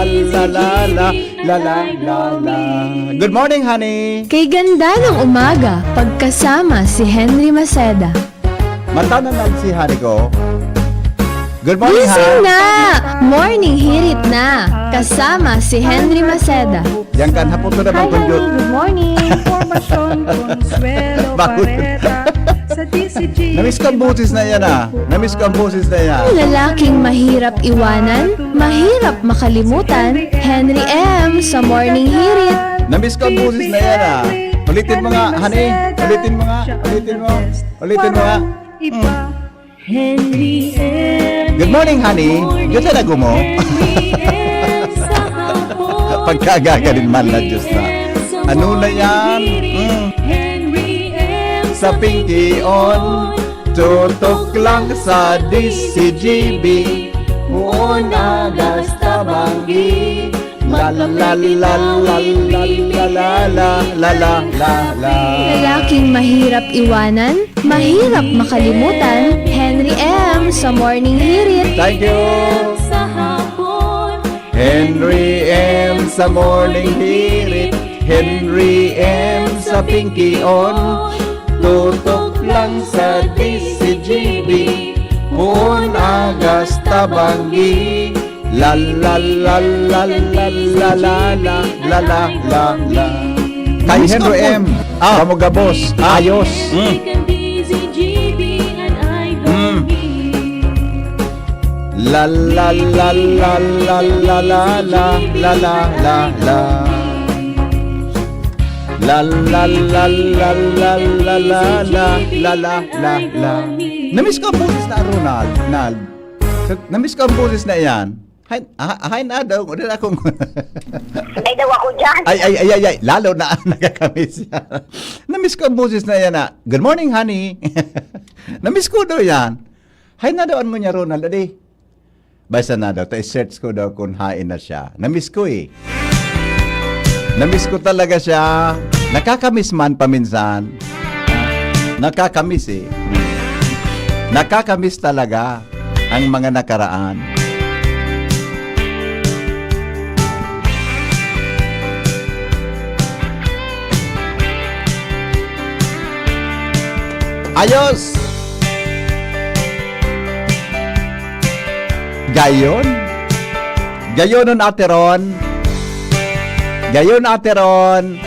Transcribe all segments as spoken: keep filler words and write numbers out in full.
La, la, la, la, la, la, la. Good morning, honey. Kay ganda ng umaga, pagkasama si Henry Maceda. Mata na lang si honey ko. Good morning, Gising ha? na! Morning hirit na! Kasama si Henry Maceda. Yang kan hapon to na Hi, bang honey. Good morning. Information, Consuelo Bakit? Barreta. Sa D C G. Namiss ko ang boses na yan, ah. Namiss ko ang boses na yan. Ang lalaking mahirap iwanan, mahirap makalimutan, Henry M sa Morning Hirit. Namiss ko ang boses na yan, ah. Ulitin mo nga, honey. Ulitin mo nga. Ulitin mo. Ulitin mo nga. Iba. Henry M. Good morning, honey. Good morning. Diyan na gumo. Henry M sa hapon. Pagkagaga din man na, Henry Diyos na. M sa Ano na yan? Morning Hirit. Mm. Henry M Sa sa Pinky On. Tutok lang sa D C G B. Huon agas tabanggi. La, la, la, la, la, la, la, la, la, la, la, la. Lalaking mahirap iwanan, mahirap makalimutan, Henry M sa Morning Hirit. Thank you. Sa hapon. Henry M sa Morning Hirit, Henry M sa Pinky On. Tutok lang sa D C G B. Huon agas tabanggi. La, la, la, la, la, la, la, la, la, la, la. Kay Miss Henry Kapon. M. Ah. Kamo gabos. Ah. Ayos. Mm. Mm. La, la, la, la, la, la, la, la, la, la, la. La, la, la, la, la, la, la, la, la, la, la, la. Namiss ko ang boses na Ronald, Nald. Namiss ko ang boses na iyan. Hay, ah, hay na daw, wala na akong Ay daw ako dyan. Ay, ay, ay, ay, ay, lalo na ang nakakamiss yan. Namiss ko ang boses na yan, ah. "Good morning, honey." Namiss ko daw yan. Hay na daw, ano niya, Ronald, adi. Basta na daw, ta-search ko daw kung hain na siya. Namiss ko eh. Namiss ko talaga siya. Nakakamiss man paminsan. Nakakamiss eh. Nakakamiss talaga ang mga nakaraan. Ayos! Gayon? Gayon nun, Ate Ron? Gayon, Ate Ron?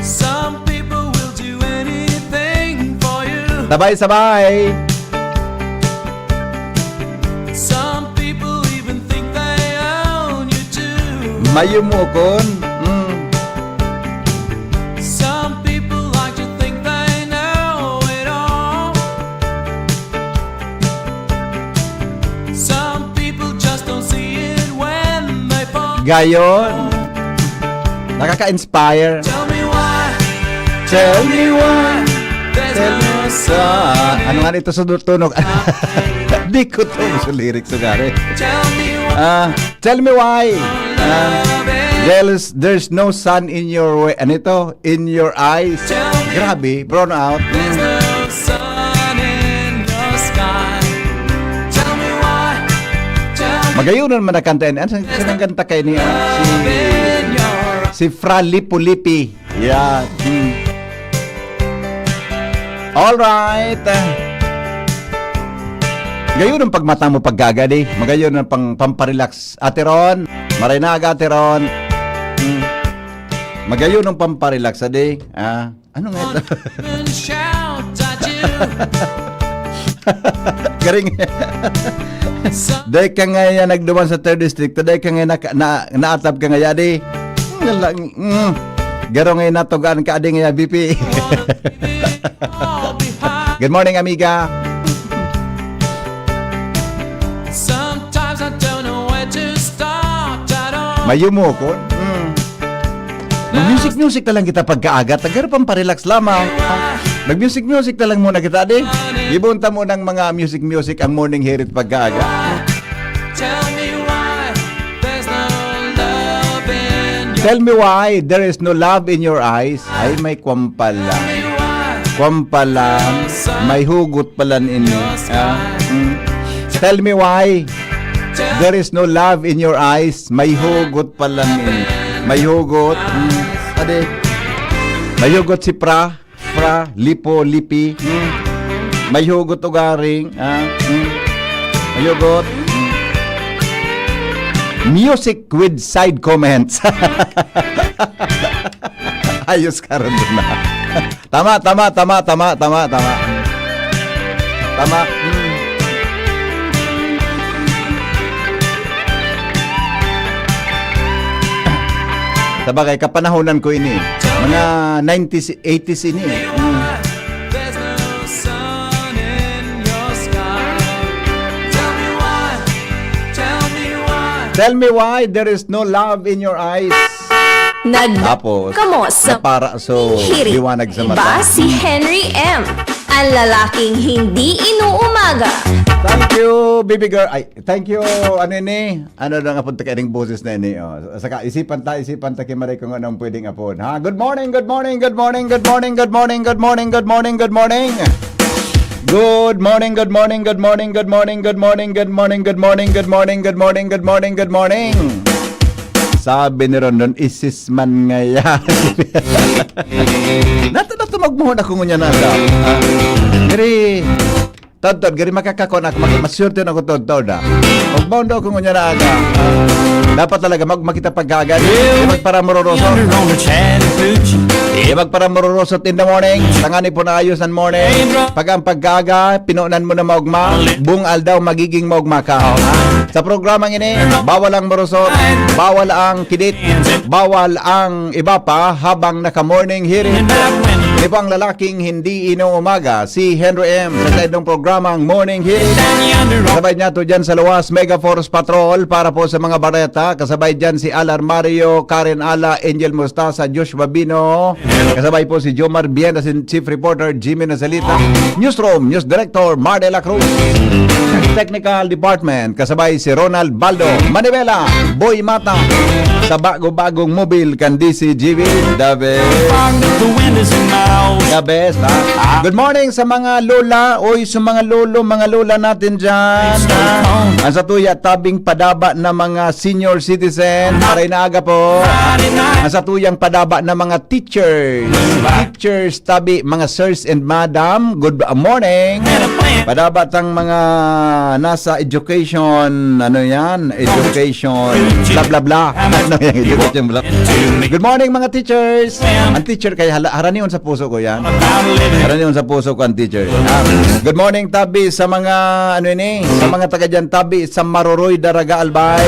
Some people will do anything for you. Sabay-sabay. Some people even think they own you too. Mayumukon. Mm. Some people like to think they know it all. Some people just don't see it when they fall. Gayon. Nakaka-inspire. Tell me why. Tell me why. There's Tell no me sun. Ano nga nito sa tunog? Di ko to sa lyrics, sugari. Tell me why. Ah, tell me why. Ah, there's, there's no sun in your way. Ano ito? In your eyes. Tell me Grabe, brown out. There's no sun in your sky. Tell me why. Tell me Magayon naman na kanta yan. Ano, saan, saan ang kanta kayo niya? Si, in your si Fra Lipo Lipi. Yeah. Hmm. Alright. Gayon ang pagmata mo paggaga, di. Magayon ang pang, pamparelax. Ate Ron, maray na aga, Ate Ron. Hmm. Magayon ang pamparelax, adi. Ah, ano nga ito? And shout at you. Garing. Dahil ka nga yan nagduman sa third district, dahil ka nga naka-, na, naatab ka nga yadi. Nga lang, mm. Garo nga natugaan ka, adi nga B P. Good morning, amiga. Sometimes I don't know where to start at all. Mayumo ko. Mm. Mag-music-music na lang kita pagkaaga. Tagar pamparelax lamang. Mag-music-music na lang muna kita, di? Ibunta mo ng mga music-music ang morning hirit pagkaaga. Tell me why there's no love in your Tell me why there is no love in your eyes. Ay, may kwam pala. Kwam pala. May hugot pala nini. Ah, mm. Tell me why there is no love in your eyes. May hugot pala ni. May hugot. Hmm. Ade. May hugot si Pra. Pra, Lipo, Lipi. Hmm. May hugot ugaring. Ah. Hmm. May hugot. Hmm. Music with side comments. Ayos ka rin dun, ah. Tama, tama, tama, tama, tama, tama. Tama. Hmm. Sabagay, kapanahonan ko ini. Mga nineties, eighties ini. Hmm. Tell me why there is no love in your eyes. Nag- Tapos, kamo sa napara, so, hirit. Liwanag sa mata. Iba si Henry M, ang lalaking hindi inuumaga. Thank you, baby girl. Ay, thank you, ano ini? Ano na nga punta kaining boses na ini? Oh. Saka, isipan ta, isipan ta, Kimaray, kung anong pwedeng apod. Ha? Good morning, good morning, good morning, good morning, good morning, good morning, good morning, good morning. Good morning, good morning, good morning, good morning, good morning, good morning, good morning, good morning, good morning, good morning. Sabi ni Rondon, "Isis man ngaya." Nato na tumagmuhon ako ngunyan na, ah. Giri, todtod, giri makakakon ako, mag-, maswerte na ako todtod, ah. Magbondo ako ngunyan na aga. Dapat talaga mag-, makita pagkaagad. Di magparamururusot. Di magparamururusot in the morning. Tangan po na ayos ang morning. Pag ang pagkaaga, pinunan mo na maugma, buong aldaw magiging maugma ka. Sa programang ini, bawal ang marusot, bawal ang kidit, bawal ang iba pa habang naka-morning hirit. Ini po ang lalaking hindi inuumaga, si Henry M. Sa saindong programang Morning Hirit. Sabay niya to dyan sa luwas, Mega Force Patrol para po sa mga bareta. Kasabay dyan si Alar Mario, Karen Ala, Angel Mustasa, Josh Babino. Kasabay po si Jomar Bien, si Chief Reporter Jimmy Nasalita. Newsroom, News Director Mar de la Cruz. Technical Department, kasabay si Ronald Baldo. Manibela, Boy Mata. Sa bago-bagong mobil kan D C G B, the best. The best, ha? Good morning sa mga lola, oy, sa mga lolo, mga lola natin dyan, ha? Ang satuya, tabing padaba na mga senior citizen, maray na aga po. Ang satuyang padaba na mga teachers, teachers, tabi, mga sirs and madam, good morning. Padaba tang mga nasa education, ano yan, education, bla bla bla. Ano yan, education, bla. Good morning, mga teachers. Ang teacher kay hala-, haranion sa puso ko yan. Haranion sa puso ko ang teacher. Ah, good morning, tabi, sa mga, ano ini, sa mga taga dyan, tabi, sa Maroroy, Daraga, Albay.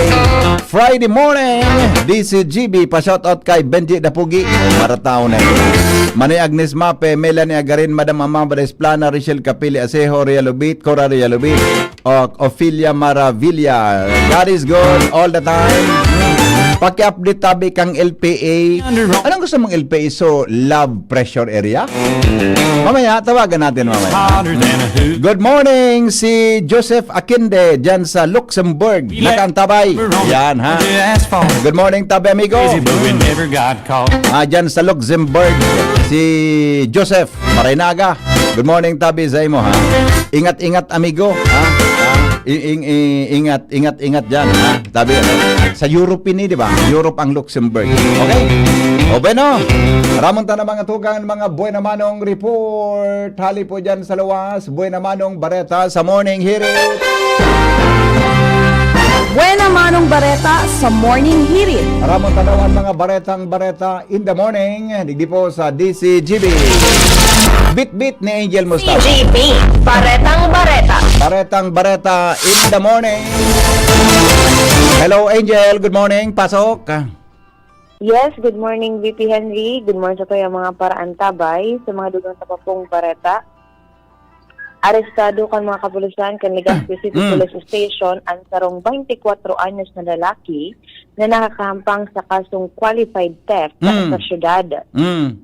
Friday morning, D C G B, pa-shoutout kay Benji Dapugi, para tao na yun. Manoy Agnes Mape, Melanie Agarin, Madam Amanda Esplana, Rachel Capili Asejo, Realobit, Cora Realobit, o Ophelia Maravilla. God is good all the time. Paki-update tabi kang L P A. Anong gusto mong L P A? So, love pressure area? Mamaya, tawagan natin mamaya. Good morning, si Joseph Akinde, dyan sa Luxembourg. Nakaantabay. Yan, ha? Good morning, tabi, amigo. Ah, dyan sa Luxembourg, si Joseph Marinaga. Good morning, tabi, sa imo, ha? Ingat-ingat, amigo, ha? Ha? I-, ing-, i-, ingat, ingat, ingat dyan, ha? Tabi, ano? Sa Europe ini, di ba? Europe ang Luxembourg. Okay? O, bueno. Ramon ta na mga tugang, mga buena manong report. Hali po dyan sa luwas. Buena manong bareta sa Morning Hirit. Buena manong bareta sa Morning Hirit. Ramon ta na ang mga baretang bareta in the morning, digdi po sa D C G B. Bit-bit ni Angel Mustasa. C G B, Baretang Bareta. Baretang Bareta in the morning. Hello, Angel. Good morning. Pasok. Yes, good morning, V P Henry. Good morning sa tuya mga paraantabay, sa mga dugang tapapong bareta. Arestado kan mga kapulisan kan Legazpi City Mm. Police Station ang sarong twenty-four anyos na lalaki na nakakahampang sa kasong qualified theft Mm. sa syudad. Mm.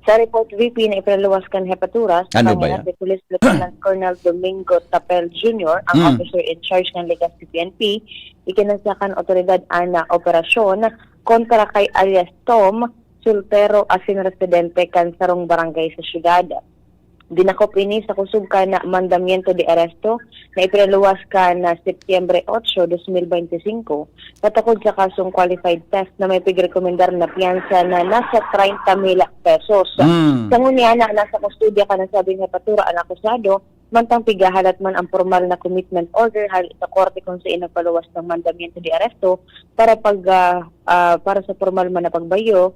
Sa report, V P, na ipinaluwas kan hepaturas, Ano ba yan? Police Lieutenant Colonel Domingo Tapel Junior, ang Mm. officer in charge ng Legazpi P N P, ikinasa kan otoridad ang operasyon kontra kay alias Tom, soltero asin residente kan sarong barangay sa syudad. Dinakop ini sa kusog kan mandamiento de aresto na ipinaluwas kan Setyembre otso, dos mil bente singko, patakod sa kasong qualified theft na may pigrekomendar na piyansa na nasa treinta mil pesos. Mm. Sa ngunyan na nasa kustodiya kan nasabing hepatura ang akusado, mantang pighahalat man ang pormal na commitment order hali sa korte kung saan nagpaluwas ng mandamiento de aresto para pag, ah, ah, para sa pormal man na pagbayo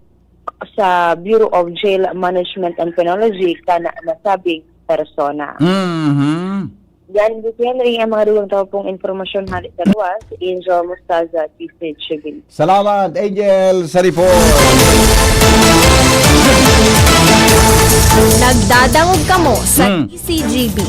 sa Bureau of Jail Management and Penology kan nasabing persona. Mhm. Yan, Boss Henry, ang mga dugang tawo pong impormasyon hali sa luwas, Angel Mostaza, T C H Jubilee. Salamat, Angel, sa report. Nagdadangog kamo sa Hmm. T C G B.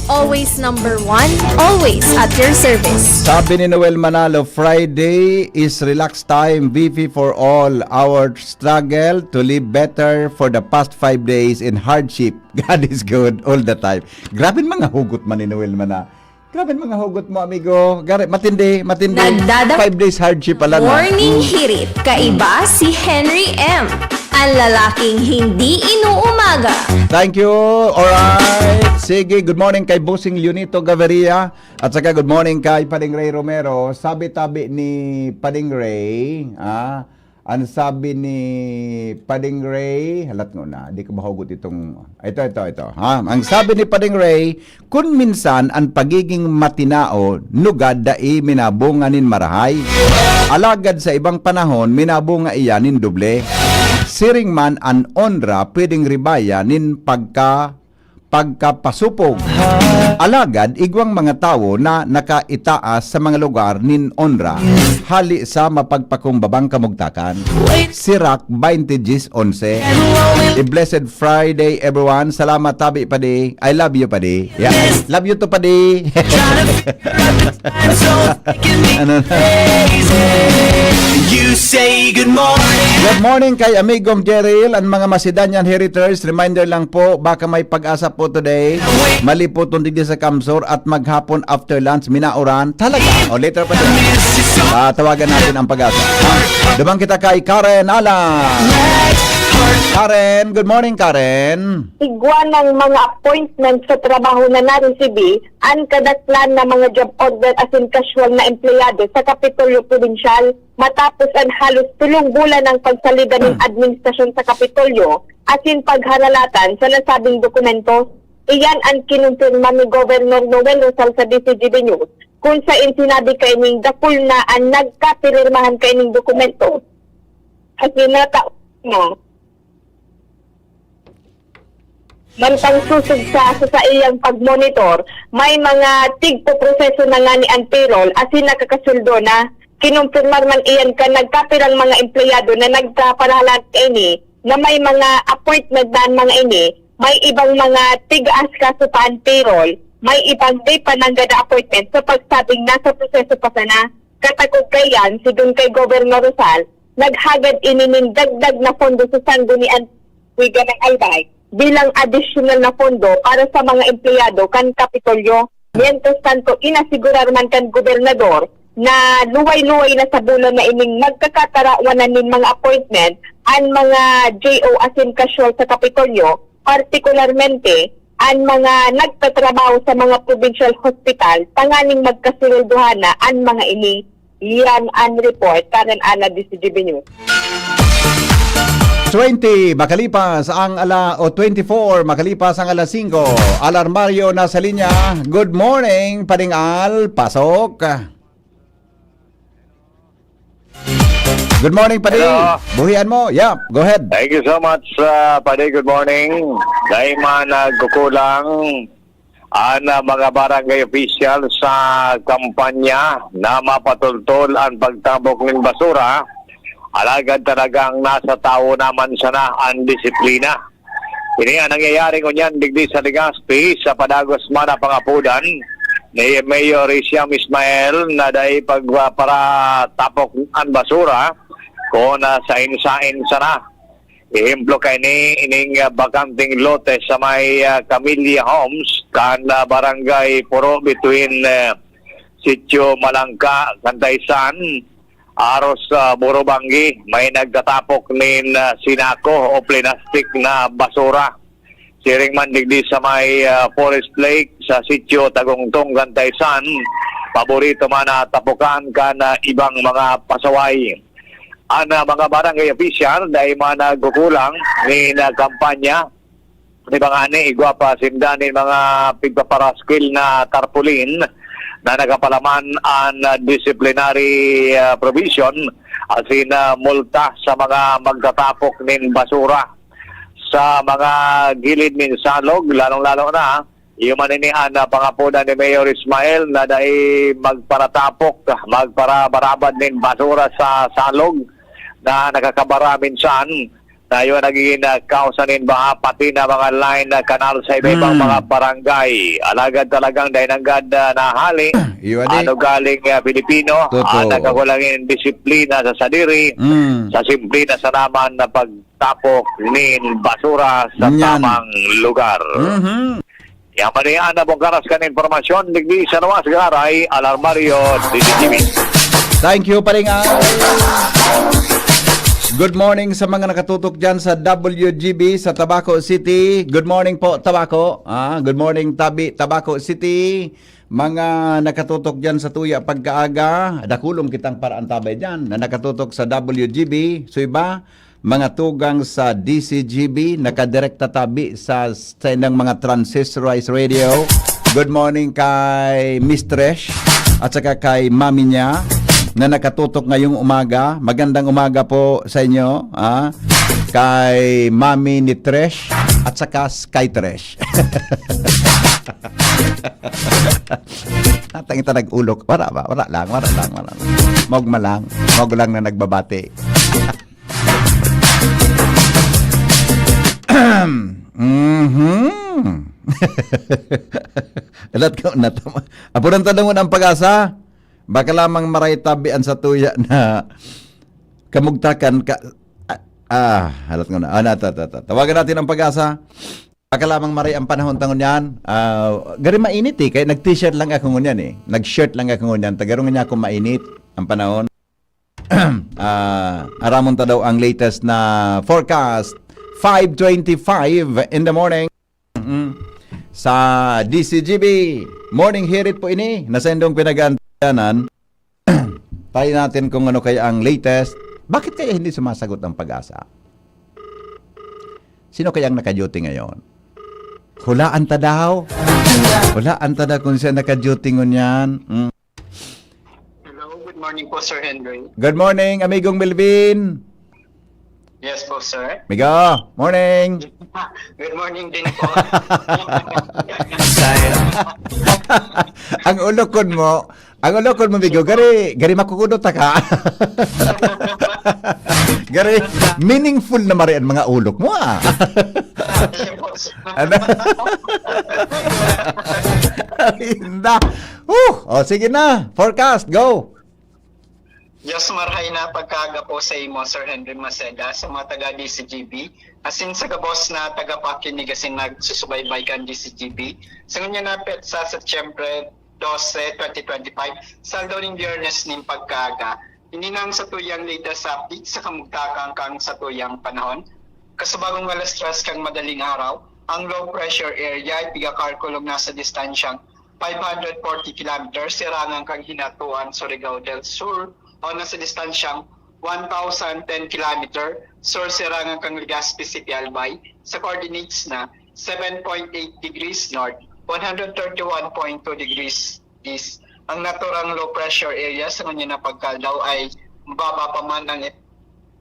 Always number one, always at your service. Sabi ni Noel Manalo, Friday is relax time, V P for all. Our struggle to live better for the past five days in hardship. God is good all the time. Grabe mga hugot man ni Noel Manalo. Grabe mga hugot mo, amigo. Gare, matindi, matindi. Nagdadang- Five days hardship pala na. Morning Hmm. hirit. Kaiba si Henry M. Ang lalaking hindi inuumaga. Thank you. Alright. Sige, good morning kay Bossing Leonito Gaviria. At saka good morning kay Pading Ray Romero. Sabi tabi ni Pading Ray, ah, ang sabi ni Pading Ray, halat ko na, di ko mahugot itong, ito, ito, ito. Ha? Ang sabi ni Pading Ray, kun minsan an pagiging matinao, nugad dai minabunga nin marahay. Alagad sa ibang panahon, minabunga iyan nin doble. Siring man an onra pwedeng ribaya nin pagka, pagkapasupog. Alagad igwang mga tawo na nakaitaas sa mga lugar nin onra, hali sa mapagpakumbabang kamugtakan. Sirach twenty-three onse. A blessed Friday, everyone. Salamat, tabi, padi. I love you, padi. Yeah. Love you too, padi. Ano na? You say good morning. Good morning kay Amigong Jeril, ang mga Macedonian Heritage. Reminder lang po, baka may pag-asa po today. Malipoton digdi sa Kamsor at maghapon after lunch, minauran. Talaga. O later pa din. Ah, tawagan natin ang pag-asa. Dumang kita kay Karen Alan. Karen, good morning, Karen. Igwa ng mga appointment sa trabaho na naresibi an kadaklan na mga job order asin casual na empleyado sa Kapitolyo Probinsyal matapos an halos tulong bulan ng pagsalida nin administrasyon sa Kapitolyo asin pagharalatan sa nasabing dokumento. Iyan an kinumpirma ni Governor Noel Rosal sa D C G B News, kung sain sinabi kaining dakul na an nagkapirmahan kaining dokumento. Asin nata na Mantang susog sa, sa saiyang pag-monitor, may mga tigpoproseso na ngani an payroll asin nakakasweldo na. Kinumpirmar man iyan kan nagkapirang mga empleyado na nagkaparahalan kaini na may mga appointment na an mga ini, may ibang mga tig-aasikaso pa an payroll, may ibang di pa nanggad na appointment sa pagsabing nasa proseso pa sana. Katakod kaiyan, sidon kay Governor Rosal, naghagad ini nin dagdag na pondo sa sanggunian Wigan ng Albay bilang adisyonal na pondo para sa mga empleyado kan Kapitolyo. Mientras tanto, inasigurar man kan gobernador na luway-luway na sa bulan na ining magkakatarawanan nin mga appointment an mga J O asin casual sa Kapitolyo, partikularmente an mga nagtatrabaho sa mga provincial hospital tanganing magkasuweldohan na an mga ini. Iyan an report, Karen Ana, D C G B News. Twenty makalipas ang ala o twenty-four makalipas ang alas singko. Alarmario nasa linya. Good morning, Pading Al. Pasok. Good morning, Pading. Hello. Buhian mo. Yeah, go ahead. Thank you so much, uh, Padi. Good morning. Dahil man nagkukulang ang uh, mga barangay official sa kampanya na mapatultol ang pagtambok ng basura, alagad talagang nasa tao naman sana ang disiplina. Ini ang nangyayari ngunyan digdi sa Legazpi, sa padagos man na pangapudan ni Mayor Risiam Ismael na dai pagparatapok ang basura kung uh, sain-sain sana. Ehemplo kaini ining uh, bakanteng lote sa may uh, Camilla Homes kan uh, Barangay Puro between uh, Sitio Malangka, Kantaysan, aros sa uh, Burubanggi, may nagtatapok nin uh, sinako o plastic na basura. Siring man digdi sa may, ah, Forest Lake, sa sitio Tagungtong, Gantaysan, paborito man na tapukan kan, ah, ibang mga pasaway. An, ah, mga barangay official dai man nagkukulang nin, ah, kampanya. Di ba ngani, igwa pa sinda nin mga pigpaparaskil na tarpaulin na nakapalaman an, ah, disciplinary, ah, provision asin, ah, multa sa mga magtatapok nin basura sa mga gilid nin salog, lalong-lalo na iyo man ini an, ah, pangapodan ni Mayor Ismael na dai magparatapok, magparabarabad nin basura sa salog na nakakabara minsan na iyo nagigin, ah, kausa nin baha, pati na mga line na kanal sa iba-ibang Hmm. mga barangay. Alagad talagang dai nanggad, ah, nahali Iyo, adi. Ano galing, ah, Pilipino, Totoo. Ang nagkakulang nin disiplina sa sadiri, Hmm. sa simple na sanaman na pagtapok nin basura sa Nyan. Tamang lugar. Mhm. Yan pa rin ang nabungkaras kan impormasyon, digdi sa Nuwas Garay, Alarmario, D D T V. Thank you, Paring Al. Good morning sa mga nakatutok dyan sa W G B sa Tabaco City. Good morning po, Tabaco. Ah, good morning, Tabi, Tabaco City. Mga nakatutok dyan sa Tuya Pagkaaga, dakulom kitang paraantabay dyan na nakatutok sa W G B. So iba, mga tugang sa D C G B, nakadirekta tabi sa, sa inang mga transistor radio. Good morning kay Miss Trish at saka kay Mami niya na nakatutok ngayong umaga. Magandang umaga po sa inyo, ah, kay Mami ni Trish at saka s-, kay Trish. Natang ita nag-ulok. Wala ba? Wala lang, wala lang, wala lang. Mogma lang. Mog lang na nagbabati. Mhm. Alat ko na tama. Apuran ta dangon ang pag-asa. Baka lamang maray tabi an satuya na kamugtakan ka, ah, ah, halat ko na. Ah, na, ta, ta, ta. Tawagan natin ang pag-asa. Baka lamang maray ang panahon ta ngunyan. Ah, gari mainit eh, kaya nag-t-shirt lang ako ngunyan eh. Nag-shirt lang ako ngunyan. Tagarong niya ako mainit ang panahon. Ah, aramon ta daw ang latest na forecast. Five twenty-five in the morning. Mm. Sa D C G B, morning hirit po ini. Nasendong pinag-aantayanan. Tayo natin kung ano kaya ang latest. Bakit kaya hindi sumasagot ang pag-asa? Sino kaya ang naka-duty ngayon? Hulaan ta daw. Hulaan ta daw kung siya naka-duty ngunyan. Mm. Hello, good morning po, Sir Henry. Good morning, amigong Melvin. Yes po, sir. Migo, morning. Good morning din po. Ang ulokon mo, ang ulokon mo, Migo, gari, gari makukudot ta ka. Gari, meaningful na mari ang mga ulok mo, ah. Yes po, sir. Ano? Ay, hinda. Uh, o, sige na. Forecast, go. Diyos marhay na pagkaaga po sa imo, Sir Henry Maceda, sa mga taga D C G B, asin sa gabos na tagapakinig asin nagsusubaybay kan D C G B. Sa ngunyan na petsa, Setyembre dose, twenty twenty-five, sa aldaw nin Biyernes nin pagkaaga, ini na ang satuyang latest update sa kamugtakan kan satuyang panahon. Kasubagong alas tres kan madaling araw, ang low pressure area ay pigakalkulong nasa distansyang five hundred forty kilometers sirangan kan Hinatuan, Surigao del Sur, o nasa distansyang one thousand ten kilometer sur-sirangan kan Legazpi City, Albay, sa coordinates na seven point eight degrees north, one hundred thirty-one point two degrees east. Ang naturang low pressure area sa ngunyan na pagkaaldaw ay mababa pa man ang ep-,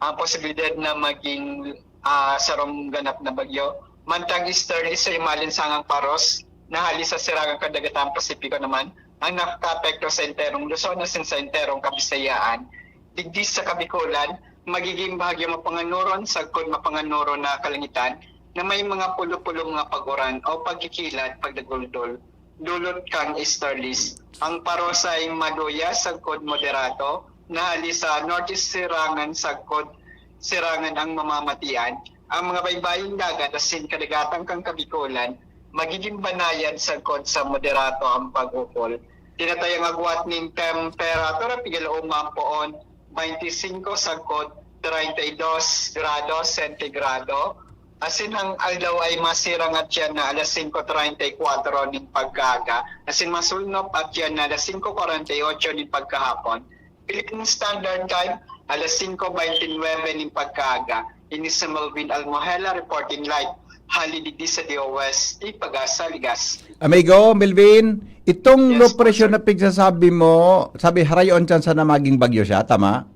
ang posibilidad na maging, ah, sarong ganap na bagyo. Mantang easterly sa himalinsangang Paros, na hali sa Sirangang Kadagatan Pasipiko naman, ang nakakaapekto sa enterong Luzon asin sa enterong Kabisayaan. Digdi sa Kabikolan, magiging bahagyo mapanganuron sagkod mapanganuron na kalangitan na may mga pulo-pulo mga pag-uran o pagkikilat, pagdaguldol, dulot kan easterlies. Ang Paros ay maduya sagkod moderato, na hali sa northeast Sirangan sagkod Sirangan ang mamamatian. Ang mga baybayong dagat asin kadagatan kan Kabikolan, magiging banayad sagkod sa moderato ang pag-ukol. Tinatayang agwat nin temperatura, pigalaom man poon, twenty-five sagkod treinta y dos grados sentigrado, Asin ang aldaw ay masirang at yan na alas singko treinta y kuwatro nin pagkaaga, asin masulnop at yan na alas singko kwarenta y otso nin pagkahapon. Philippine Standard Time, alas singko baynte nuebe nin pagkaaga. Ini si Melvin Almohela reporting live, hali digdi sa D O S, Pag-asa, Legazpi. Amigo Melvin, itong Yes low po, pressure sir. na pigsasabi mo, sabi, harayon tsansa na maging bagyo siya, tama?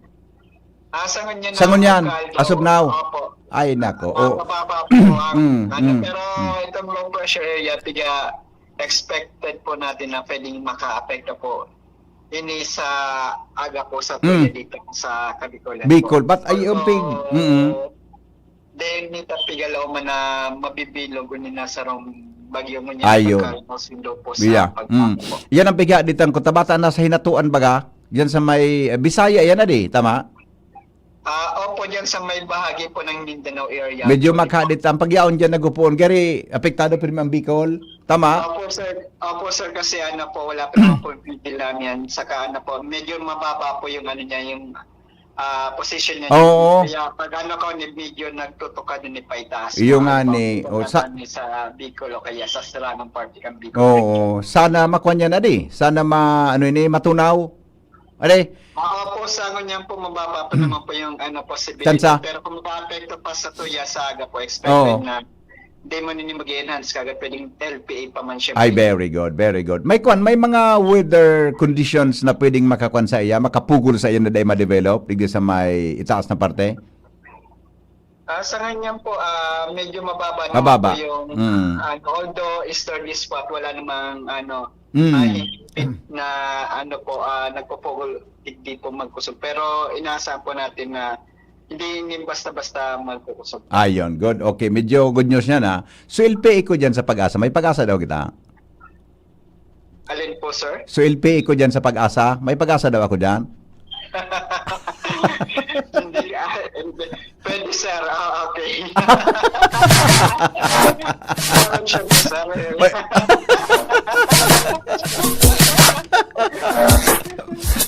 Ah, sa ngunyan Sa ngunyan, na, Caldo. as of now. Opo. Ay, nako, Ah, oh. mababa po ang, Mm, ano, mm, pero mm. itong low pressure area, tiga expected po natin na pwedeng makaapekto po ini sa aga po sa Mm. tuloy dito sa Kabikolan po. Bicol, but ay, Although, umping, mm. then, may tapigalaw man na mabibilog ni nasa rong bagyo ngunyan Ayo. pagka sundo po sa Yeah. pagpako Mm. po. Yan ang pigha ditang Cotabato na sa hinatuan baga, yan sa may, eh, Bisaya yan na di, tama? Ah, opo, dyan sa may bahagi po ng Mindanao area. Medyo Pwede makha po. dito. Ang pagyaon dyan nagupuon. Gari, apektado pa rin ang Bicol. Tama? Opo, sir. Opo, sir, kasi ano po, wala pa naman po yung bigil namin yan. Saka ano po, medyo mababa po yung ano niya, yung, ah, position niya. Oo. Kaya pag ano ko, ni-, medyo nagtutuka din ni paitaas. Iyo nga Halimbawa ni, po, o, sa nasa ni sa Bicol o kaya sa Silangang parte kang Bicol. Oo. Sana makuha niya na di. Sana ma-, ano ini, matunaw. Are? Ah, opo, sa ngunyan po, mababa pa Hmm. naman po yung, ano, posibilidad. Tsansa? Pero kung makaapekto pa sa tuya sa aga po, expected Oo. na di man ini mag-enhance kagad, pwedeng L P A pa man siya. Ay, very good, very good. May kwan, may mga weather conditions na pwedeng makakwan sa iya, makapugol sa iya na dahil ma-develop, digdi sa may itaas na parte? Ah, sa ngunyan po, ah, medyo mababa naman Mababa. po yung, Mm. ano, although easterly spot, wala namang, ano, Mm. ah, higpit na, ano po, ah, nagpupugol, digdi po magkusog. Pero inaasahan po natin na hindi, hindi basta-basta magkukusog. Ayun, good. Okay, medyo good news yan, ha. So, L P A ko dyan sa Pag-asa. May Pag-asa daw kita. Alin po, sir? So, L P A ko dyan sa Pag-asa. May Pag-asa daw ako dyan. Hindi, ah, hindi. Pwede, sir. Ah, okay. Parang siya, sir. May-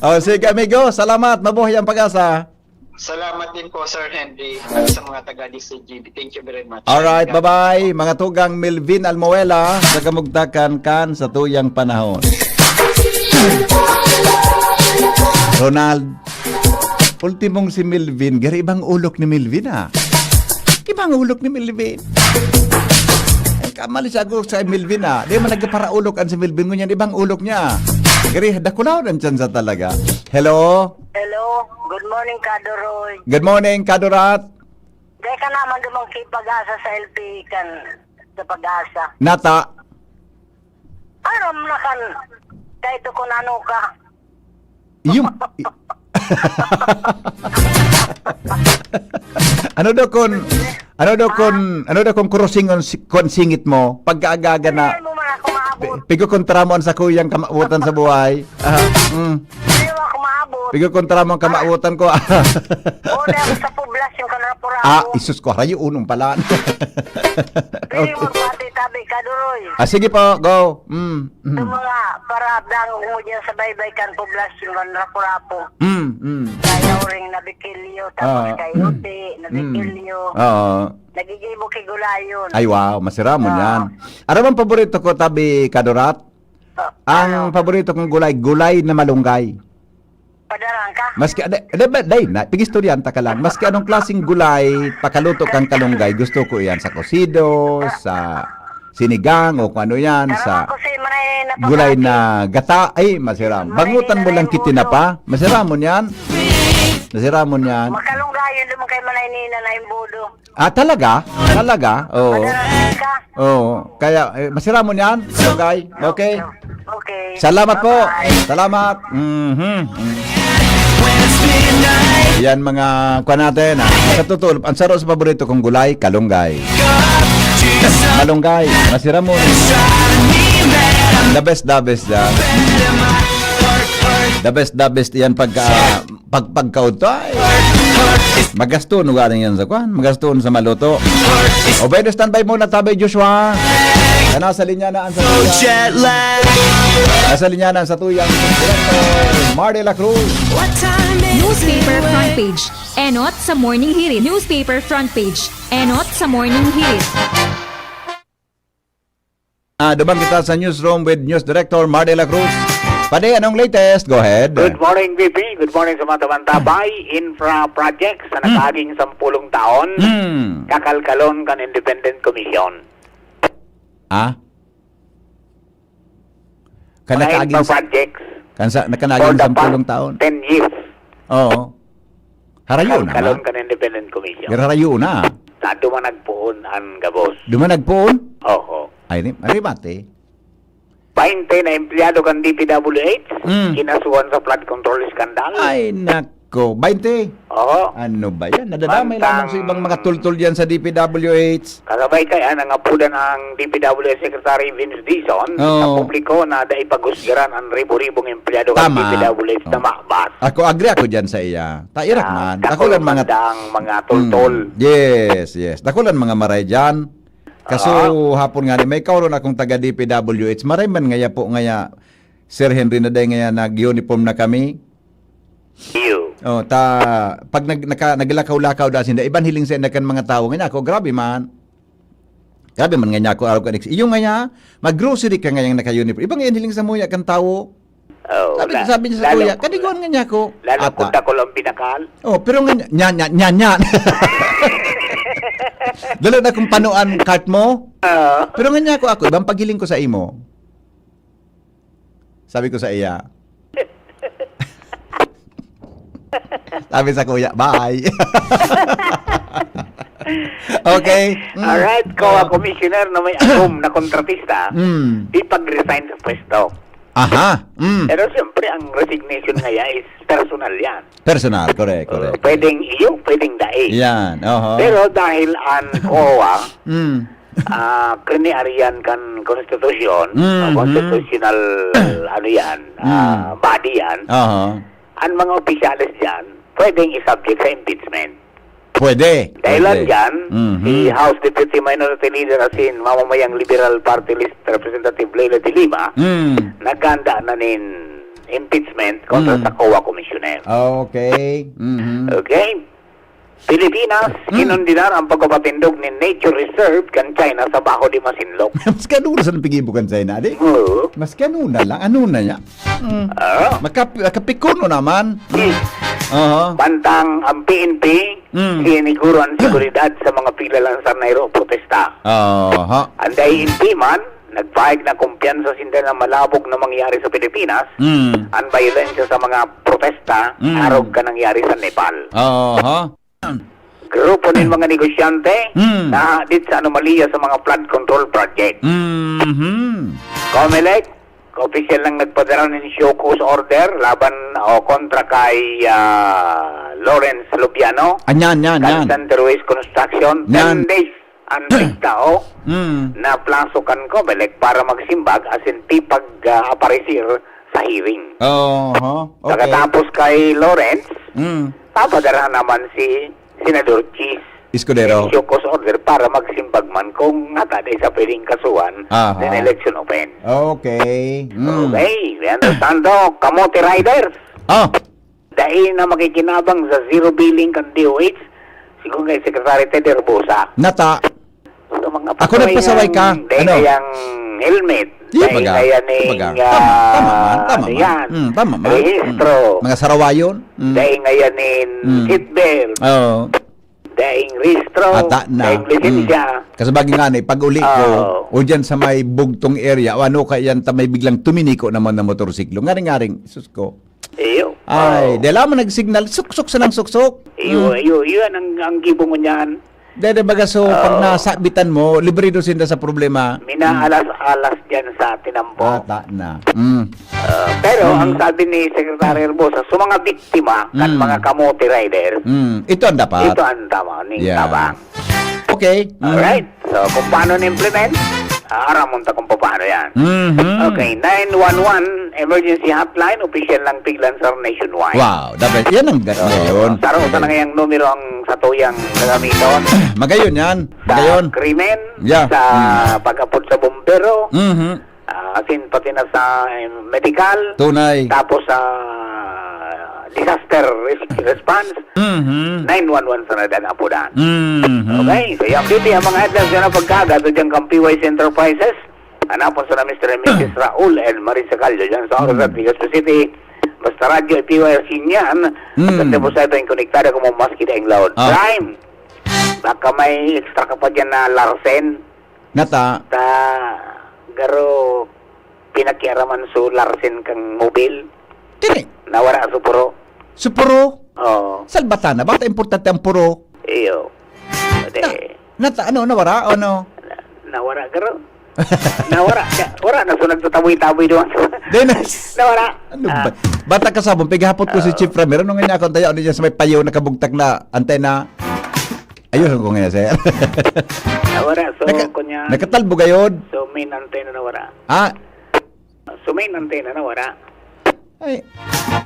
Oh, sige, amigo. Salamat. Mabuhay ang Pag-asa. Salamat din po, Sir Henry, at sa mga taga D C G B. Thank you very much. Alright, bye-bye. Mga tugang Melvin Almoela, sa kamugtakan kan sa tuyang panahon. Ronald, ultimong si Melvin, gari ibang ulok ni Melvin, ah. Ibang ulok ni Melvin. Ay, kamalis ako sa Melvin, ah. Di man nagparaulok an si Melvin, ngunyan ibang ulok niya. Gari, dakulaw ng tsansa talaga. Hello? Hello, good morning, Kado Roy. Good morning, Kado Rat. Dai ka naman dumang kay Pag-asa sa L P kan, sa Pag-asa. Nata. Aram na kan, kahit kung ano ka. Yung, ano daw kun, ano daw kun, ano daw kun kurusingon si, kun singit mo, pagkaaga-aga na, Hindi mo man ako maabot. pi-, pigkukontra mo an sakuyang kamawotan sa buhay. Ah, mm. Hindi mo ako maabot. Pigkukontra mo ang kamawotan ko. Una ako sa poblasyon, kan Rapu-Rapu. Ah, isus ko, harayo unong pala. Pwede mo pati tabi, Kado Roy. Ah, sige po, go. Mm, mm. Sa mga para dangog mo dyan sa baybay kan poblasyon, kan Rapu-Rapu. Mm, mm. Kaya uring nabikilyo, tapos Ah, kay mm. Uti, Mm. nabikilyo. Oo. Nagigibo kay Gulayon. Ay, wow, masiramon Ah. yan. Aram ang paborito ko, tabi, Kado Rat? Ah, Ang ano? paborito kong gulay, gulay na malunggay. Padaraan ka? Maski, de, de, de, de, na, pag-istoryahan ta ka lang. Maski anong klaseng gulay, pakaluto kang kalunggay, gusto ko yan sa kosido, sa sinigang, o kung ano yan, Pero sa ako si Manay na gulay pagkain. na gata, ay, masiram. Manay Bangutan mo na lang yung kitinapa, masiramon yan. Masiramon yan. Makalunggay yun naman kay Manay Nina na yung budo. Ah, talaga? Talaga? Oo. Padaraan ka? Oo. Kaya, eh, masiramon yan, kalunggay. Okay? Okay. Salamat po. Bye-bye. Salamat. Mhm. Yan mga kuha natin, ah. Sa totoo, ang saro sa paborito kong gulay, kalunggay. Malunggay, masiramon. The best, the best, the, the best, the best yan pagka, pag, pagkaudto. Ay. Magaston, ugaling yan sa kwan. Magaston sa maluto. O, pwede standby muna, Tabi Joshua. Na nasa linya na ang sa Jet lag. Nasa linya na ang satuyang Director Marty La Cruz. What time is Newspaper it? front page. Enot sa Morning Hirit. Newspaper front page. Enot sa Morning Hit. Ah, dumang kita sa newsroom with News Director Mar de la Cruz. Padi, anong latest? Go ahead. Good morning, B P. Good morning sa mga tabanta. By Infra Projects na Hmm. nakaaging sampulong taon, Hmm. kakalkalon kan Independent Commission. Ah? Kan Mga nakaaging infra sa projects kan sa, na for kanaging the sampulong past taon. ten years. Oo. Harayo na Kalkalon nga. kan Independent Commission. Pero harayo na. Sa duman nagpoon an gabos. Duman nagpoon? Oho. Ay, ni, ay, mati. Bainte na empleyado kan D P W H, Mm. kinasuhan sa flood control scandal. Ay, nako. Bainte? Oo. Ano ba yan? Nadadamay Mantang lamang sa ibang mga tultol dyan sa D P W H. Kasabay kaya nangapudan ang D P W H Secretary Vince Dizon Oo. sa publiko na dai paghusgaran ang ribo-ribong empleyado kan Tama. D P W H na Oo. maabas. Ako, agree ako dyan sa iya. Tairak Ah, man. Ako dakul lang mga man daang mga tultol. Mm. Yes, yes. Dakul lang mga maray dyan. Kaso Oo. hapon nga ni, may kauron akong taga D P W H. Maray man ngaya po ngaya, Sir Henry, na dai ngaya nag-uniform na kami. Iyo. Oh, ta, pag nag-, naka-, naglakaw-lakaw da sinda, iban hiling sa inda kan mga tawo. Ngaya ako, grabe man. Grabe man ngaya ako, araw ka next. Iyo ngaya, mag-grocery ka ngayang naka-uniform. Iban ngaya hiling sa muya kan tawo. Oh, Sabi, la-, sabi niya sa lalo, kuya, "Kadigoan ngaya ako." lalo Ata. kung dakul ang binakal. Oh, pero nga, nya, nya, nya, nya. Dalo na kung panuan cart mo. Oo. Pero ngaya ako, ako, ibang paghiling ko sa imo. Sabi ko sa iya. Sabi sa kuya, "Bye." Okay. Mm. Alright, COA Oh. commissioner na may agom na kontratista, Mm. ipag-resign sa pwesto. Aha. Mm. Pero siyempre, ang resignation ngaya is personal yan. Personal, correct, Oh, correct. pwedeng iyo, pwedeng dai. Yan, oho. Pero dahil ang COA, Mm. ah, kiniarian kan konstitusyon, Mhm. o constitutional, ano yan, ah, Mm. body yan, Oho. ang mga opisyales dyan, pwedeng isubject sa impeachment. Pwede. Dahilan Pwede. dyan, Mhm. si House Deputy Minority Leader asin mamamayang Liberal Party List Representative Leila de Lima, Mm. naghanda na nin impeachment kontra Mm. sa COA Commissioner. Okay. Mhm. Okay? Pilipinas, Mm. inundinar ang pagpapatindog nin nature reserve kan China sa Baho de Masinloc. Mas kanuna sa pag-iibo kan China, di? Oo. Mas kanuna lang. Ano na niya? Mm. Ah. Makap-, makapikuno naman. Mm. Aha. Bantang ang P N P, Mm. siniguro ang seguridad sa mga piglalang sarnayro protesta. Aha. Ang dai N P man, nagpahayag na kumpiyansa sinda na malabog na mangyari sa Pilipinas Mm. ang bayolensya sa mga protesta Mm. arog ka nangyari sa Nepal. Aha. Grupo nin mga negosyante Mm. na dit sa anomalya sa mga flood control project. Mhm. Comelec, opisyal nang nagpadara nin show cause order laban o kontra kay, ah, Lawrence Lubiano, Anyan, yan, kan yan. Center Waste Construction, Yan. ten days ang tao Mm. na plaso kan Comelec para magsimbag asin pipag, ah, aparisir sa hearing. Oho, okay. Pagkatapos kay Lawrence, Mm. papadara naman si Senador Chiz Escudero. Show cause order para magsimbag man kung nata dai sa pwedeng kasuhan Aha. ng election offense. Okay. Mm. Okay, we understand to. Kamote Riders. Ah. Dai na makikinabang sa zero billing kan D O H, sigon kay Secretary Ted Herbosa. Nata. Sa mga Ako nagpasaway ka? Dai Ano? kayang helmet, Di dai baga? kaya ning, Kumbaga, tama, tama man, ah, tama ano man. yan, Mm, tama man. rehistro, Mm. Mga sarawayon. Mm. dai kaya nin Mm. seatbelt, Oo. daing rehistro, Ata na. daing lisensya. Mm. Kasi bagay nga ni, pag uli ko, Oo. o dyan sa may bugtong area, o ano kaya yan, ta may biglang tuminiko naman na motorsiklo. Ngaring-ngaring, sus ko. Iyo. Ay, Oo. dahil mo nag-signal, suksok sa nang suksok. Iyo, Mm. iyo, iyo, yan ang, ang gibo mo niyan. Dede baga, so, pag Oo. nasabitan mo, libre do sinda sa problema. Minaalas-alas dyan sa tinampo. Ata na. Mm. Ah, pero ang Mm. sabi ni Secretary Herbosa, sa mga biktima, kan Mm. mga kamote rider, Mm. Ito ang dapat. ito ang tama, ning Yeah. tabang. Okay. Mm. Alright. So, kung paano na-implement, ah, aramon ta kung paano yan. Mhm. Okay, nine one one emergency hotline, opisyal ng Piglansar nationwide. Wow, dapat yan ang ga-, So, ngayon. taro sa Magayon. nangayang numero ang satuyang gagamiton. Magayon yan. Sa Magayon. krimen, Yeah. sa Mm. pag-apod sa bombero, Mhm. ah, asin pati na sa, eh, medikal. Tunay. Tapos sa Disaster Res-, Response, Mhm. nine one one sa nadang apudan. Mhm. Okay, so yan, P P, ang mga headlines na pagkaga, so dyan kang P Y C Enterprises, hanapon sa na Mister and Missus Raul and Marisa Caldo, dyan sa Oras at Legazpi City. Basta radyo, P Y C niyan, Mm. basta po sa ito, konektado kung maski daing load. Ah. Prime, baka may extra ka pa dyan na Larsen, Nata, ta, garo, pinakiaraman so Larsen kang mobil, kini, nawara so puro. supuro, Oo, salbatan na. Basta importante ang puro. iyo. Ade, Nata, ano, nawara o ano? nawara, garo. Nawara. Siya, wala na, so nagtataboy-taboy doon. Dennis! Nawara. Ano Ah, ba? Bata kasabon, pigahapot ko si Chief Ramiro, nung nga niya akong tayo, ano niya sa may payo, nakabugtak na antena. Ayun ko nga, sir. Nawara. So, Naka- kunya, Nakatalbo gayod. So, main antenna nawara. Ah, So, main antenna nawara. Ay,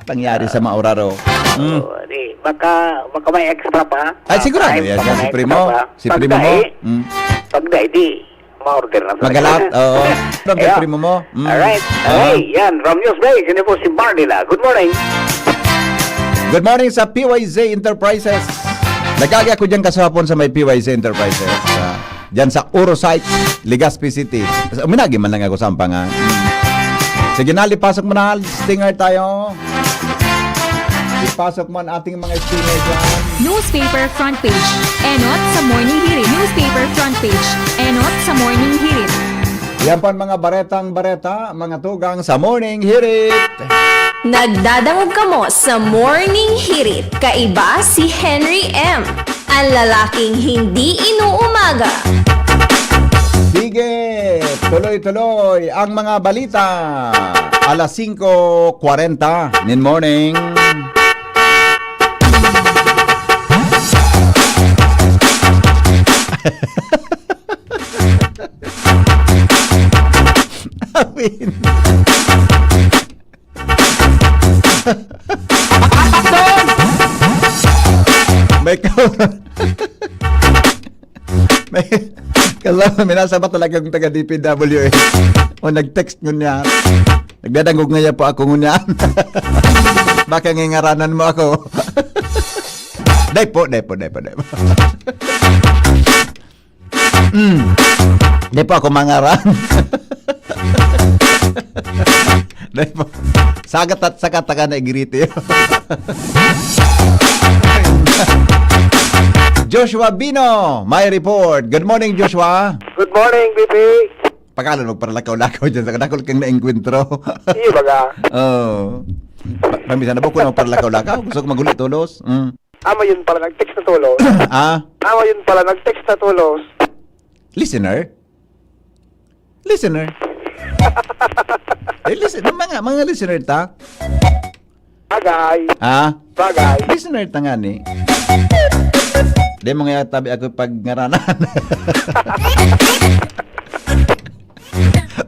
nangyari sa mauraro. Mm. Oh, di, baka, baka may extra pa. Ay, sigurado Ay, yan. baka Yan, si may Primo. extra pa. Si Primo mo. Pagdai, Mm. pagdai, di, ma-order na. Magalat, oo. From the Yeah. Primo mo. Mm. Alright. Oo. Alright. Yan, from News Bay, sino po si Marnila? Good morning. Good morning sa P Y Z Enterprises. Nagagi ako dyan kasapon sa may P Y Z Enterprises. Ah, dyan sa Oro Site, Legazpi City. Uminagi man lang ako sa Ampangan. Sige na, lipasok mo na. Stinger tayo. Ipasok mo ang ating mga stinger dyan. Newspaper front page. Enot sa Morning Hirit. Newspaper front page. Enot sa Morning Hirit. Yan po ang mga baretang bareta, mga tugang sa Morning Hirit. Nagdadangog kamo sa Morning Hirit. Kaiba si Henry M, ang lalaking hindi inuumaga. Sige, tuloy-tuloy ang mga balita. Alas singko kwarenta nin morning. Awin. May ka-, may kasama, minasa ba talagang taga D P W H? O nag-text ngunyan. Nagdadangog nga po ako ngunyan. Baka ngingaranan mo ako. Dai po, dai po, dai po, dai po. Mm. Di po ako mangaran. Di po. Sagat at sagat ka na igiriti. Joshua Bino, may report. Good morning, Joshua. Good morning, B P. Pagkalan magparalakaw-lakaw dyan sa kadakol kang naengkwentro. Iyo baga. Oh. Pa- Pamisa na ba ko na magparalakaw-lakaw? Gusto ko maguli tolos. Mm. Ama yun pala, nag-text na tulos. Ah, Ama yun pala, nag-text na tulos. Listener? Listener? Eh, listen, mga, mga listener ta? Bagay. Ha? Bagay. Listener ta nga ni. Di mo nga tabi ako pag ngaranan.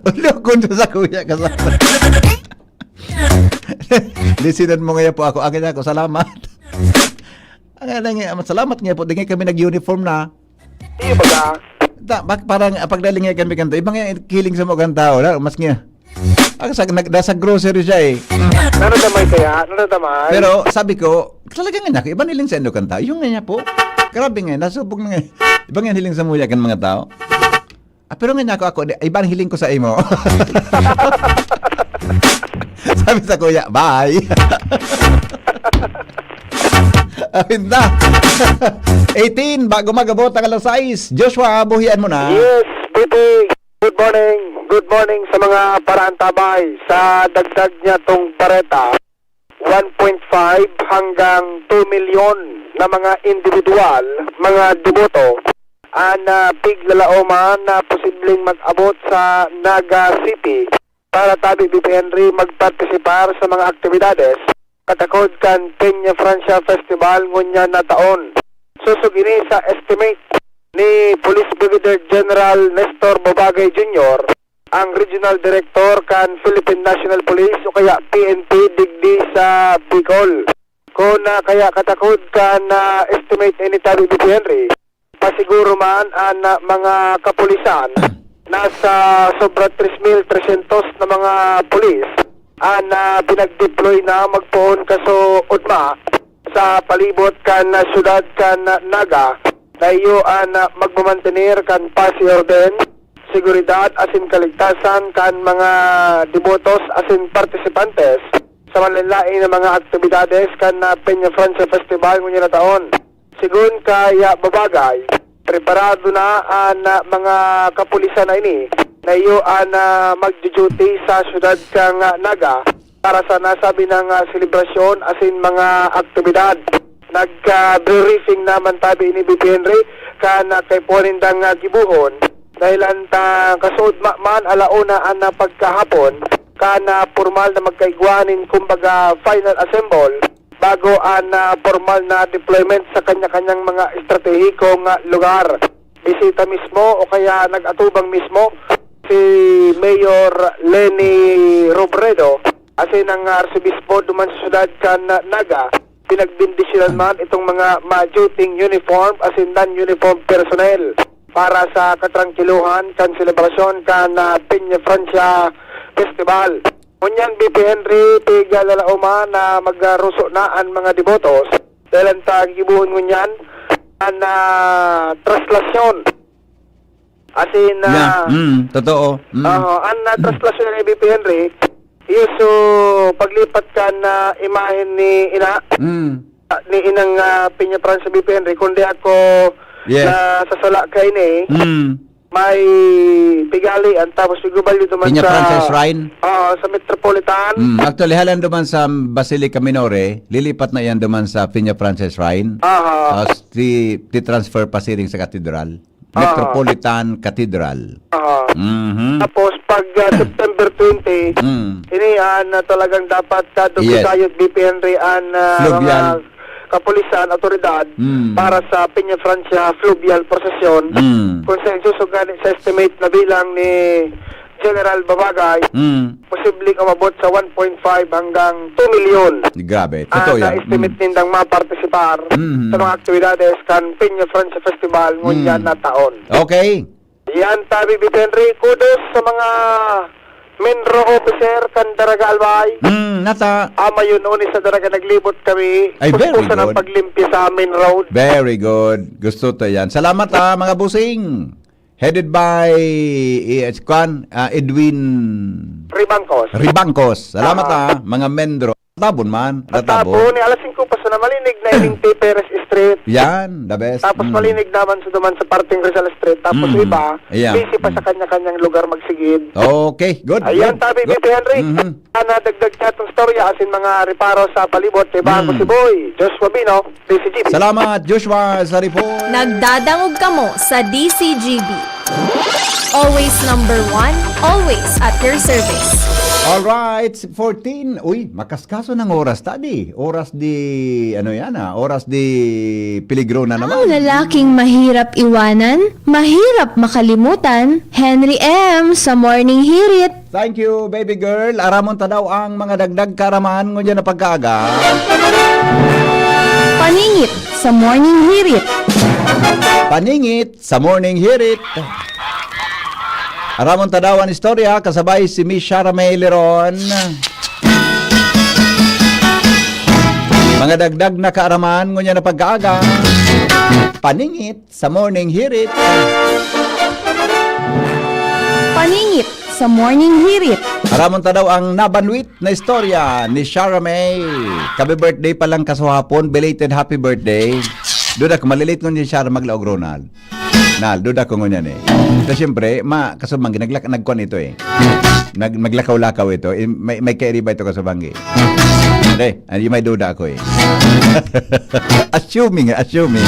Ulo ko sa kuya ka sa. Listener mo nga po ako. Akin ako, salamat. Ang alam nga, salamat nga po. Di nga kami nag-uniform na. Iyo baga. Ta, bak, parang ah, pagdaling nga kami kanto, ibang nga kiling sa mga tao, na, mas nga. Ang sa, nag, nasa grocery siya eh. Naradamay kaya? Naradamay? Pero sabi ko, talaga nga niya, ibang hiling sa endo kanta. Yung nga niya po, grabe nga, nasubog na nga. Ibang nga hiling sa muya kan mga tao. Ah, pero nga niya ako, ako, di- ibang hiling ko sa imo. Sabi sa kuya, bye. Apinda. Eighteen, bago mag-abot ang alas sais. Joshua, buhian mo na. Yes, B P. Good morning. Good morning sa mga paraantabay. Sa dagdag niya tong bareta, one point five hanggang two milyon na mga individual, mga deboto, ang ah, piglalaoman na posibleng mag-abot sa Naga City para tabi, B P Henry, magpartisipar sa mga aktibidades katakod kan Peña Francia Festival ngunyan na taon. Sosog ini sa estimate ni Police Brigadier General Nestor Babagay Junior, ang Regional Director kan Philippine National Police o kaya P N P digdi sa Bicol. Kun ah, kaya katakod kan ah, estimate ini tabi, B P Henry, pasiguro man an ah, mga kapulisan, nasa sobra tres mil tresyentos na mga pulis an, ah, pinag-deploy na magpoon kaso ugma sa palibot kan, ah, syudad kan, ah, Naga, na iyo an, ah, magmamantener kan paz y orden, seguridad asin kaligtasan kan mga debotos asin partisipantes sa manlaen-laen na mga aktibidades kan, ah, Peñafrancia Festival ngunyan na taon. Segun kay, ah, Babagay, preparado na an, ah, mga kapulisan na ini na iyo an, ah, magdu-duty sa syudad kan, ah, Naga para sa nasabi na, ah, selebrasyon asin mga aktibidad. Nagka-briefing naman tabi ini, B P Henry, kan, ah, kaipuhan nindang, ah, gibohon. Dahelan ta kaso ugma man, ala una an, ah, pagkahapon, kan, ah, pormal na magkaigwa nin, kumbaga, final assemble bago an, ah, pormal na deployment sa kanya-kanyang mga estratehikong, ah, lugar. Bisita mismo o kaya nag-atubang mismo si Mayor Leni Robredo, asin ang, ah, Arsobispo duman sa syudad kan, ah, Naga. Pinagbendisyonan man itong mga ma-duty-ing uniform asin non-uniform personnel para sa katrangkilohan kan selebrasyon kan, ah, Peñafrancia Festival. Ngunyan, B P Henry, piglalalaoman na magruso na an mga debotos dahelan ta gibohon ngunyan an, ah, traslasyon. Asin, Yeah, ah, mm, totoo. Mm. ah, an, ah, traslasyon ni B P Henry, iyo so paglipat kan, ah, imahen ni ina, Mm. ah, ni inang, ah, Peñafrancia, B P Henry, kundi ako Yes. nasasala kaini, Mm. may pigalian, tapos igubalyo duman Peñafrancia sa, Shrine? oo, sa Metropolitan. Mm, actually, halan duman sa Basilica Minore, lilipat na iyan duman sa Peñafrancia Shrine. Aha. Tapos ti-, ti-transfer pasiring sa katedral. Aha. Metropolitan Cathedral. Aha. Mhm. Tapos pag, ah, September twenty, Mm. ini an, ah, talagang dapat, ah, Yes. dumisayod, B P Henry, an, ah, Fluvial. mga kapulisan, awtoridad Mm. para sa Peñafrancia Fluvial Procession, Mm. kung sa insusog gani sa estimate na bilang ni General Babagay, Mm. posibleng umabot sa one point five hanggang two milyon Grabe. Totoo an yan. na-estimate Mm. nindang mapartisipar Mm. sa mga aktibidades kan Peñafrancia Festival ngunyan Mm. na taon. Okay. Yan, tabi, B P Henry. Kudos sa mga MENRO officer kan Daraga Albay. Mm, nata. Amayon, uni sa Daraga naglibot kami. Ay, very Puspusan ang good. paglimpya sa main road. Very good. Gusto to yan. Salamat, ah, mga busing. Headed by, eh, kwan, ah, Edwin Ribangcos. Ribangcos. Salamat, Aha. ah, mga MENRO. Tabon man, At tatabon. Tabon, ni alas singko pa sana malinig na ining Tiperes Street. Yan, the best. Tapos Mm. malinig naman sa duman sa parting Rizal Street. Tapos Mm. iba, Ayan. busy pa sa Mm. kanya-kanyang lugar magsigid. Okay, good, Ayan, good, tabi, good. B P Henry. Mhm. Ana, dagdag niya itong storya, asin mga reparo sa palibot, kay Bago Mm. si Boy, Joshua Bino, D C G B. Salamat, Joshua, sa report. Nagdadangog kamo sa D C G B. Always number one, always at your service. Alright, fourteen. Uy, makaskaso ng oras, tadi. Oras di, ano yan, ah, oras di peligro na Ang naman. lalaking mahirap iwanan, mahirap makalimutan, Henry M sa Morning Hirit. Thank you, baby girl. Aramon ta daw ang mga dagdag kaaraman ngunyan na pagkaaga. Paningit sa Morning Hirit. Paningit sa Morning Hirit. Aramon ta daw an istorya, kasabay si Miss Shara May Leron. Mga dagdag na kaaraman ngunyan na pagkaaga. Paningit sa Morning Hirit. Paningit sa Morning Hirit. Aramon ta daw ang nabanwit na istorya ni Shara May. Kabi birthday pa lang kasuhapon, belated happy birthday. Duda ko, malilate ngunyan si Shara maglaog, Ronald. Nal, duda ko ngunyan eh. So, siyempre, ma, kasubanggi, naglak-, nagkuan ito eh. Nag-, maglakaw-lakaw ito. Eh, may, may kairiba ito kasubanggi. Hindi, ano yung may duda ako eh. Assuming, assuming.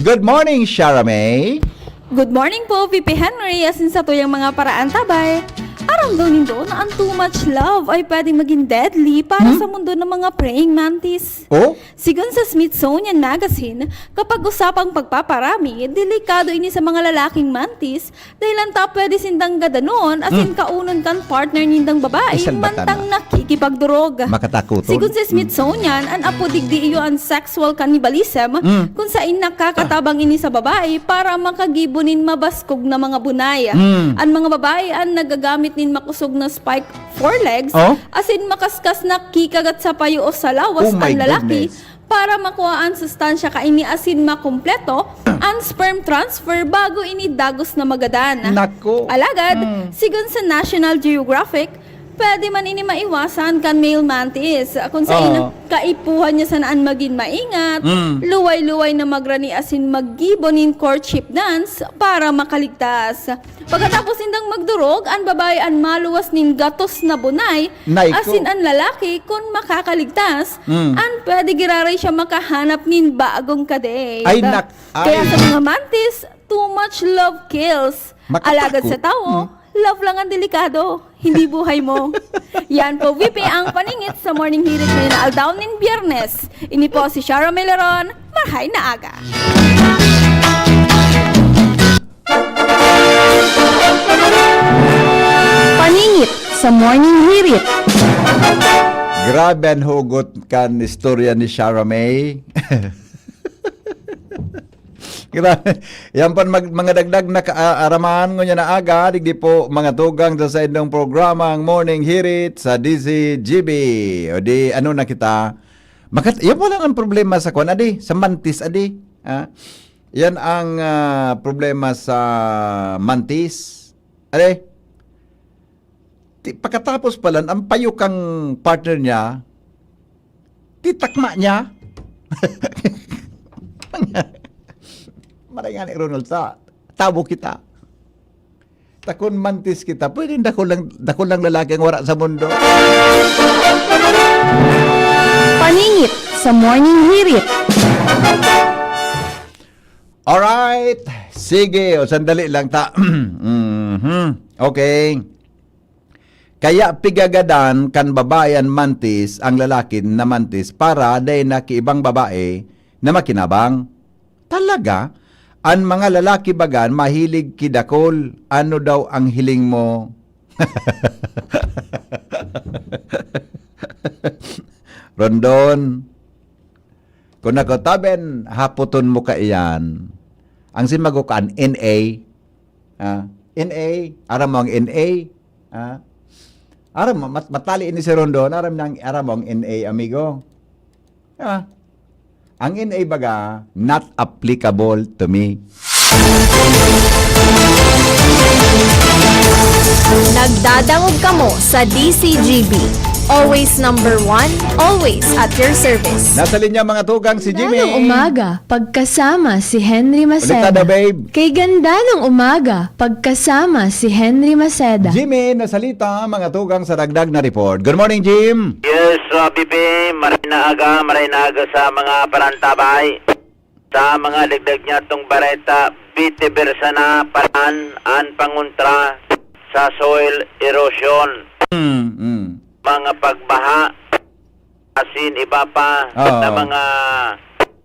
Good morning, Shara May. Good morning po, V P Henry, asin sa tuyang mga paraantabay. Aram daw nindo na ang too much love ay pwedeng maging deadly para Hmm? sa mundo ng mga praying mantis. Oh? Sigon sa Smithsonian Magazine, kapag usapang pagpaparami, delikado ini sa mga lalaking mantis dahil anta pwede sindang gadanon asin Hmm. kaunon kan partner nindang babae Ay, salbatan mantang na. nakikipagdurog. Makatakuton. Sigon sa Smithsonian, an apo digdi iyo an sexual cannibalism, Hmm. kung sain nakakatabang ini sa babae para makagibo nin mabaskog na mga bunay. Hmm. An mga babae an nagagamit nin makosog na spike forelegs, Oh? asin makaskas na kikagat sa payo o sa lawas Oh my an lalaki goodness. para makua an sustansya kaini asin makumpleto an sperm transfer bago ini dagos na magadan. Nako. Alagad, Mm. sigon sa National Geographic, pwede man ini maiwasan kan male mantis, kun saen Oo. kaipuhan niya sana an magin maingat, Mm. luway-luway na magrani asin maggibo nin courtship dance para makaligtas. Pagkatapos nindang magdurog, an babae an maluwas nin gatos na bunay, Nay ko. asin an lalaki, kun makakaligtas, Mm. an pwede giraray siya makahanap nin bagong kadate. Ay, nak-, Kaya ay. sa mga mantis, too much love kills. Makatakot. Alagad sa tawo, Mm. love lang ang delikado, hindi buhay mo. Yan po, V P ang paningit sa Morning Hirit ngayon na aldaw nin Biyernes. Ini po si Shara Meleron, marhay na aga. Paningit sa Morning Hirit. Grabe an hugot kan istorya ni Shara May. Grabe. Yan pa mag-, mga dagdag na kaaraman ngunyan na aga, digdi po mga tugang sa saindong programa, ang Morning Hirit sa D Z G B. O di, ano na kita? Makat-, yan pa lang ang problema sa kwan, adi, sa mantis, adi. Ha? Yan ang, ah, problema sa mantis. Adi, ti-, pagkatapos pala, ang payo kang partner niya, titakma niya. Maray nga ni Ronald, ta-, tawo kita. Takon mantis kita. Pwede dakul lang, dakul lang lalaki ang wara sa mundo. Paningit sa Morning Hirit. Alright. Sige. O, sandali lang ta. Mhm. Okay. Kaya pigagadan kan babae an mantis, ang lalaki na mantis, para dai na ki ibang babae na makinabang. Talaga? An mga lalaki baga mahilig ki dakul. Ano daw ang hiling mo? Rondon. Kun ako, taben, hapoton mo kaiyan. Ang simago kan N A. Ah, N A, aram mo ang N A? Ah, aram mo, mat-, matali ini si Rondon, aram nang, aram mo ang N A, amigo? Ah, ang N A baga, not applicable to me. Nagdadangog kamo sa D C G B. Always number one, always at your service. Nasa linya, mga tugang, si Jimmy. Magandang umaga, pagkasama si Henry Maceda. Ulit tada, babe. Kay ganda ng umaga, pagkasama si Henry Maceda. Jimmy, nasalita, mga tugang, sa dagdag na report. Good morning, Jim. Yes, uh, Bibi, maray na aga, maray na aga sa mga parantabay. Sa mga dagdag niya tong bareta, Bitibersa na paran an pangontra sa soil erosion, Mm, mm. mga pagbaha, asin iba pa Oo. na mga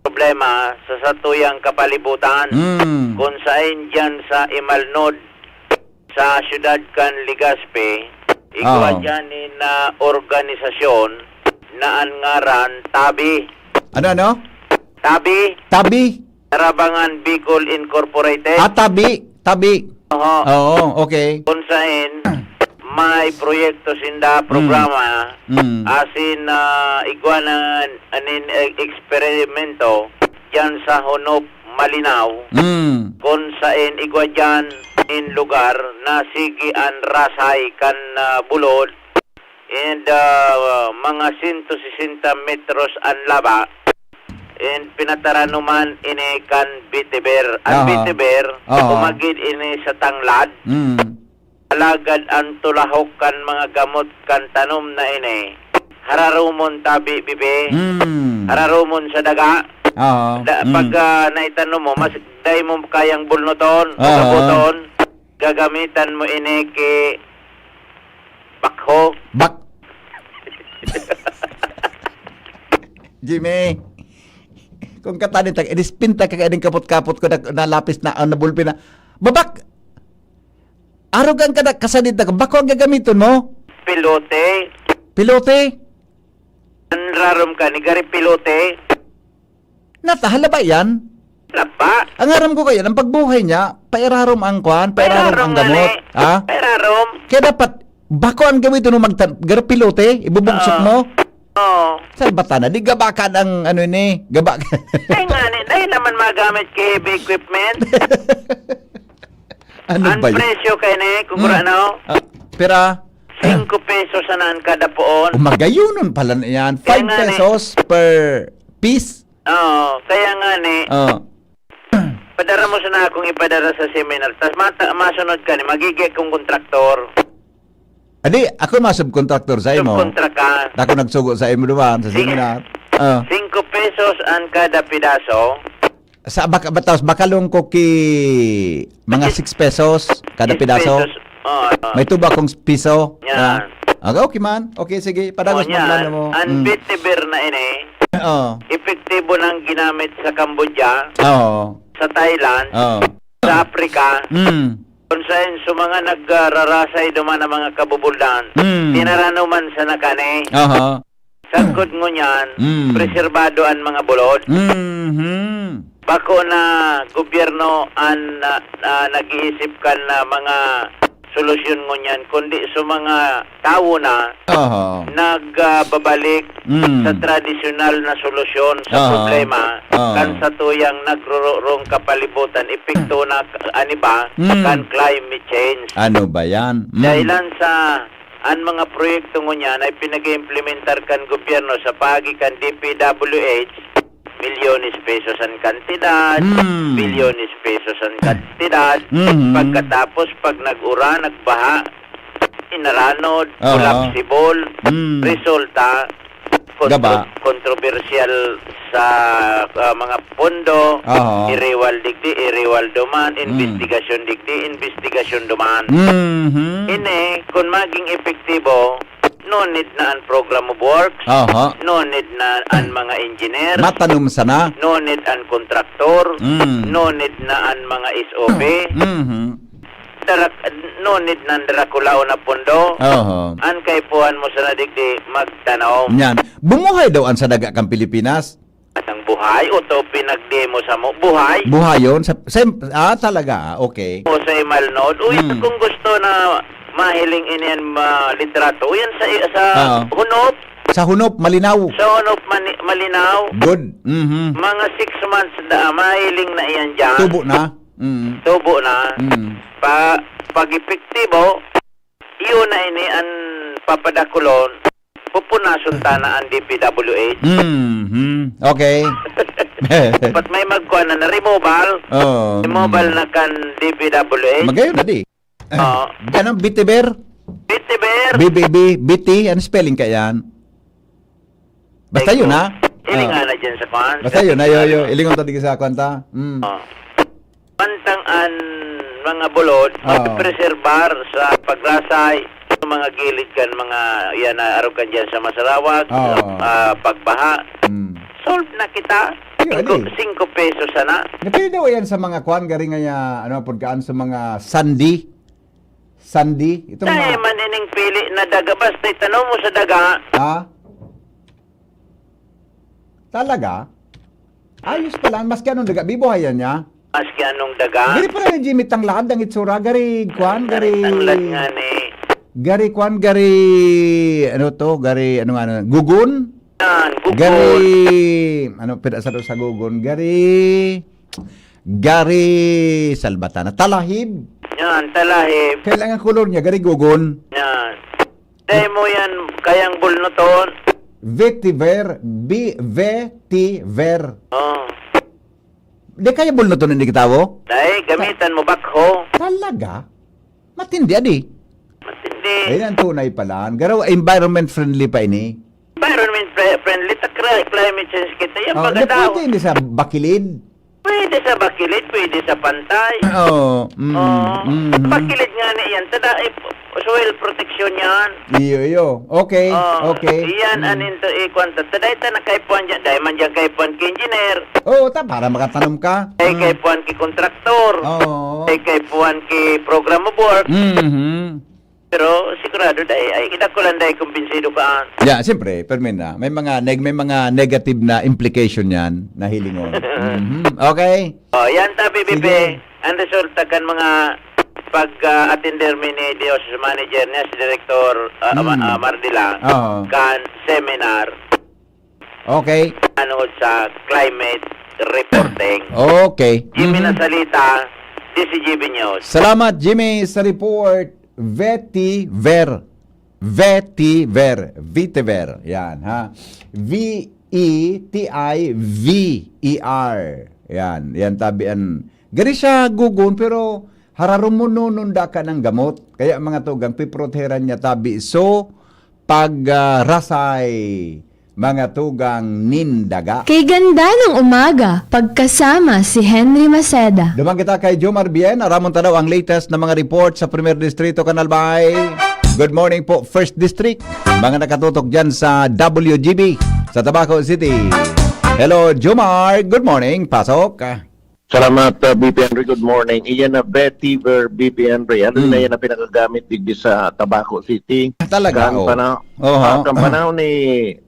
problema sa satuyang kapalibutan. Mm. Kun saen diyan sa Imalnod, sa siyudad kan Legazpi, igwa Oo. diyan nin, ah, organisasyon na an ngaran Tabi. Ano, ano? Tabi. Tabi? Tarabangan Bicol Incorporated. Ah, Tabi. Tabi. Oho. Oo, okay. Kun saen, may proyekto sinda, Mm. programa, Mm. asin, ah, igwa na anin, eh, eksperimento diyan sa Honop, Malinao. Mm. Kun saen igwa diyan in lugar na sige an rasay kan, ah, bulod, and, ah, mga sento sesenta metros an laba, and pinataranuman ini kan vetiver. An Aha. vetiver, Oo. umagid ini sa tanglad. Mm. Alagad an tulahok kan mga gamot kan tanom na ini, hararomon tabi, bibi. Mm. Hararomon sa daga. Oo. Da-, Mm. pag, ah, naitanom mo, mas, dai mo kayang bulnuton o Oo. gaboton, gagamitan mo ini ki bakho. Bak-, Jimmy, kung katanin ta, idispinta ka kaya din kapot-kapot ko na, na lapis na, ah, na bulpi na. Babak! Arog ang kada-, kasadit na, bako ang gagamiton mo? Pilote. Pilote? An rarom ka ni gari pilote. Nata, halaba yan? Laba. Ang aram ko kaya, ang pagbuhay niya, pairarom ang kwan, pairarom Pairarom ang nga gamot. ni. Ha? Pairarom. Kaya dapat, Bako ang gamiton mo magtan-, garo pilote, ibubugsok Oo. mo? Oo. Salbata na, di gaba ka ng ano ini, gaba ka. Ay nga ni, dahil naman magamit kay heavy equipment. Ano Ang ba yun? presyo kay ni, kung Mm. ano, Ah, pera? Singko pesos na ang kada poon. O, magayonon pala na yan. Kaya Five nga ni. pesos per piece. Oo, kaya nga ni, Oh. padara mo sana akong ipadara sa seminar. Tas mata-, masunod ka ni, magiging akong kontraktor. Adi, ako mga subkontraktor sa imo. Subkontra ka. Ako nagsugo sa imo duman, sa Sige. seminar. Oh. Singko pesos ang kada pidaso. Sa baka, batas, bakalong ko ki mga Six six pesos kada six pidaso. pesos. Oh, oh. May tuba akong piso. Yan. Ah. Okay, okay man. Okay, sige. Padagos Oh, mo yan. plano mo. Ang Mm. vetiver na ini, Oh. epektibo nang ginamit sa Cambodia, Oo. sa Thailand, Oo. sa Africa, Mm. kung saan sa mga nagrarasay duman ang mga kabubuldan, Mm. tinarano man sa nakani. Aha. Sagkod ngunyan, Mm. preserbado an mga bulod. Mhm. Bako na gobyerno an, ah, ah, nag-iisip kan, ah, mga solusyon ngunyan, kundi sa mga tawo na Aha. nag, ah, babalik Mm. sa tradisyonal na solusyon sa Aha. problema Aha. kan satuyang nagrururong kapalibutan, epekto na k-, ani ba, Mm. kan climate change. Ano ba yan? Mm. Dahilan sa An mga proyekto ngunyan ay pinag-iimplementar kan gobyerno sa paagi kan D P W H, milyones pesos an kantidad, Hmm. bilyones pesos an kantidad. Mhm. Pagkatapos, pag nag-uran, nagbaha, inaranod, Aha. collapsible, Hmm. resulta, kontro-, Gaba. kontrobersyal sa, ah, mga pondo, Aha. iriwal digdi, iriwal duman, Hmm. imbestigasyon digdi, imbestigasyon duman. Mhm. Ini, kun maging epektibo, no need na an program of works, Aha. no need na an mga engineer, Matanom sana. no need an kontraktor, Mm. no need na an mga S O P. Mhm. Darak-, no need na an darakulaon na pondo. Aha. An kaipuhan mo sana digdi, magtanom. Yan. Bumuhay daw an sa daga kan Pilipinas. Ang buhay, o to pinagdemo sa mo, buhay? Buhayon? Sa, sa, ah, talaga, ah, okay. O sa Imalnod. Uy, Hmm. kung gusto na mahiling ini an, ah, litrato, yan sa, sa Oo. Hunop. Sa Hunop, malinaw. Sa Hunop, mani-, malinaw. Good. Mhm. Mga six months na, mahiling na iyan dyan. Tubo na. Mm. Tubo na. Mm. Pa, pag epektibo, iyo na ini an papadakulon, pupunason ta na an D P W H. Mhm. Okay. Dapat may magkuha na, na removal. Oo. Removal Mm. na kan D P W H. Magayon na di. Oo. Ganun, Bitiber? Bitiber. B B B, B T, ano spelling ka yan? Basta yun, ha? Iling Oo. nga na dyan sa kwan. Basta Sa yun, ayo, ayo. Ilingon ta di sa kwan ta. Mm. Oo. Mantang an mga bulod, Oo. mapipreserbar sa pagrasay, sa mga gilid kan mga, yan, na arog kan dyan sa Masarawag, Oo. ah, pagbaha. Mm. Solve na kita. Ayun, Singko, ali. singko pesos sana. Napili daw yan sa mga kwan, gari nga ya, ano, pagkaan sa mga sandi. Sandi. Itong Dahil mga man ining pili na daga, basta itanong mo sa daga. Ha? Talaga? Ayos pala. Maski anong daga, bibuhayan niya? Maski anong daga. Gari pala ni Jimmy Tanglad, ang itsura. Gari, kwan, gari. Tanglad nga ni. Gari, kwan, gari, ano to? Gari, ano nga, ano? Gugon? Yan, gugon. Gari, ano, pira sa, sa gugon? Gari, gari, salbatana. Talahib. Yan, talahib. Kailangan kulor niya, gari gugon. Yan. Dahil mo yan, kayang bulnuton. Vetiver, bi-, vetiver. Oh. Di kaya bulnuton ni Gitawo? Dahil gamitan mo backhoe. Talaga? Matindi, adi. Matindi. Ayun ang tunay pala. Garo, environment friendly pa ini. Environment fri-, friendly, ta cri-, climate change kita. Yan, Oh, di pagkatao. pwede hindi sa bakilid. Pwede sa bakilid, pwede sa pantay. Oo. Mm, Oo. mm. Bakilid nga na yan. Tada, eh, soil protection yan. Iyo, iyo. Okay, Oo. okay. Yan, Mm. anin to, eh, kwan ta. Tada, ita na kaipuan dyan. Dahil man dyan kaipuan ki engineer. Oo, ta, para makatanom ka. Ay, Mm. kaipuan ki kontraktor. Oo. Ay, kaipuan ki program of work. Mhm. Pero sigurado, dai, ay, kita ko lang, dai, kumbinsido ka. Yeah, siyempre, permi na. May mga neg-, may mga negative na implication yan na hilingon. Mhm. Okay. Oh, yan, tabi, Sige. Bibi. Ang resulta kan mga pag, ah, attender mi ni Dios manager niya, si Director, ah, ama- Mm. ah, Mardilang, Oo. kan seminar Okay. ano sa climate reporting. Okay. Jimmy Mhm. Nasalita, D C G B News. Salamat, Jimmy, sa report. Vetiver. Vetiver. Vetiver. Yan, ha? V E T I V E R. Yan. Yan, tabi an. Gari siya gugon, pero hararumonon da ka ng gamot. Kaya mga tugang, piproteheran niya tabi. So, pag, ah, rasay, mga tugang nin daga. Kay ganda ng umaga, pagkasama si Henry Maceda. Duman kita kay Jomar Bien, aramon ta daw ang latest na mga report sa Primer Distrito, kan Albay. Good morning po, First District. Mga nakatutok dyan sa W G B, sa Tabaco City. Hello, Jomar. Good morning. Pasok. Salamat, uh, B P Henry. Good morning. Iyan na vetiver, B P Henry. Ano Mm. na yan ang pinagagamit digdi sa Tabaco City? Talaga, Kan oh. pana-, Oho. ah, kan panahon ni,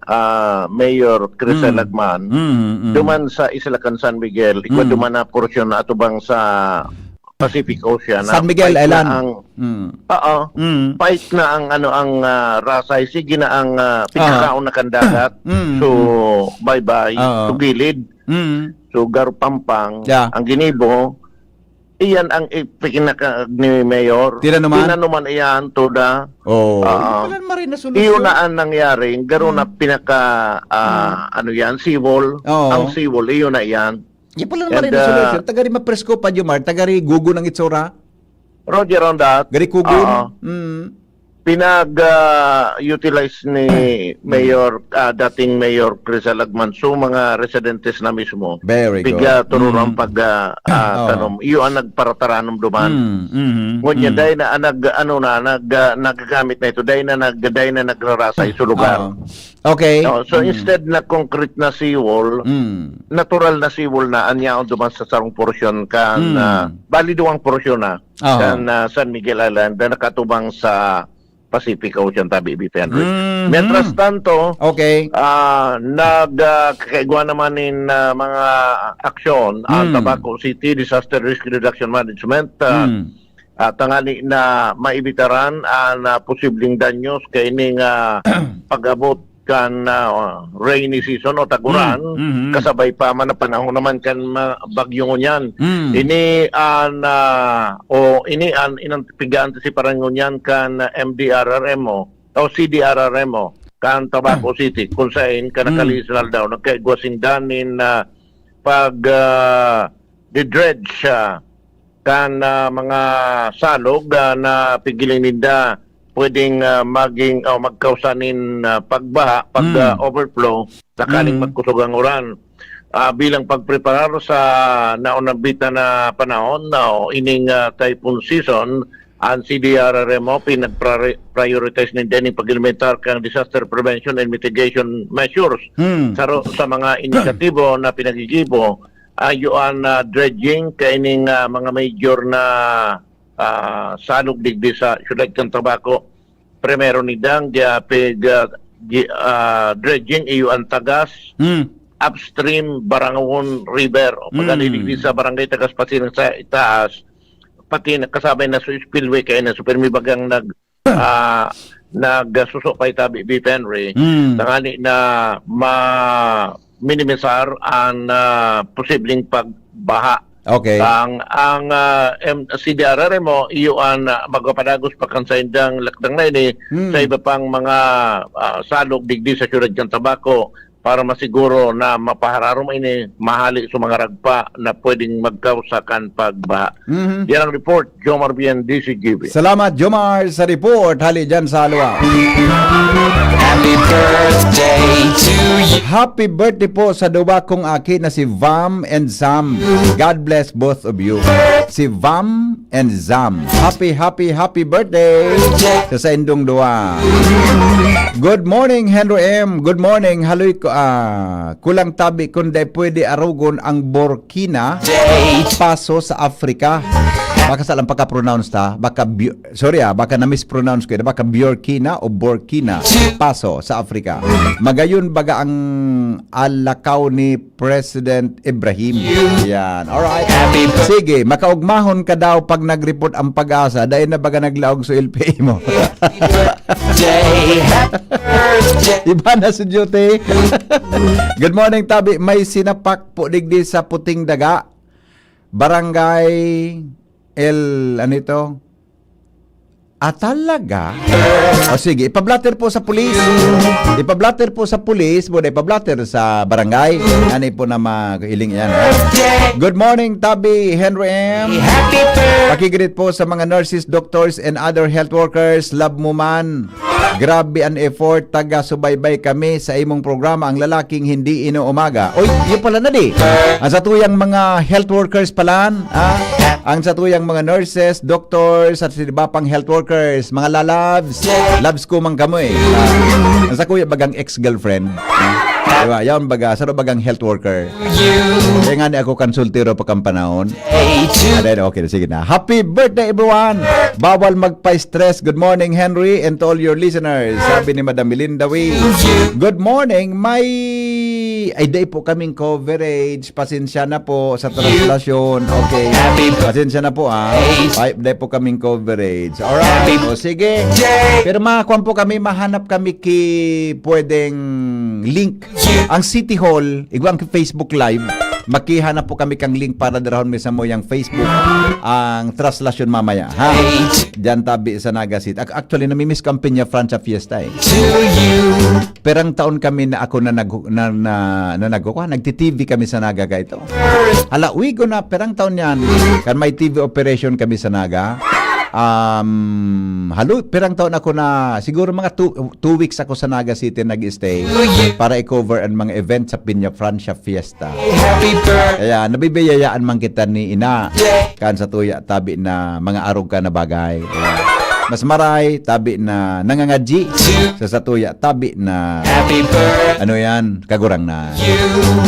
ah, Mayor Crisel Mm. Lagman, Mm, mm. duman sa Isla kan San Miguel, igwa Mm. duman na porsyon na atubang sa Pacific Ocean, na San Miguel fight na Island. ang Mm. Oo. Mm. Fight na ang, ano, ang, ah, rasay. Sige na ang, ah, Ah. pigkakaon na kan dagat. Mm, So, mm. bye-bye. Oo. Sugilid. Mm. So, Garupampang, Yeah. ang ginibo, iyan ang ipinaka ni Mayor. Tinanuman? Tinanuman iyan, toda. Oo. Oo. Wala naman rin na solusyon. Iyon na ang nangyari. Garo na Mm. pinaka, ah, Mm. ano yan, seawall. Oo. Ang seawall, iyon na yan. Yan pala naman And, rin na ah, solusyon. Taga rin mapresko pa, Jomar. Taga rin gugo ng itsura. Roger on that. Gari kugon. Oo. Mm. Pinag, ah, utilize ni Mm. Mayor, ah, dating Mayor Crisel Lagman, so mga residentes na mismo. Very good. Piga tururang Mm. pag, ah, ah, Oo. tanom. Iyo ang nagparataranom duman. Mm, mhm, Ngunyan, mm. dahil na, ah, nag, ano na, nag, ah, nagagamit na ito, dahil na, nag, dahil na nagrarasay sa lugar. Oo. Okay. No, so Mm. instead na concrete na seawall, Mm. natural na seawall na, an yaon duman sa sarong porsyon kan, Mm. ah, bali duwang porsyon na, Aha. kan, ah, San Miguel Island na nakatubang sa Pacific Ocean, tabi, B P Henry. Mhm. Mientras tanto, Okay. ah, nag, ah, kakaigwa naman nin, ah, mga aksyon ang Mm. Tabaco City Disaster Risk Reduction Management, ah, Mm. ah, tanganing na maibitaran an, ah, posibleng danyos kaining, ah, pag-abot kan, ah, rainy season o taguran, Mm, mhm. kasabay pa man na panahon naman kan ma-, bagyo ngunyan. Mm. Ini an, ah, o ini an inan-, pig-aantisiparan ngunyan kan M D R R M o, o C D R R M o, kan Tabaco City, kung sain kan Mm. nakalihis na aldaw, nagkaigwa sinda nin, ah, pag, ah, di-dredge, ah, kan, ah, mga salog, ah, na pigiling ninda pwedeng, ah, maging o magkausa nin, ah, pagbaha, pag, Mm. ah, overflow, sakaling Mm. magkusog ang uran. Ah, bilang pagpreparar sa naunabit na, na panahon, no, ining, ah, typhoon season, ang C D R R M o pinag-prioritize ninda ning pag-implementar kan disaster prevention and mitigation measures. Mm. Sa ro-, sa mga inisyatibo na pinaggigibo, ah, iyo an, ah, dredging kaining, ah, mga major na, ah, salog digdi sa siyudad kan Tabaco. Primero ninda, gi-, ah, pig, ah, gi-, ah, dredging, iyo an tagas, Hmm. upstream, Barangon River. O pag Hmm. digdi sa Barangay Tagas Pasiring sa itaas, pati na, kasabay na sa spillway, kaya na sa pirmi bagang nag-, ah, nagsuso pa itabi, B P Henry. Hmm. Tangani na ma-, minimisar ang, ah, posibleng pagbaha. Okay. Ang, ang, ah, M-, C D R R M o, iyo an, ah, magpapadagos pa kan saindang lakdang na ini Hmm. sa iba pang mga, ah, salog digdi sa siyudad kan Tabaco para masiguro na mapahararom ini, mahali sa mga ragpa na pwedeng magkausa kan pagbaha. Mhm. Yan ang report, Jomar Bien, D C G B. Salamat, Jomar, sa report. Hali dyan sa Alwa. Happy birthday to you. Happy birthday po sa duwa kong aki na si Vam and Sam. God bless both of you. Si Vam and Zam. Happy, happy, happy birthday sa saindong duwa. Good morning, Henry M. Good morning. Haloy ko, ah, kulang tabi kung dai pwede arugon ang Burkina Faso sa Africa. Baka sa lang pagka-pronounce ta, baka Bu-, sorry ah, baka na-mispronounce ko yun, baka Burkina o Burkina Faso sa Africa. Magayon baga ang alakaw ni President Ibrahim. Yan. Alright. Sige, makaugmahon ka daw pag nag-report ang PAGASA. Dahil na baga naglaog sa L P A mo. Iba na si Jute. Good morning, Tabi. May sinapak po digdi sa Puting Daga. Barangay El, ano ito? Ah, talaga? O sige, ipablatter po sa pulis. Ipablatter po sa pulis, muna ipablatter sa barangay. Ano po na ma-, iling yan, ha? Good morning, Tabi Henry M. Pakigreet po sa mga nurses, doctors, and other health workers. Love mo man. Grabe an effort, taga-subaybay kami sa imong programa, ang lalaking hindi inuumaga. Oy, yun pala na di. Ang satuyang mga health workers pala, ah, ang satuyang mga nurses, doctors, at iba pang health workers, mga lalabs, labs ko man kamo eh. Ang sakuya bagang ex-girlfriend. Diba? Yan baga, sa bagang health worker. Kaya nga ni ako konsultero pa kang panahon. Ayan, okay, sige na. Happy birthday, everyone! Bawal magpa-stress. Good morning, Henry, and to all your listeners. Sabi ni Madam Melinda Wee. Good morning, may... Ay, day po kaming coverage. Pasensya na po sa translasyon. Okay. Pasensya na po, ah. Ay, day po kaming coverage. Alright. O, sige. Pero makakuan po kami, mahanap kami ki pwedeng link. Ang City Hall, igwa ang Facebook Live, makihanap po kami kang link para darahon mi sa mo yang Facebook ang translasyon mamaya, ha? Diyan tabi sa Naga City. Ac-, actually, namimiss ko ang Peña Francia Fiesta eh. Perang taon kami na ako na nag-, na, na, na nagkukuha, nagti-T V kami sa Naga ka ito. Hala, uy ko na, perang taon yan. Kan may T V operation kami sa Naga. Um, halo, perang taon ako na, siguro mga two, two weeks ako sa Naga City nag-stay para i-cover ang mga event sa Peña Francia Fiesta. Kaya nabibiyayaan man kita ni ina. Kan sa tuya, tabi na mga arog ka na bagay. Kaya mas maray, tabi na nangangadji. Sa satuya, tabi na ano yan, kagurang na.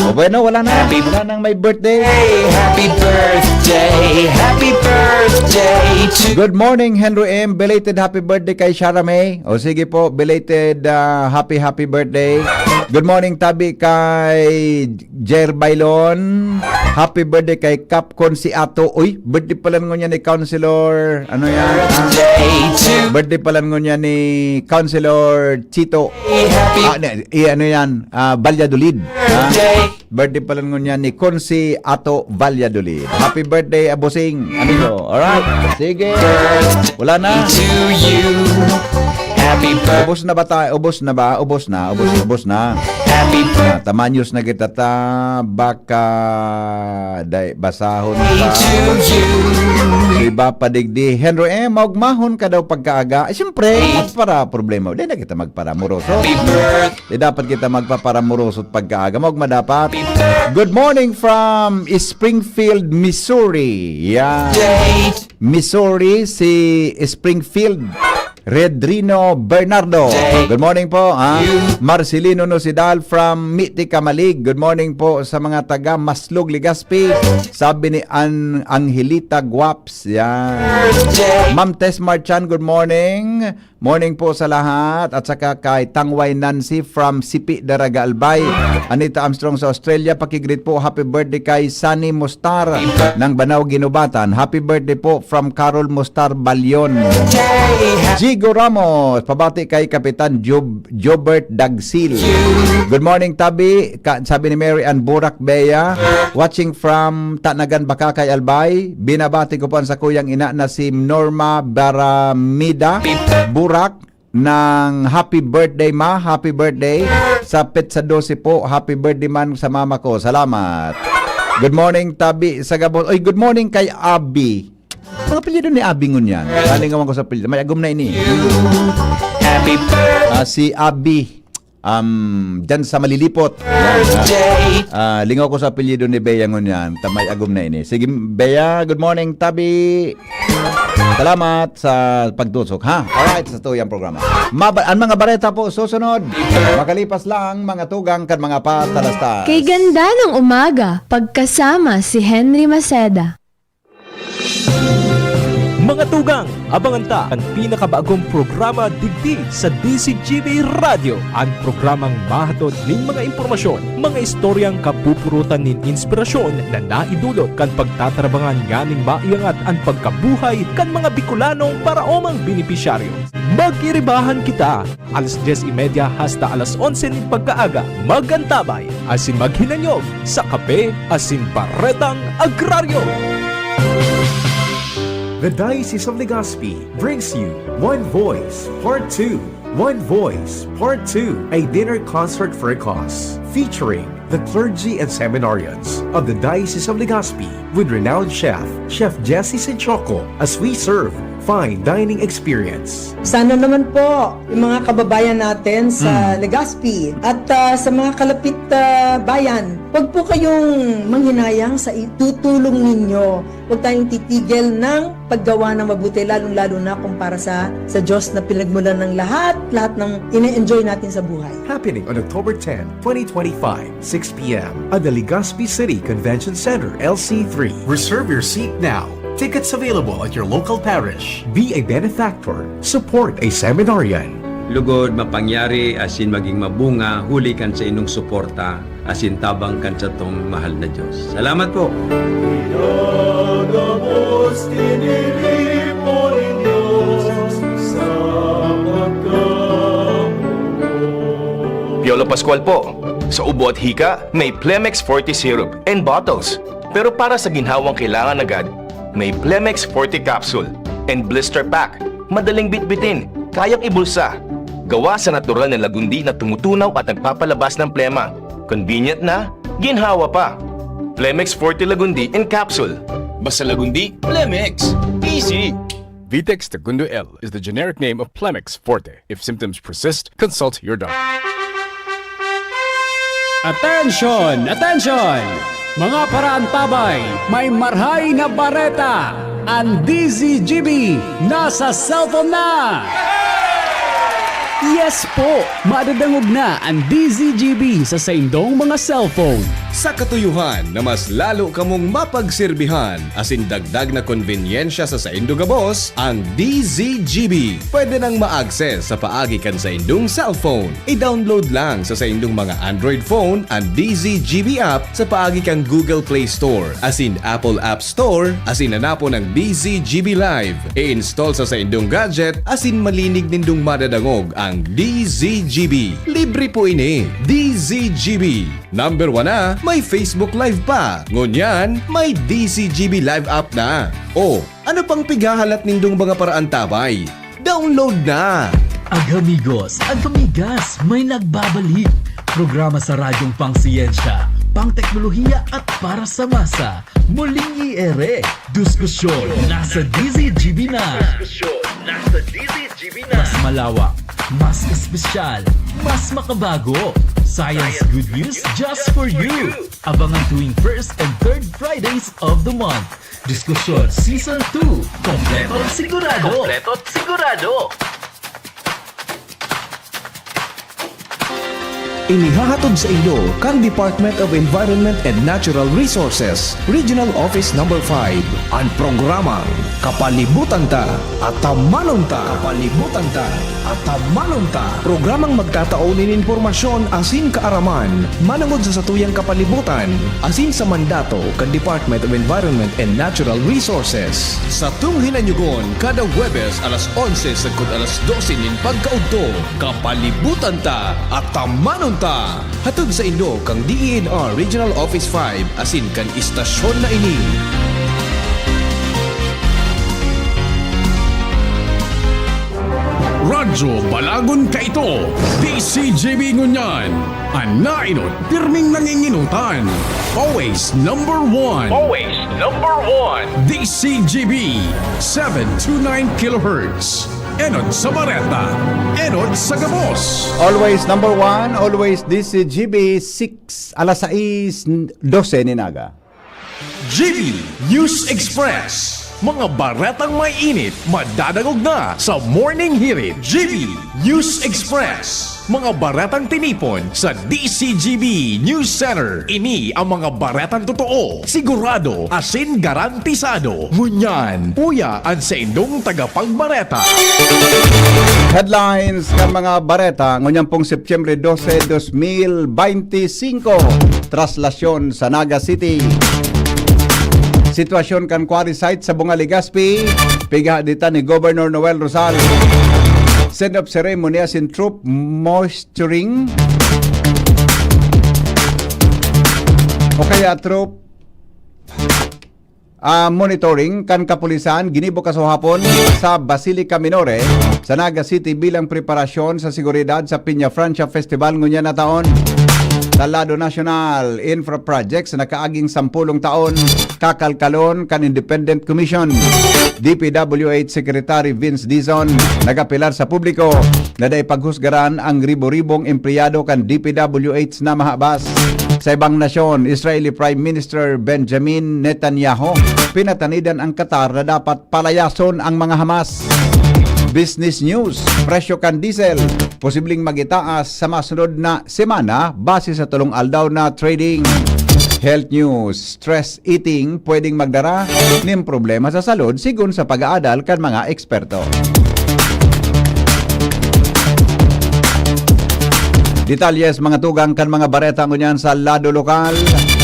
O bueno, wala na. Wala nang may birthday. Happy birthday, happy birthday to Good morning, Henry M. Belated happy birthday kay Shara May. O sige po, belated, ah, happy, happy birthday. Good morning, tabi kay Jer Bailon. Happy birthday kay Capcon si Ato. Uy, birthday pala ngunyan ni Councilor, ano yan? Ah, birthday pala ngunyan ni Councilor Chito. Ah, ne, i-, ano yan? Ah, Valladolid. Ah, birthday pala ngunyan ni Consi Ato Valladolid. Happy birthday, Abosing, amigo. Alright. Sige. Wala na. Happy birthday. Ubos na ba tayo? Ubos na ba? Ubos na. Ubos, ubos na. Happy birthday. Ah, tamanyos na kita ta. Baka, dai, basahon ta. Iba pa digdi. Henry, eh, maugmahon ka daw pagkaaga. Eh, siyempre, para problema. Di na kita magparamoroso. Happy birthday. Di dapat kita magpaparamoroso at pagkaaga. Maugma dapat. Good morning from Springfield, Missouri. Yan. Missouri, si Springfield. Redrino Bernardo. Good morning po, ha? Marcelino Nosidal from Miti, Camalig. Good morning po sa mga taga Maslog, Legazpi. Sabi ni An-, Angelita Guaps. Yan. Ma'am Tess Marchan, good morning. Morning po sa lahat. At saka kay Tangway Nancy from Sipi, Daraga, Albay. Anita Armstrong sa Australia, pakigreet po. Happy birthday kay Sunny Mustar ng Banao, Ginubatan. Happy birthday po from Carol Mustar, Balyon. Jigo Ramos, pabati kay Kapitan Job-, Jobert Dagsil. Good morning, Tabi. Ka-, sabi ni Mary Ann Burak Bea, watching from Tanagan, Bacacay, Albay. Binabati ko po ang sakuyang ina na si Norma Baramida Burak ng happy birthday, ma. Happy birthday. Sa petsa dose po, happy birthday man sa mama ko. Salamat. Good morning, Tabi sa Gabos. Oy, good morning kay Abi. Ang apelyido ni Abi ngunyan. Nalingawan ko sa apelyido. May agom na ini. Happy birthday. Ah, si Abi. Um, dyan sa Malilipot. Yan, ha? Ah, lingaw ko sa apelyido ni Bea ngunyan. Tamay agom na ini. Sige, Bea, good morning, Tabi. Salamat sa pagtusok, ha? Alright, sa tuyang programa. Maba-, ang mga bareta po susunod. Makalipas lang mga tugang kan mga patalastas. Kay ganda ng umaga, pagkasama si Henry Maceda. Mga tugang, abangan ta an pinakabagong programa digdi sa D Z G B Radyo, an programang mahatod nin mga impormasyon, mga istoryang kapupurutan nin inspirasyon na naidulot kan pagtatarabangan nganing maiangat an pagkabuhay kan mga Bicolanong paraomang benepisyaryo. Magiribahan kita! Alas dyes y media hasta alas onse nin pagkaaga, mag-antabay asin maghinanyog sa Kape asin Baretang Agraryo. The Diocese of Legazpi brings you One Voice Part two. One Voice Part two, a dinner concert for a cause, featuring the clergy and seminarians of the Diocese of Legazpi with renowned chef, Chef Jesse Sichoco, as we serve fine dining experience. Sana naman po, yung mga kababayan natin sa Legazpi at, ah, sa mga kalapit, ah, bayan, wag po kayong manghinayang sa itutulong ninyo. Wag tayong titigil ng paggawa ng mabuti, lalong-lalo na kung para sa, sa Diyos na pinagmulan ng lahat, lahat ng ine-enjoy natin sa buhay. Happening on October ten, twenty twenty-five, six p m at the Legazpi City Convention Center, L C three. Reserve your seat now. Tickets available at your local parish. Be a benefactor. Support a seminarian. Lugod, mapangyari asin maging mabunga huli kan sa inyong suporta asin tabang kan satong mahal na Diyos. Salamat po! Pinagabos, tiniripo nin Diyos sa pagkamuot. Piolo Pascual po. Sa ubo at hika, may Plemex Forte Syrup and Bottles. Pero para sa ginhawang kailangan agad, may Plemex Forte Capsule and Blister Pack. Madaling bitbitin, kayang ibulsa. Gawa sa natural na lagundi na tumutunaw at nagpapalabas ng plema. Convenient na, ginhawa pa. Plemex Forte Lagundi in Capsule. Basta Lagundi, Plemex. Easy! Vitex Tegundo L is the generic name of Plemex Forte. If symptoms persist, consult your doctor. Attention! Attention! Mga paraantabay, may marhay na bareta! An D Z G B nasa cellphone na! Yes po! Madadangog na an D Z G B sa saindong mga cellphone. Sa katuyohan na mas lalo kamong mapagserbihan asin dagdag na konbenyensya sa saindo gabos, ang D Z G B pwede nang ma-access sa paagi kan saindong cellphone. I-download lang sa saindong mga Android phone an D Z G B app sa paagi kan Google Play Store asin Apple App Store asin hanapon ang D Z G B Live. I-install sa saindong gadget asin malinig nindong madadangog ang D Z G B. Libre po ini. D Z G B. Number one na, may Facebook Live pa. Ngunyan, may D Z G B Live app na. O, ano pang pighahalat nindong mga paraantabay? Download na! Agamigos, agamigas, may nagbabalik. Programa sa radyong pangsiyensya, pangteknolohiya at para sa masa. Muling i-ere. Diskusyon nasa D Z G B na. Diskusyon nasa D Z G B na. Mas malawak, mas espesyal, mas makabago. Science good news just for you. Abangan tuwing first and third Fridays of the month. Diskusyon Season two. Kompleto at sigurado. Kompleto at sigurado. Inihahatod saindo kan Department of Environment and Natural Resources, Regional Office Number five, an programang Kapalibutan Ta, Atamanon Ta. Kapalibutan Ta, Atamanon Ta. Programang magtatao nin impormasyon asin kaaraman manongod sa satuyang kapalibutan asin sa mandato kan Department of Environment and Natural Resources. Satong hinanyugon kada Huwebes alas onse sagkod alas dose nin pagkaudto. Kapalibutan Ta, Atamanon Ta! Hatod saindo kan D E N R Regional Office five asin kan istasyon na ini. Radyo Balagon kaito, D Z G B ngunyan. An naenot, pirming nangingenotan. Always number one. Always number one. D Z G B, seven two nine kilohertz. Enot sa bareta, enot sa gabos. Always number one, always D Z G B, six, alas sais dose nin aga. G B News Express. Mga baretang may init, madadangog na sa Morning Hirit, G B News Express. Mga baretang tinipon sa D C G B News Center. Ini ang mga baretang totoo, sigurado, asin garantisado. Ngunyan, uya an saindong tagapagbareta. Headlines kan mga bareta, ngunyan pong Setyembre dose, dos mil beinti singko. Traslasyon sa Naga City. Sitwasyon kan quarry site sa Bunga, Legazpi, pighahaditan ni Governor Noel Rosal. Send-off ceremony asin troop mustering. O kaya troop, ah, monitoring kan kapulisan ginibo kasuhapon sa Basilica Minore sa Naga City bilang preparasyon sa seguridad sa Peña Francia Festival ngunyan na taon. Sa lado nasyonal, infra projects na kaaging sampulong taon, kakalkalon kan Independent Commission. D P W H Secretary Vince Dizon nagapelar sa publiko na dai paghusgaran ang ribo-ribong empleyado kan D P W H na mahabas. Sa ibang nasyon, Israeli Prime Minister Benjamin Netanyahu pinatanidan ang Qatar na dapat palayason ang mga Hamas. Business News, presyo kan diesel posibleng magitaas sa masunod na semana base sa tulong aldaw na trading. Health News, stress eating pwedeng magdara nin problema sa salud, sigon sa pag-aadal kan mga eksperto. Detalye sa mga tugang kan mga bareta ngunyan sa lado lokal.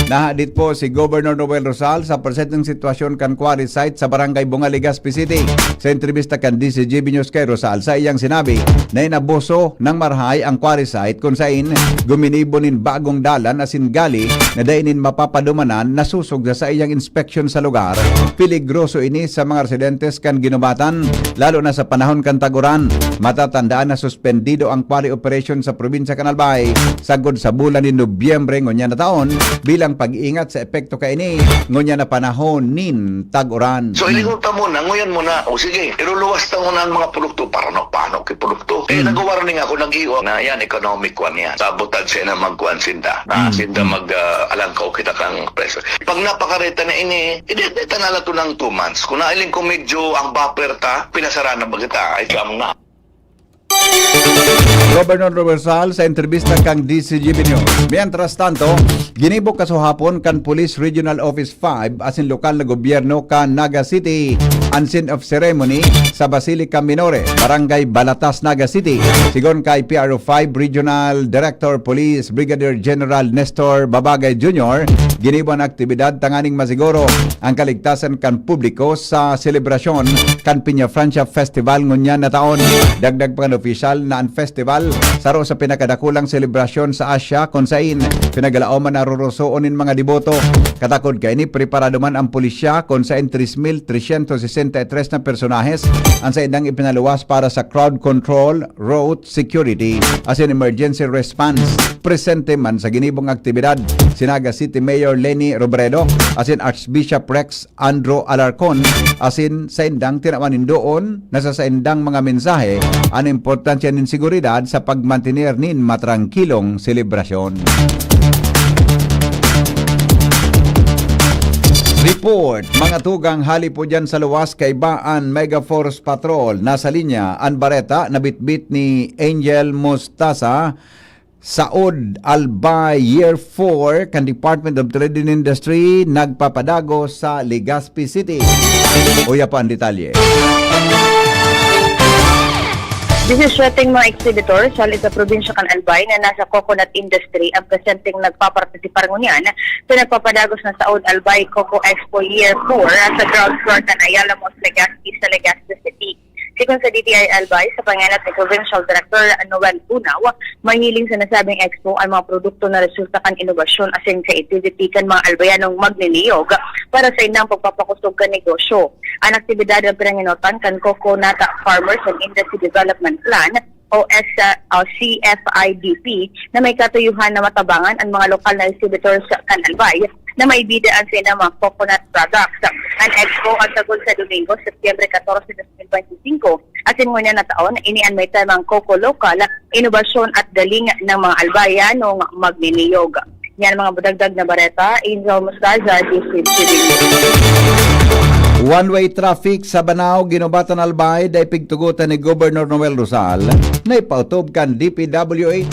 Nahadit po si Governor Noel Rosal sa presenteng sitwasyon kan quarry site sa Barangay Bunga, Legazpi City. Sa entrebista kan D C G B News kay Rosal, sa iyang sinabi na inabuso ng marahay ang quarry site, kun sain guminibo nin bagong dalan asin gali na dai nin mapapadumanan na susog sa saiyang inspeksyon sa lugar. Peligroso ini sa mga residentes kan ginubatan, lalo na sa panahon kan tag-uran. Matatandaan na suspendido ang quarry operation sa probinsya kan Albay sagkod sa bulan nin Nobyembre ngunyan na taon bilang pag-iingat sa epekto kaini ngunyan na panahon nin tag-uran. So, ilingon ta muna, nguyan muna, o sige, iruluwas ta muna ang mga produkto para na paano ki produkto. Eh, Mm. nag-warning ako, nag-iwa na yan, economic one yan. Sabotad siya na magkuhan sinda, na Mm. sinda Mm. mag, ah, alangkaw kita kang presyo. Pag napakareta na ini, idedeta na lang to ng two months. Kung nailing ko medyo ang buffer ta, pinasara na ba kita? Ay, siyam na. Governor Rosal sa entrebista kang D C G B News. Mientras tanto, ginibo kasuhapon kan Police Regional Office five asin lokal na gobyerno kan Naga City an send-off ceremony sa Basilica Minore, Barangay Balatas, Naga City. Sigon kay P R O five Regional Director Police Brigadier General Nestor Babagay Junior, ginibo an aktibidad tanganing masiguro ang kaligtasan kan publiko sa selebrasyon kan Peña Francia Festival ngunyan na taon. Dagdag pa kan opisyal na an festival saro sa pinakadakulang selebrasyon sa Asia, kun sain pinagalaoman na rorosoon nin mga deboto. Katakod kaini, preparado man ang pulisya, kun sain tres mil trescientos sesenta y tres na personahes ang saindang ipinaluwas para sa crowd control, road security, asin emergency response. Presente man sa ginibong aktibidad si Naga City Mayor Leni Robredo asin Archbishop Rex Andro Alarcon, asin saindang tinawan nin doon na sa saindang mga mensahe an importansya nin seguridad sa pagmantener nin matrangkilong selebrasyon. Report, mga tugang, hali po dyan sa luwas, kaiba an Mega Force Patrol. Nasa linya an bareta na bitbit ni Angel Mustasa. Saud Albay Year four kan Department of Trade and Industry nagpapadago sa Legazpi City. Uya pa ang detalye. Disisiete mga exhibitor sa sa probinsya kan Albay na nasa coconut industry ang presenteng nagpapartisipar ngunyan sa nagpapadagos na Saud Albay Coco Expo Year four sa ground floor kan Ayala Malls, Legazpi, sa Legazpi City. Sigon sa D T I Albay, sa pangenot ni Provincial Director Noel Bunaw, mahiling sa nasabing expo ang mga produkto na resulta kan inobasyon asin creativity kan mga Albayanong magniniog para sa indang pagpapakosog kan negosyo. An aktibidad ang pinangenotan kan Coconut Farmers and Industry Development Plan o S, o C F I D P, na may katuyuhan na matabangan an mga lokal na exhibitors kan Albay na may bida an saindang mga coconut products. An expo ang sagol sa Domingo, Setyembre katorse, dos mil benti singko, asin ngunyan na taon, ini an may temang Coco Local, Inobasyon at Galing ng mga Albayanong Magniniyog. Yan mga budagdag na bareta, Angel Mostaza, D C T V News. One-way traffic sa Banao, Guinobatan, Albay, dai pigtugotan ni Governor Noel Rosal, na ipautob kan D P W H.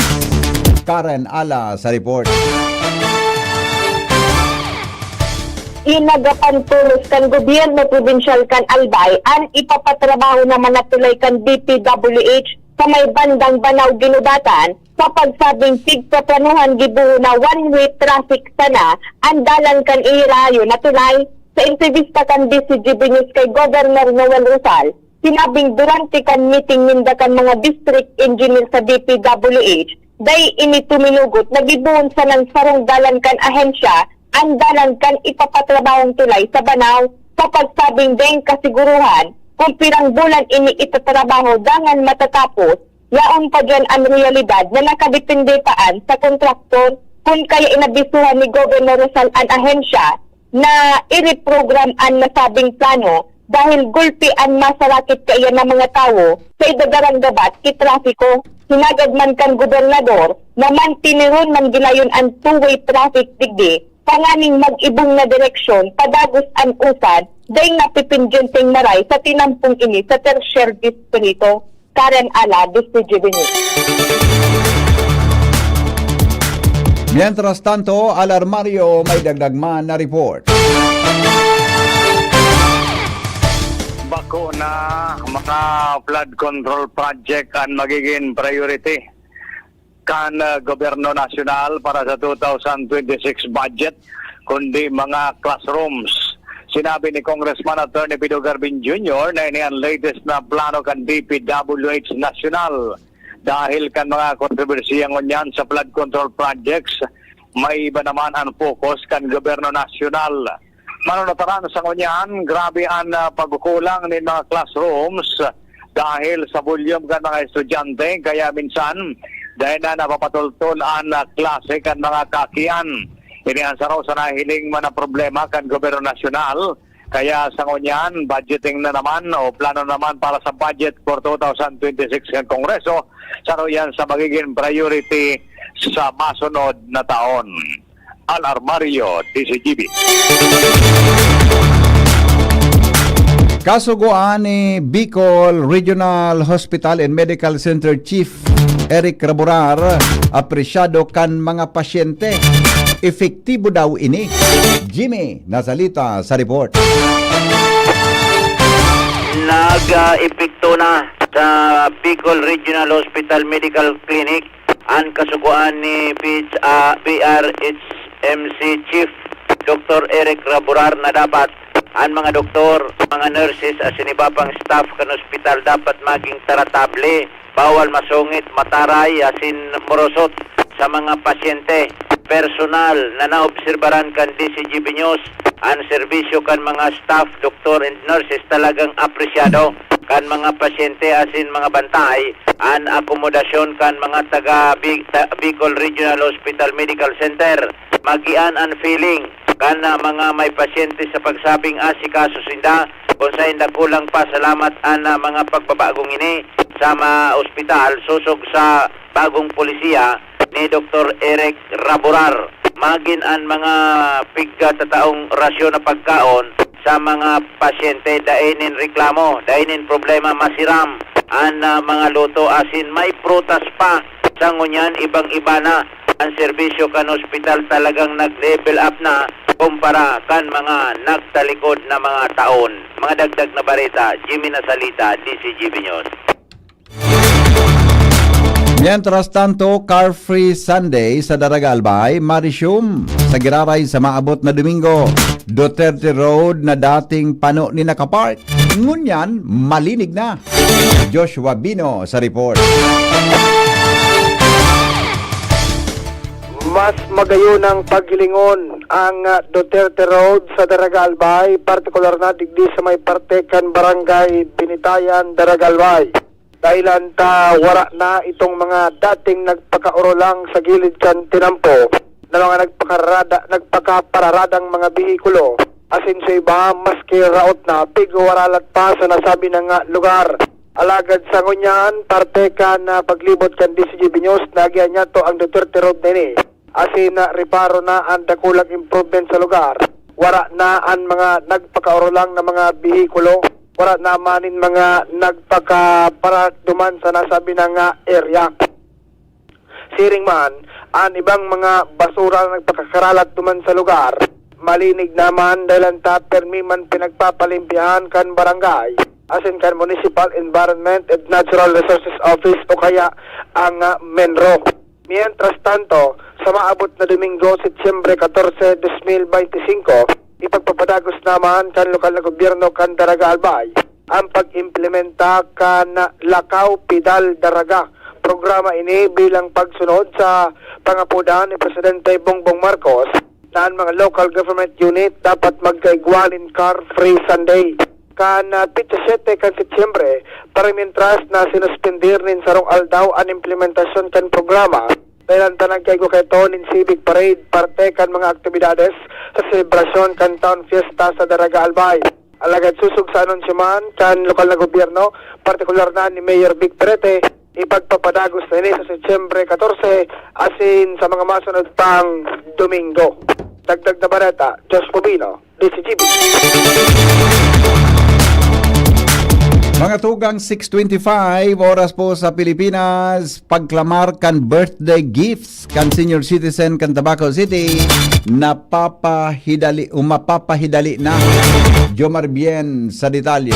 Karen Ala sa report. Inagapan tolos kan gobyerno probinsyal kan Albay an ipapatrabaho naman na tulay kan D P W H sa may bandang Banao, Guinobatan, sa pagsabing pigpaplanuhan gibohon na one-way traffic sana an dalan kan ihirayo na tulay. Sa entrebista kan D C G B News kay Governor Noel Rosal, sinabing durante kan meeting ninda kan mga district engineer sa D P W H, dai ini tuminugot na gibohon sanang sarong dalan kan ahensya an dalan kan ipapatrabahong tulay sa Banao, sa pagsabing daing kasiguruhan kung pirang bulan ini itatrabaho dangan matatapos. Yaon pa diyan an reyalidad na nakadepende pa an sa kontraktor, kun kaya inabisuhan ni Governor Rosal an ahensya na i-reprogram an nasabing plano dahil gulpi an masarakit kaiyan na mga tawo sa idadarang gabat ki trafiko. Hinagad man kan gobernador na mantiniron man gilayon an two-way traffic digdi tanganing mag-ibong na direksyon padagos an usad daing napipendyenteng maray sa tinampong ini sa tercer distrito. Karen Ala, D C G B News. Mientras tanto, Alarmario may dagdag man na report. Bako na mga flood control project ang magiging priority kan, ah, gobyerno nasyonal para sa two thousand twenty-six budget, kundi mga classrooms. Sinabi ni Congressman Attorney Pido Garbin Junior na ini ang latest na plano kan D P W H National. Dahil kan mga kontrobersiya ngunyan sa flood control projects, may iba naman ang focus kan gobyerno nasyonal. Manunutaran sa ngunyan, grabe an, ah, pagkukulang nin mga classrooms dahil sa volume kan mga estudyante, kaya minsan dai na napapatultol an, ah, klase kan mga kaakian. Ini an saro sa nahiling man na problema kan gobyerno nasyonal, kaya sa ngunyan, budgeting na naman o plano naman para sa budget for two thousand twenty-six kan Kongreso, saro yan sa magiging priority sa masunod na taon. Al Armario, D C G B. Kasugoan ni Bicol Regional Hospital and Medical Center Chief Eric Raburar, apresyado kan mga pasyente. Epektibo daw ini. Jimmy Nazalita sa report. Nag-epekto na sa Bicol Regional Hospital Medical Clinic an kasugoan ni P H, ah, P R H M C Chief Doktor Eric Raburar na dapat an mga doktor, mga nurses asin iba pang staff kan ospital dapat maging taratable, bawal masungit, mataray asin morosot sa mga pasyente. Personal na naobserbaran kan D C G B News, an serbisyo kan mga staff, doktor and nurses talagang apresyado kan mga pasyente asin mga bantay an akomodasyon kan mga taga Bi-, ta-, Bicol Regional Hospital Medical Center. Magian an feeling kan, ah, mga may pasyente sa pagsabing asikaso sinda, kun saen dakulang pasalamat an, ah, mga pagbabagong ini sa ma-, ospital sosog sa bagong polisiya ni Doktor Eric Raburar. Magin an mga pigkatataong rasyon na pagkaon sa mga pasyente, dai nin reklamo, dai nin problema, masiram an, ah, mga luto asin may prutas pa. Sa ngunyan, ibang-iba na an serbisyo kan ospital, talagang nag-level up na kumpara kan mga nagtalikod na mga taon. Mga dagdag na bareta, Jimmy Nasalita, D C G B News. Mientras tanto, Car Free Sunday sa Daraga Albay, ma-resume sa giraray sa maabot na Domingo. Duterte Road na dating pano ni nakapark, ngunyan malinig na. Joshua Bino sa report. Mas magayon ang paghilingon ang, ah, Duterte Road sa Daraga Albay, partikular na digdi sa may parte kan Barangay Binitayan, Daraga Albay. Dahilan ta wara na itong mga dating nagpakaurolang sa gilid kan tinampo na mga nagpakarada-, nagpakapararadang mga behikulo. Asin sa iba, maski raot na, pigwaralat pa sa nasabi na nga lugar. Alagad sa ngunyan, parte kan, ah, paglibot kan D C G B News, naagihan niyato ang Duterte Road na ini. Asin na reparo na an dakulang improvement sa lugar. Wara na an mga nagpakaurulang na mga behikulo, wara na man nin mga nagpakaparak duman sa nasabi na nga area. Siring man, an ibang mga basura na nagpakakaralat duman sa lugar, malinig na man dahil an ta permi man pinagpapalimpyahan kan barangay asin kan Municipal Environment and Natural Resources Office o kaya ang, ah, menro. Mientras tanto, sa maabot na Domingo, Setyembre katorse, dos mil bente singko, ipagpapadagos naman kan lokal na gobyerno kan Daraga Albay ang pag-implementa kan Lakaw Pidal Daraga. Programa ini bilang pagsunod sa pangapodan ni Presidente Bongbong Marcos na an mga local government unit dapat magkaigwa nin car-free Sunday. Kan, ah, petsa siyete kan Setyembre, para mientras na sinuspender nin sarong aldaw an implementasyon kan programa, dahil an ta nagkaigwa kaito nin civic parade, parte kan mga aktibidades sa selebrasyon kan Town Fiesta sa Daraga Albay. Alagad sosog sa anunsyo man kan lokal na gobyerno, partikular na ni Mayor Vic Perete, ipagpapadagos na ini sa Setyembre katorse asin sa mga masunod pang Domingo. Dagdag na bareta, Josh Pubino, D C G B. Mga tugang, six twenty-five, oras po sa Pilipinas. Pagklamar kan birthday gifts kan senior citizen kan Tabaco City, napapahidali o mapapahidali na. Jomar Bien sa detalye.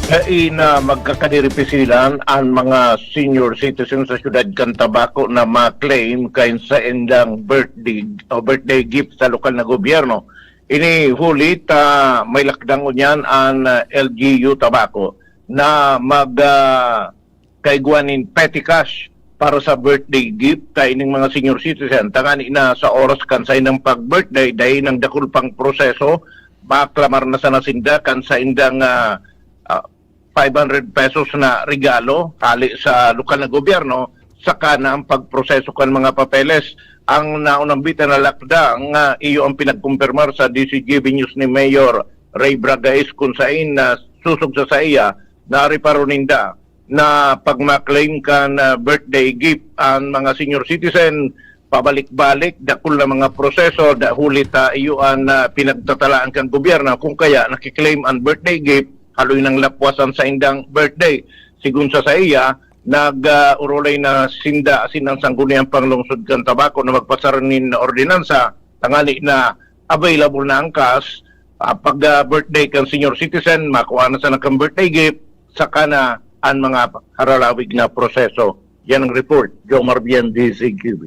Dai na magkakadiripisilan an mga senior citizen sa siyudad kan Tabaco na ma-claim kan saindang birthday o birthday gift sa lokal na gobyerno. Ini huli ta may lakdang ngunyan an, ah, L G U Tabaco na mag, ah, kaigwa nin petty cash para sa birthday gift kaining mga senior citizen, tangani na sa oras kan saindang pag-birthday, dai nang dakul pang proseso, maklamar na sana sinda kan saindang, ah, ah, five hundred pesos na regalo hali sa lokal na gobyerno, saka na ang pagproseso kan mga papeles. Ang naunang bitin na lakdang, ah, iyo ang pinagkumpirmar sa D C G B News ni Mayor Ray Bragais, kun sain na sosog sa saiya na reparo ninda na pag ma-claim kan, ah, birthday gift an mga senior citizen, pabalik-balik, dakul na mga proseso, da huli ta iyo an, ah, pinagtatalaan kan gobyerno, kung kaya naki-claim an birthday gift, haloy nang lapwas an saindang birthday. Sigon sa saiya, nag, ah, orolay na sinda asin an Sangguniang Panglungsod kan Tabaco na magpasar nin ordinansa, tangani na available na ang cash, ah, pag, ah, birthday kan senior citizen, makuha na sana kan birthday gift, saka na an mga haralawig na proseso. Yan ang report, Jomar Bien, D C Q B.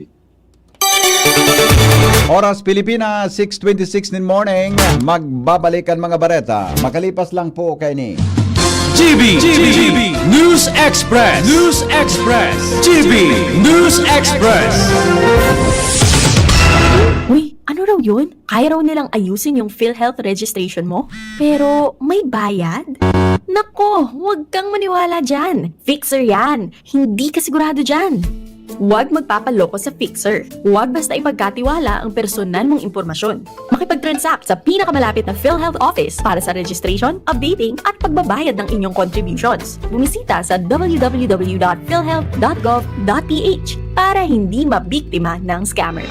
Oras Pilipinas, six twenty-six nin morning. Magbabalik an mga bareta. Makalipas lang po kaini. G B, G B, News Express, News Express, G B, News Express. Uy, ano raw yun? Kaya raw nilang ayusin yung PhilHealth registration mo? Pero may bayad? Nako, huwag kang maniwala dyan. Fixer yan. Hindi ka sigurado dyan. Huwag magpapaloko sa Fixer. Huwag basta ipagkatiwala ang personal mong impormasyon. Makipag-transact sa pinakamalapit na PhilHealth office para sa registration, updating, at pagbabayad ng inyong contributions. Bumisita sa w w w dot philhealth dot gov dot p h para hindi mabiktima ng scammer.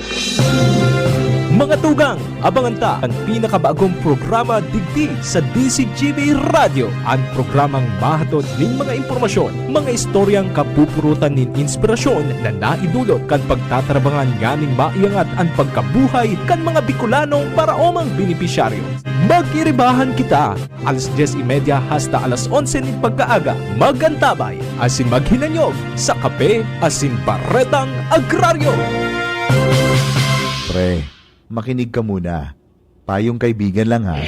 Mga tugang, abangan ta an pinakabagong programa digdi sa D C G B Radyo. An programang mahatod nin mga impormasyon, mga istoryang kapupurutan nin inspirasyon na naidulot kan pagtatarabangan nganing maiangat an pagkabuhay kan mga Bicolanong paraomang benepisyaryo. Magiribahan kita alas dyes y media hasta alas onse nin pagkaaga. Mag-antabay asin maghinanyog sa Kape asin Baretang Agraryo. Pre, makinig ka muna. Payong kaibigan lang ha.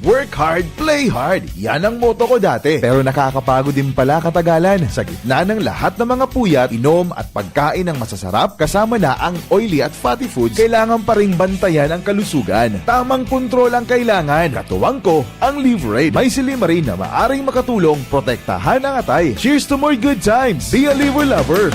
Work hard, play hard. Yan ang motto ko dati. Pero nakakapagod din pala katagalan. Sa gitna ng lahat ng mga puyat, inom at pagkain ng masasarap, kasama na ang oily at fatty foods, kailangan pa ring bantayan ang kalusugan. Tamang kontrol ang kailangan. Katuwang ko, ang Liverade. May silymarin na maaring makatulong protektahan ang atay. Cheers to more good times! Be a Liver Lover!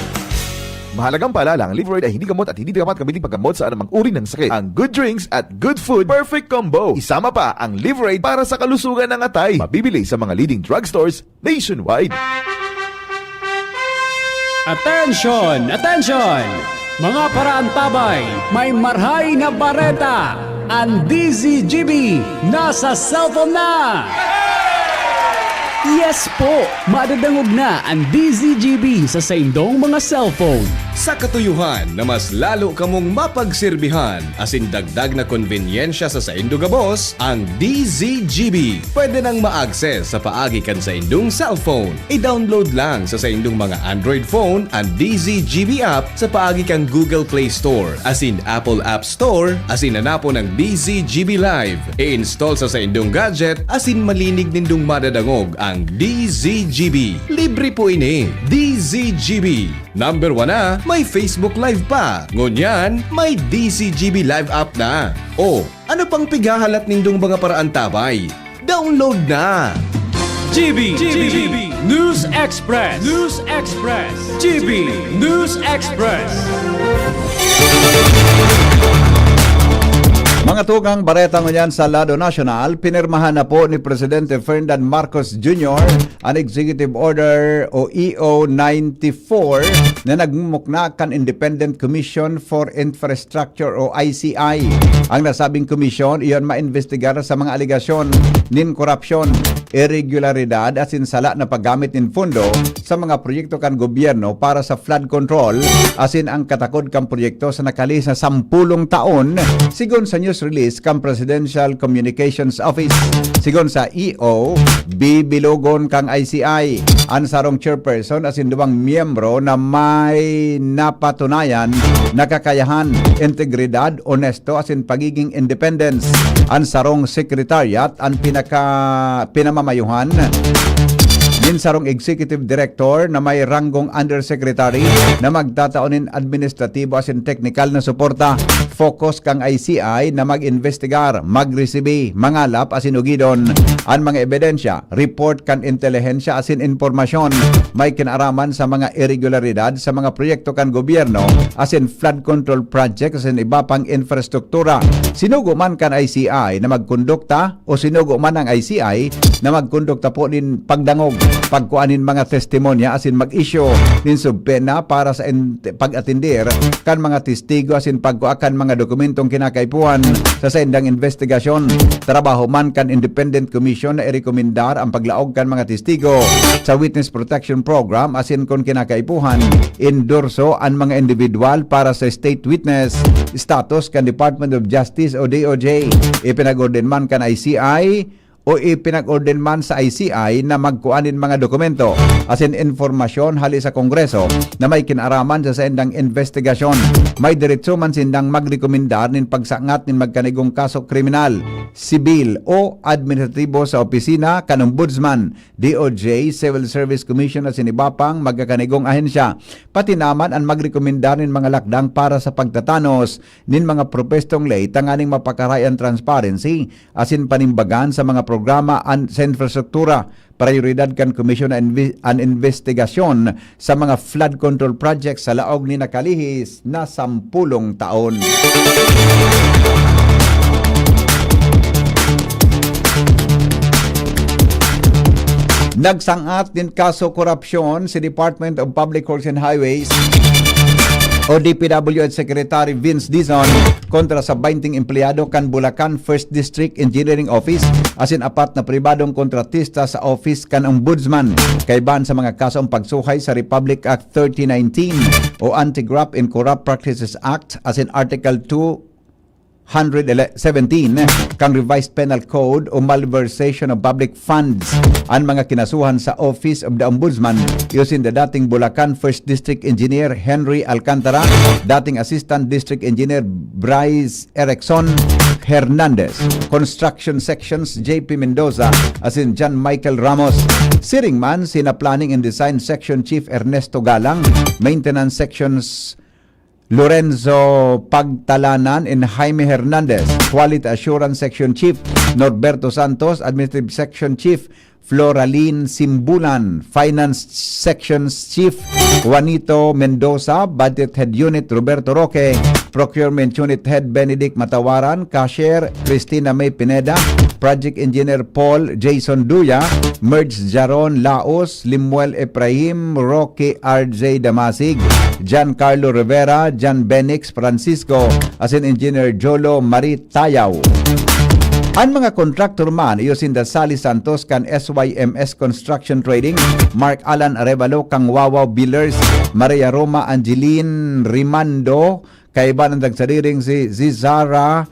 Mahalagang paalala, ang Liverade ay hindi gamot at hindi dapat gamitin paggamot sa anumang uri ng sakit. Ang good drinks at good food, perfect combo. Isama pa ang Liverade para sa kalusugan ng atay. Mabibili sa mga leading drugstores nationwide. Attention! Attention! Mga paraantabay, may marhay na bareta! An D Z G B nasa cellphone na! Yes po! Madadangog na an D Z G B sa saindong mga cellphone. Sa katuyohan na mas lalo kamong mapagserbihan asin dagdag na konbenyensya sa saindo gabos, ang D Z G B pwede nang ma-access sa paagi kan saindong cellphone. I-download lang sa saindong mga Android phone an D Z G B app sa paagi kan Google Play Store asin Apple App Store asin hanapon ang D Z G B Live. I-install sa saindong gadget asin malinig nindong madadangog ang D Z G B. Libre po ini. D Z G B. Number one na, may Facebook Live pa. Ngunyan, may D Z G B Live app na. O, ano pang pighahalat nindong mga paraantabay? Download na! G B, G B, News Express, News Express, G B News Express. Mga tugang, bareta ngunyan sa lado nasyonal, pinirmahan na po ni Presidente Ferdinand Marcos Junior an Executive Order o E O ninety-four na nagmumukna kan Independent Commission for Infrastructure o I C I. Ang nasabing komisyon, iyon maimbestigar sa mga alegasyon nin korupsyon, iregularidad asin sala na paggamit nin pondo sa mga proyekto kan gobyerno para sa flood control asin ang katakod kan proyekto sa nakalihis na sampulong taon, sigon sa news release kan Presidential Communications Office. Sigon sa E O, bibilogon kan I C I an sarong chairperson asin duwang miyembro na may napatunayan na kakayahan, integridad, onesto asin pagiging independence. An sarong secretariat an pinaka-, pinamamayuhan nin sarong executive director na may ranggong undersecretary na magtatao nin administratibo asin teknikal na suporta. Focus kan I C I na mag-imbestigar, magresibi, mangalap asin ugidon an mga ebidensya, report kan intelihensya asin impormasyon may kinaaraman sa mga iregularidad sa mga proyekto kan gobyerno asin flood control project asin iba pang infrastruktura. Sinugo man kan I C I na magkondukta o sinugo man ang I C I na magkondukta po nin pagdangog, pagkua nin mga testimonya asin mag-issue nin subpoena para sa in-, pag-atender kan mga testigo asin pagkua kan mga dokumentong kinakaipuhan sa saindang investigasyon. Trabaho man kan Independent Commission na irekomendar ang paglaog kan mga testigo sa Witness Protection Program asin kun kinakaipuhan, endorso an mga individual para sa state witness status kan Department of Justice o D O J. Ipinag-order man kan I C I o ipinag-order man sa I C I na magkua nin mga dokumento asin impormasyon hali sa Kongreso na may kinaaraman sa saindang investigasyon. May deretso man sindang magrekomendar nin pagsangat nin magkanigong kaso kriminal, sibil o administratibo sa opisina kan Ombudsman, D O J, Civil Service Commission asin iba pang magkakanigong ahensya. Pati naman an magrekomendar nin mga lakdang para sa pagtatanos nin mga propwestong ley tanganing mapakaray an transparency asin panimbagan sa mga programa an, sa infrastruktura. Prayoridad kan komisyon an invi-, an investigasyon sa mga flood control projects sa laog ni nakalihis na sampulong taon. Nagsangat nin kaso korupsyon si Department of Public Works and Highways o D P W H Secretary Vince Dizon kontra sa baynte empleyado kan Bulacan First District Engineering Office asin apat na pribadong kontratista sa office kan Ombudsman kaibahan sa mga kasong pagsuhay sa Republic Act thirty nineteen o Anti-Graft and Corrupt Practices Act asin Article two hundred seventeen kan Revised Penal Code o malversation of public funds. An mga kinasuhan sa Office of the Ombudsman, iyo sinda dating Bulacan First District Engineer Henry Alcantara, dating Assistant District Engineer Bryce Erickson Hernandez, Construction Sections J P Mendoza, asin John Michael Ramos. Siring man sina Planning and Design Section Chief Ernesto Galang, Maintenance Sections Lorenzo Pagtalanan and Jaime Hernandez, Quality Assurance Section Chief Norberto Santos, Administrative Section Chief Floraline Simbulan, Finance Section Chief Juanito Mendoza, Budget Head Unit Roberto Roque, Procurement Unit Head Benedict Matawaran, Cashier Christina May Pineda, Project Engineer Paul Jason Duya, Merge Jaron Laos, Limuel Ephraim, Roque R J Damasig, Giancarlo Rivera, Jan Benix Francisco, asin Engineer Jolo Marie Tayaw. An mga kontraktor man iyo sinda Sally Santos kan S Y M S Construction Trading, Mark Alan Arevalo kan Wawaw Builders, Maria Roma Angeline Rimando, kaiba na nagsadiring si Zizara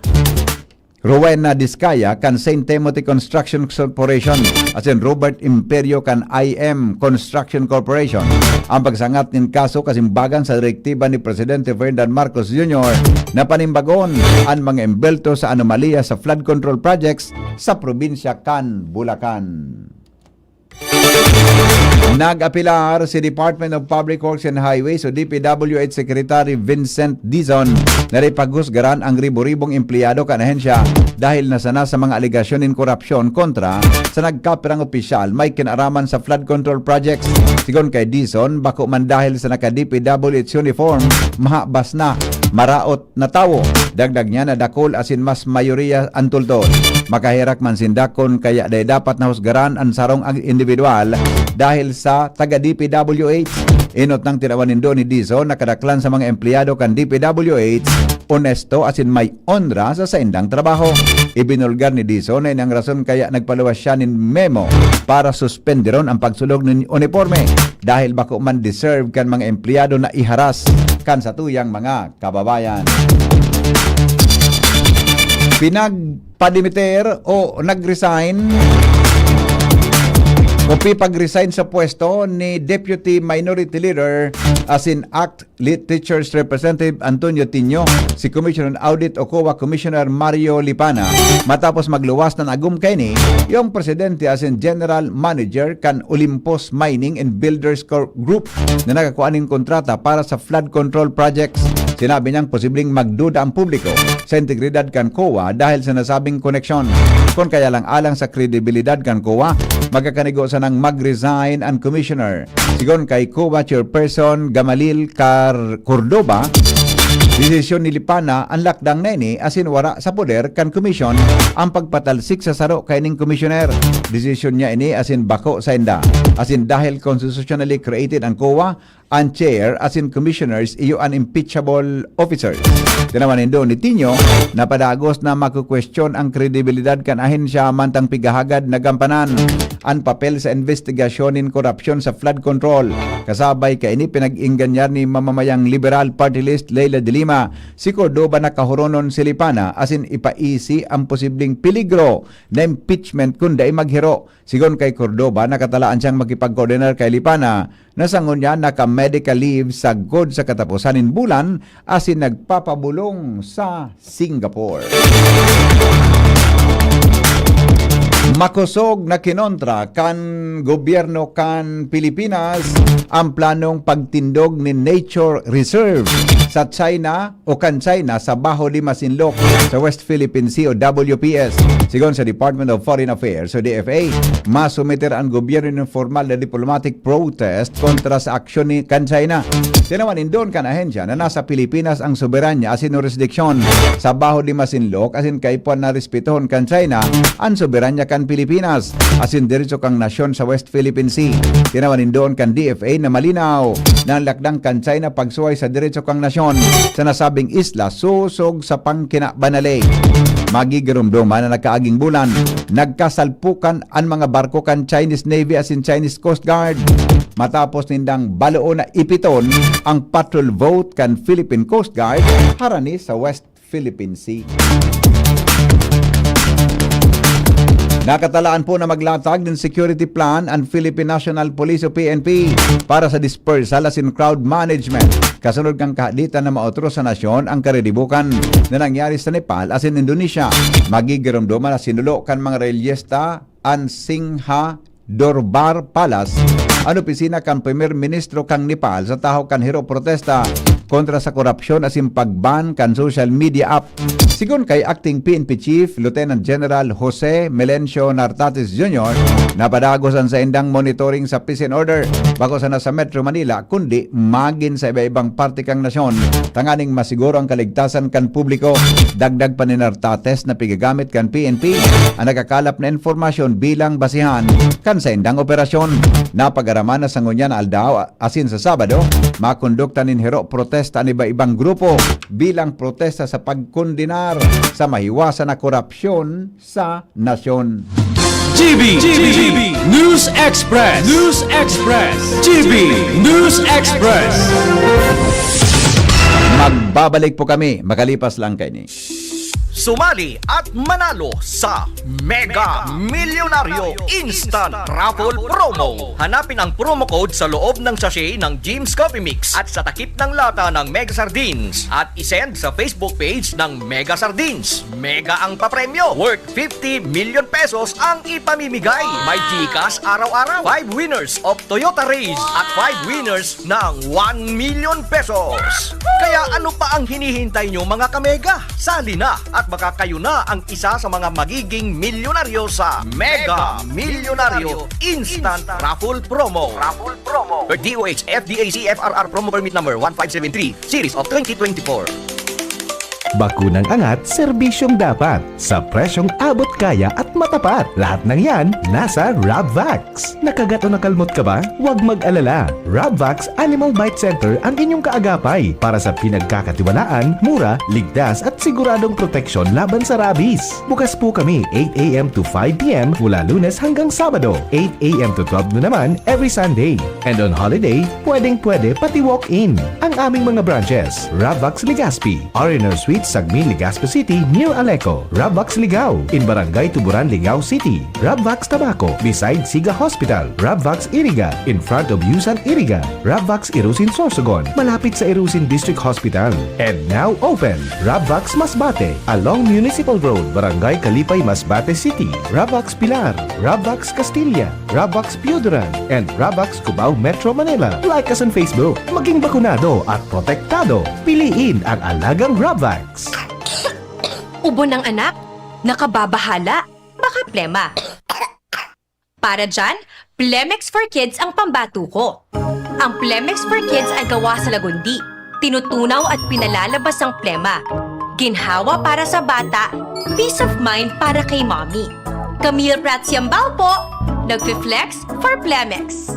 Rowena Discaya kan Saint Timothy Construction Corporation, asin Robert Imperio kan I M Construction Corporation. Ang pagsangat nin kaso kasimbagan sa direktiba ni Presidente Ferdinand Marcos Junior na panimbagon an mga embelto sa anomalya sa flood control projects sa probinsya kan Bulacan. Nag-apelar si Department of Public Works and Highways o D P W H Secretary Vincent Dizon na rin paghusgaran ang ribo-ribong empleyado kan ahensya dahil na sana sa mga alegasyon nin korupsyon kontra sa nagkapirang opisyal may kinaraman sa flood control projects. Sigon kay Dizon, bako man dahil sa naka-D P W H uniform, mahabas na, maraot na tawo. Dagdag niya na dakul asin mas mayoriya an tultol. Makaherak man sinda kun kaya dai dapat nahusgaran an sarong ag-, individual dahil sa taga D P W H. Enot nang tinawan nindo ni Dizon na kadaklan sa mga empleyado kan D P W H, onesto asin may onra sa saindang trabaho. Ibinulgar ni Dizon na ini ang rason kaya nagpaluwas siya nin memo para suspenderon ang pagsulog nin uniporme dahil bako man deserve kan mga empleyado na iharas kan satuyang mga kababayan. Pinagpadimiter o nag-resign o pipag-resign sa pwesto ni Deputy Minority Leader asin ACT Lit Teachers Representative Antonio Tinio si Commission on Audit o COA Commissioner Mario Lipana matapos magluwas na nagum kaini yung presidente asin general manager kan Olympus Mining and Builders Corp Group na nagkakua nin kontrata para sa flood control projects. Sinabi niyang posibleng magduda ang publiko sa integridad kan COA dahil sa nasabing koneksyon. Kun kaya lang alang sa kredibilidad kan COA, magkakanigo sanang mag-resign ang commissioner. Sigon kay COA Chairperson Gamalil Car-, Cordova, desisyon ni Lipana an lakdang na ini asin wara sa poder kan komisyon ang pagpatalsik sa saro kaining komisyoner. Desisyon niya ini asin bako sainda. Asin dahil constitutionally created ang COA, an chair asin commissioners iyo an impeachable officers. Tinawan nindo ni Tinio na padagos na makukwestiyon ang kredibilidad kan ahensya mantang pigahagad na gampanan an papel sa investigasyon nin korupsyon sa flood control. Kasabay kaini, pinag-ingganyar ni mamamayang Liberal Party List Leila de Lima si Cordova na kahuronon si Lipana asin ipaisi ang posibleng peligro na impeachment kun dai maghiro. Sigon kay Cordova, nakatalaan siyang makipagkoordinar kay Lipana na sangon niya naka-medical leave sagkod sa kataposan nin bulan asin nagpapabulong sa Singapore. Makosog na kinontra kan gobyerno kan Pilipinas ang planong pagtindog nin nature reserve sa China o kan China sa Bajo de Masinloc sa West Philippine Sea o W P S. Sigon sa Department of Foreign Affairs o D F A, masumiter an gobyerno nin formal na diplomatic protest kontra sa aksyon ni kan China. Tinawan nindon kan ahensya na nasa Pilipinas ang soberanya asin hurisdiksyon sa Bajo de Masinloc asin kaipuhan na respetohon kan China an soberanya kan Pilipinas asin deretso kan nasyon sa West Philippine Sea. Tinawan nindon kan D F A na malinaw na an lakdang kan China pagsuhay sa deretso kan nasyon sa nasabing isla sosog sa pangkinabanalay. Magigiromdoman na nagkaaging bulan, nagkasalpukan an mga barko kan Chinese Navy asin Chinese Coast Guard matapos nindang baloon na ipiton ang patrol boat kan Philippine Coast Guard harani sa West Philippine Sea. Nakatalaan po na maglatag nin security plan an Philippine National Police o P N P para sa dispersal asin crowd management kasunod kan kahaditan na maotro sa nasyon ang karedibukan na nangyari sa Nepal asin Indonesia. Magigiromdoman na sinulo kan mga relyesta an Singha Dorbar Palace, an opisina kan Premier Ministro kan Nepal sa tahaw kan hiro protesta kontra sa korapsyon asin pag-ban kan social media app. Sigon kay Acting P N P Chief Lieutenant General Jose Melencio Nartates Junior, napadagos an saindang monitoring sa peace and order, bako sana sa Metro Manila, kundi magin sa iba-ibang parte kan nasyon, tanganing masiguro ang kaligtasan kan publiko. Dagdag pa ni Nartates na pigagamit kan P N P an nakakalap na impormasyon bilang basihan kan saindang operasyon. Napag-araman na sa ngunyan na aldaw asin sa Sabado, makondukta nin hero protesta an iba-ibang grupo bilang protesta sa pagkondenar sa mahiwasan na korapsyon sa nasyon. G B, G B, News Express, News Express, G B News Express. Magbabalik po kami makalipas lang kaini. Sumali at manalo sa Mega Milyonaryo Instant Raffle Promo. Hanapin ang promo code sa loob ng sachet ng Jim's Coffee Mix at sa takip ng lata ng Mega Sardines at isend sa Facebook page ng Mega Sardines. Mega ang papremyo, worth fifty million pesos ang ipamimigay. May GCash araw-araw. Five winners of Toyota Raiz at five winners ng one million pesos. Kaya ano pa ang hinihintay nyo, mga kamega? Sali na at baka kayo na ang isa sa mga magiging milyonaryo sa Mega Milyonaryo Instant Raffle Promo. Raffle Promo. Per D O H F D A C F R R Promo Permit Number one five seven three, Series of twenty twenty-four. Bakunang angat, serbisyong dapat, sa presyong abot kaya at matapat. Lahat ng yan, nasa Rabvax. Nakagat o nakalmot ka ba? Huwag mag-alala. Rabvax Animal Bite Center ang inyong kaagapay para sa pinagkakatiwalaan, mura, ligtas at siguradong proteksyon laban sa rabies. Bukas po kami eight a.m. to five p.m. mula Lunes hanggang Sabado, eight a.m. to twelve noon naman every Sunday. And on holiday, pwedeng-pwede pati walk-in. Ang aming mga branches, Rabvax Legazpi, R and R Suite, Sagmin, Legazpi City, near Aleco, Rabvax Ligao, in Barangay Tuburan, Ligao City, Rabvax Tabaco, beside Siga Hospital, Rabvax Iriga, in front of Yusan Iriga, Rabvax Irusin Sorsogon, malapit sa Irusin District Hospital. And now open, Rabvax Masbate, along Municipal Road, Barangay Kalipay, Masbate City, Rabvax Pilar, Rabvax Castilla, Rabvax Pioduran, and Rabvax Cubao, Metro Manila. Like us on Facebook. Maging bakunado at protektado. Piliin ang alagang Rabvax. Ubo ng anak? Nakababahala? Baka plema. Para dyan, Plemex for Kids ang pambato ko. Ang Plemex for Kids ay gawa sa lagundi. Tinutunaw at pinalalabas ang plema. Ginhawa para sa bata, peace of mind para kay mommy. Camille Prats Yambao po, nagfi-flex for Plemex.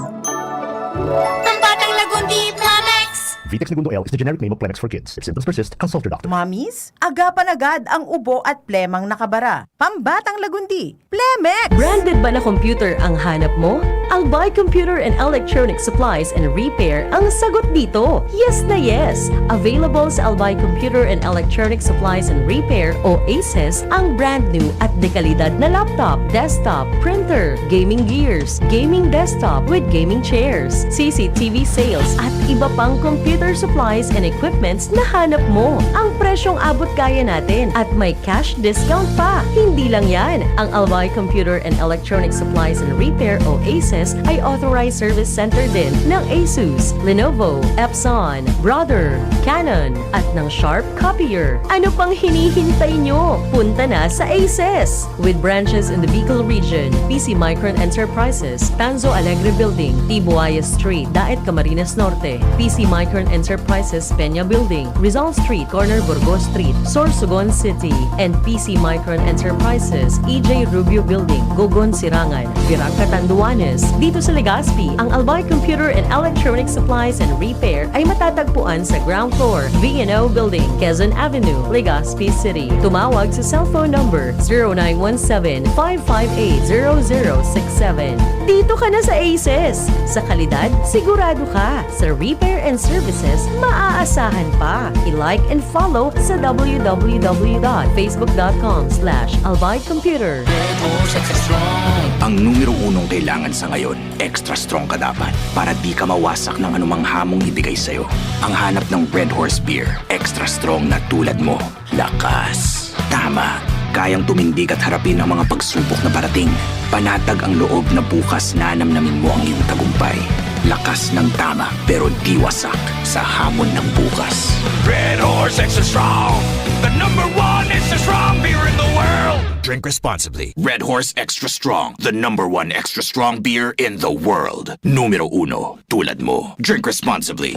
Pambatang Lagundi, Plemex! Vitex Negundo L is the generic name of Plemex for kids. If symptoms persist, consult your doctor. Mommies, agapan agad ang ubo at plemang nakabara. Pambatang Lagundi, Plemex! Branded ba na computer ang hanap mo? Albay Computer and Electronic Supplies and Repair ang sagot dito. Yes na yes! Available sa Albay Computer and Electronic Supplies and Repair o ACES ang brand new at dekalidad na laptop, desktop, printer, gaming gears, gaming desktop with gaming chairs, C C T V sales at iba pang computer supplies and equipments na hanap mo. Ang presyong abot kaya natin at may cash discount pa. Hindi lang yan, ang Albay Computer and Electronic Supplies and Repair o ACES ay authorized service center din ng Asus, Lenovo, Epson, Brother, Canon, at ng Sharp Copier. Ano pang hinihintay nyo? Punta na sa ACES! With branches in the Bicol region, P C Micron Enterprises, Tanzo Alegre Building, Tibuaya Street, Daet, Camarines Norte, P C Micron Enterprises, Peña Building, Rizal Street, corner Burgos Street, Sorsogon City, and P C Micron Enterprises, E J Rubio Building, Gogon, Sirangan, Virac, Catanduanes. Dito sa Legazpi, ang Albay Computer and Electronic Supplies and Repair ay matatagpuan sa ground floor, V and O Building, Quezon Avenue, Legazpi City. Tumawag sa cellphone number zero nine one seven, five five eight, zero zero six seven. Dito ka na sa ACES! Sa kalidad, sigurado ka. Sa repair and services, maaasahan pa. I-like and follow sa w w w dot facebook dot com slash albay computer. Ang numero unong kailangan sa ngayon, extra strong ka dapat para di ka mawasak ng anumang hamong ibigay sa'yo. Ang hanap ng Red Horse Beer, extra strong na tulad mo. Lakas. Tama. Kayang tumindig at harapin ang mga pagsubok na parating. Panatag ang loob na bukas nanamnamin mo ang iyong tagumpay. Lakas ng tama, pero di wasak sa hamon ng bukas. Red Horse Extra Strong, the number one extra strong beer in the world. Drink responsibly. Red Horse Extra Strong, the number one extra strong beer in the world. Numero uno, tulad mo. Drink responsibly.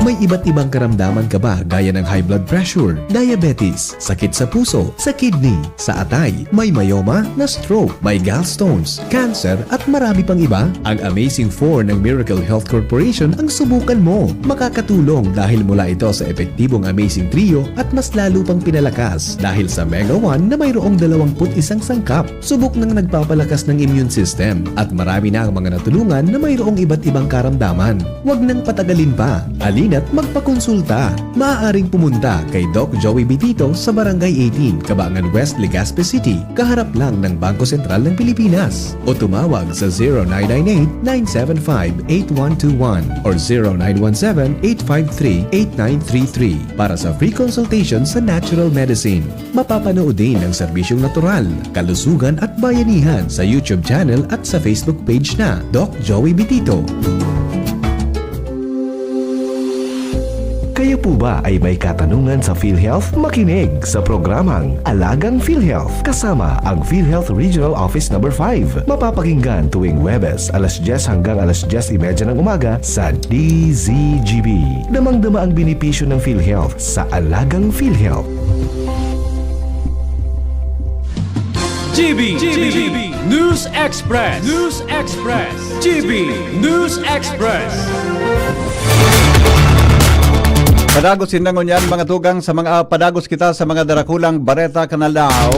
May iba't ibang karamdaman ka ba, gaya ng high blood pressure, diabetes, sakit sa puso, sa kidney, sa atay, may myoma, na-stroke, may gallstones, cancer, at marami pang iba? Ang Amazing Four ng Miracle Health Corporation ang subukan mo. Makakatulong dahil mula ito sa epektibong Amazing Trio at mas lalo pang pinalakas dahil sa Mega One na mayroong dalawampu't isang sangkap. Subok nang nagpapalakas ng immune system at marami na ang mga natulungan na mayroong iba't ibang karamdaman. Huwag nang patagalin pa. Halina't magpakonsulta. Maaaring pumunta kay Doc Joey Bitito sa Barangay eighteen, Cabangan West, Legazpi City, kaharap lang ng Bangko Sentral ng Pilipinas. O tumawag sa zero nine nine eight, nine seven five, eight one two one or zero nine one seven, eight five three, eight nine three three para sa free consultation sa natural medicine. Mapapanood din ang serbisyong natural, kalusugan at bayanihan sa YouTube channel at sa Facebook page na Doc Joey Bitito. Kayo po ba ay may katanungan sa PhilHealth? Makinig sa programang Alagang PhilHealth kasama ang PhilHealth Regional Office Number five. Mapapakinggan tuwing Huwebes, alas dyes hanggang alas dyes y media ng umaga sa D Z G B. Damang-dama ang benepisyo ng PhilHealth sa Alagang PhilHealth. G B, G B, News Express, News Express, G B News Express. Padagos sinda ngunyan, mga tugang, sa mga, padagos kita sa mga darakulang bareta kan aldaw.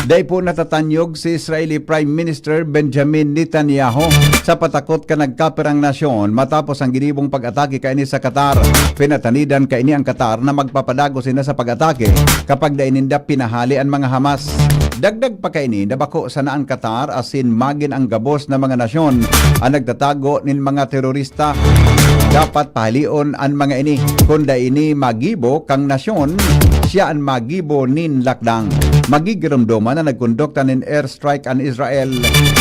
Dai po natatanyog si Israeli Prime Minister Benjamin Netanyahu sa patakot kan nagkapirang nasyon matapos ang ginibong pag-atake kaini sa Qatar. Pinatanidan kaini ang Qatar na magpapadagos sinda sa pag-atake kapag dai ninda pinahali an mga Hamas. Dagdag pa kaini na bako sana an Qatar asin magin ang gabos na mga nasyon an nagtatago nin mga terorista. Dapat pahalion an mga ini. Kun dai ini magibo kang nasyon, siya an magibo nin lakdang. Magigiromdoman na nagkondukta nin airstrike an Israel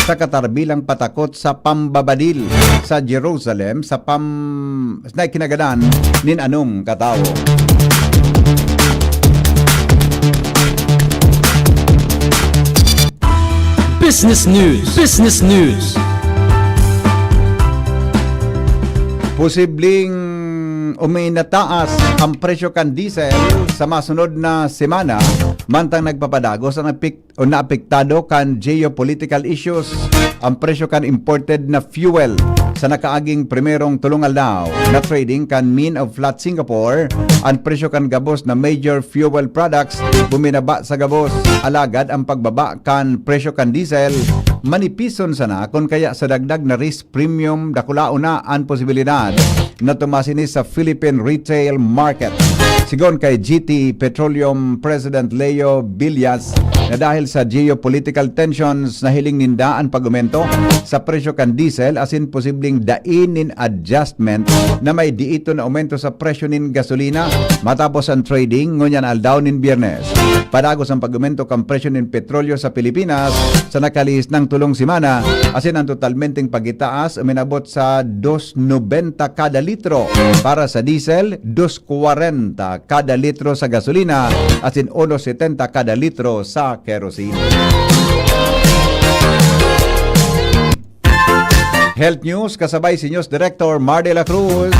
sa Qatar bilang patakot sa pambabadil sa Jerusalem sa pam-, na kinagadan nin anong katawo. Business News. Business News. Posibleng uminataas ang presyo kan diesel sa masunod na semana, mantang nagpapadagos ang epek-, o naapektado kan geopolitical issues ang presyo kan imported na fuel. Sa nakaaging primerong tolong aldaw na trading kan Min of Flat Singapore, ang presyo kan gabos na major fuel products buminaba sa gabos. Alagad ang pagbaba kan presyo kan diesel, manipison sana kun kaya sa dagdag na risk premium, dakulaon na an posibilidad na tumaas ini sa Philippine retail market. Sigon kay G T Petroleum President Leo Billas, na dahil sa geopolitical tensions, nahiling ninda an pag-umento sa presyo kan diesel asin posibleng dai nin adjustment na may diiton na aumento sa presyo nin gasolina matapos an trading ngunyan aldaw nin Biyernes. Padagos ang pag-umento kan presyo nin petrolyo sa Pilipinas sa nakalihis nang tolong semana, asin ang totalmenteng pagitaas uminabot sa dos nobenta kada litro para sa diesel, dos kwarenta kada litro sa gasolina, asin uno setenta kada litro sa kerosene. Health News, kasabay si News Director Mar de la Cruz.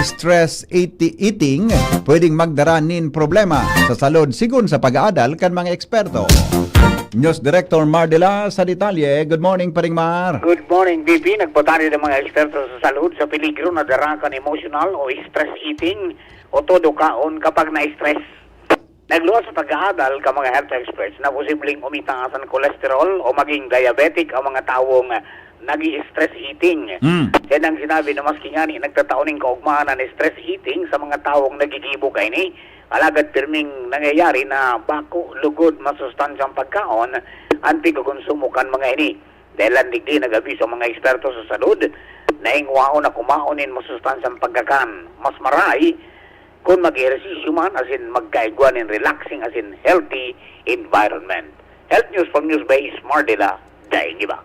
Stress eati-, eating pwedeng magdara nin problema sa salud, sigon sa pag-aadal kan mga eksperto. News Director Mar de la sa detalye. Good morning, Paring Mar. Good morning, B B. Nagpatanid ang mga eksperto sa salud sa peligro na dara kan emotional o stress eating o todo kaon kapag na-stress. Nagluwas sa pag-aadal kan mga health experts na posibleng umitaas an cholesterol o maging diabetic ang mga tawong nag-i-stress eating. Mm. Siya nang sinabi na maski ngani nagtatao nin kaugmahan an stress eating sa mga tawong nagigibo kaini, alagad pirming nangyayari na bako lugod masustansyang pagkaon an pigkokonsumo kan mga ini. Dahelan digdi, nag-abiso ang mga eksperto sa salud na hingwaon na kumaon nin masustansyang pagkakan. Mas maray kun mag-ehersisyo man asin magkaigwa nin relaxing asin healthy environment. Health News from News Base, Mar de la, daing iba.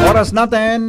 Oras natin,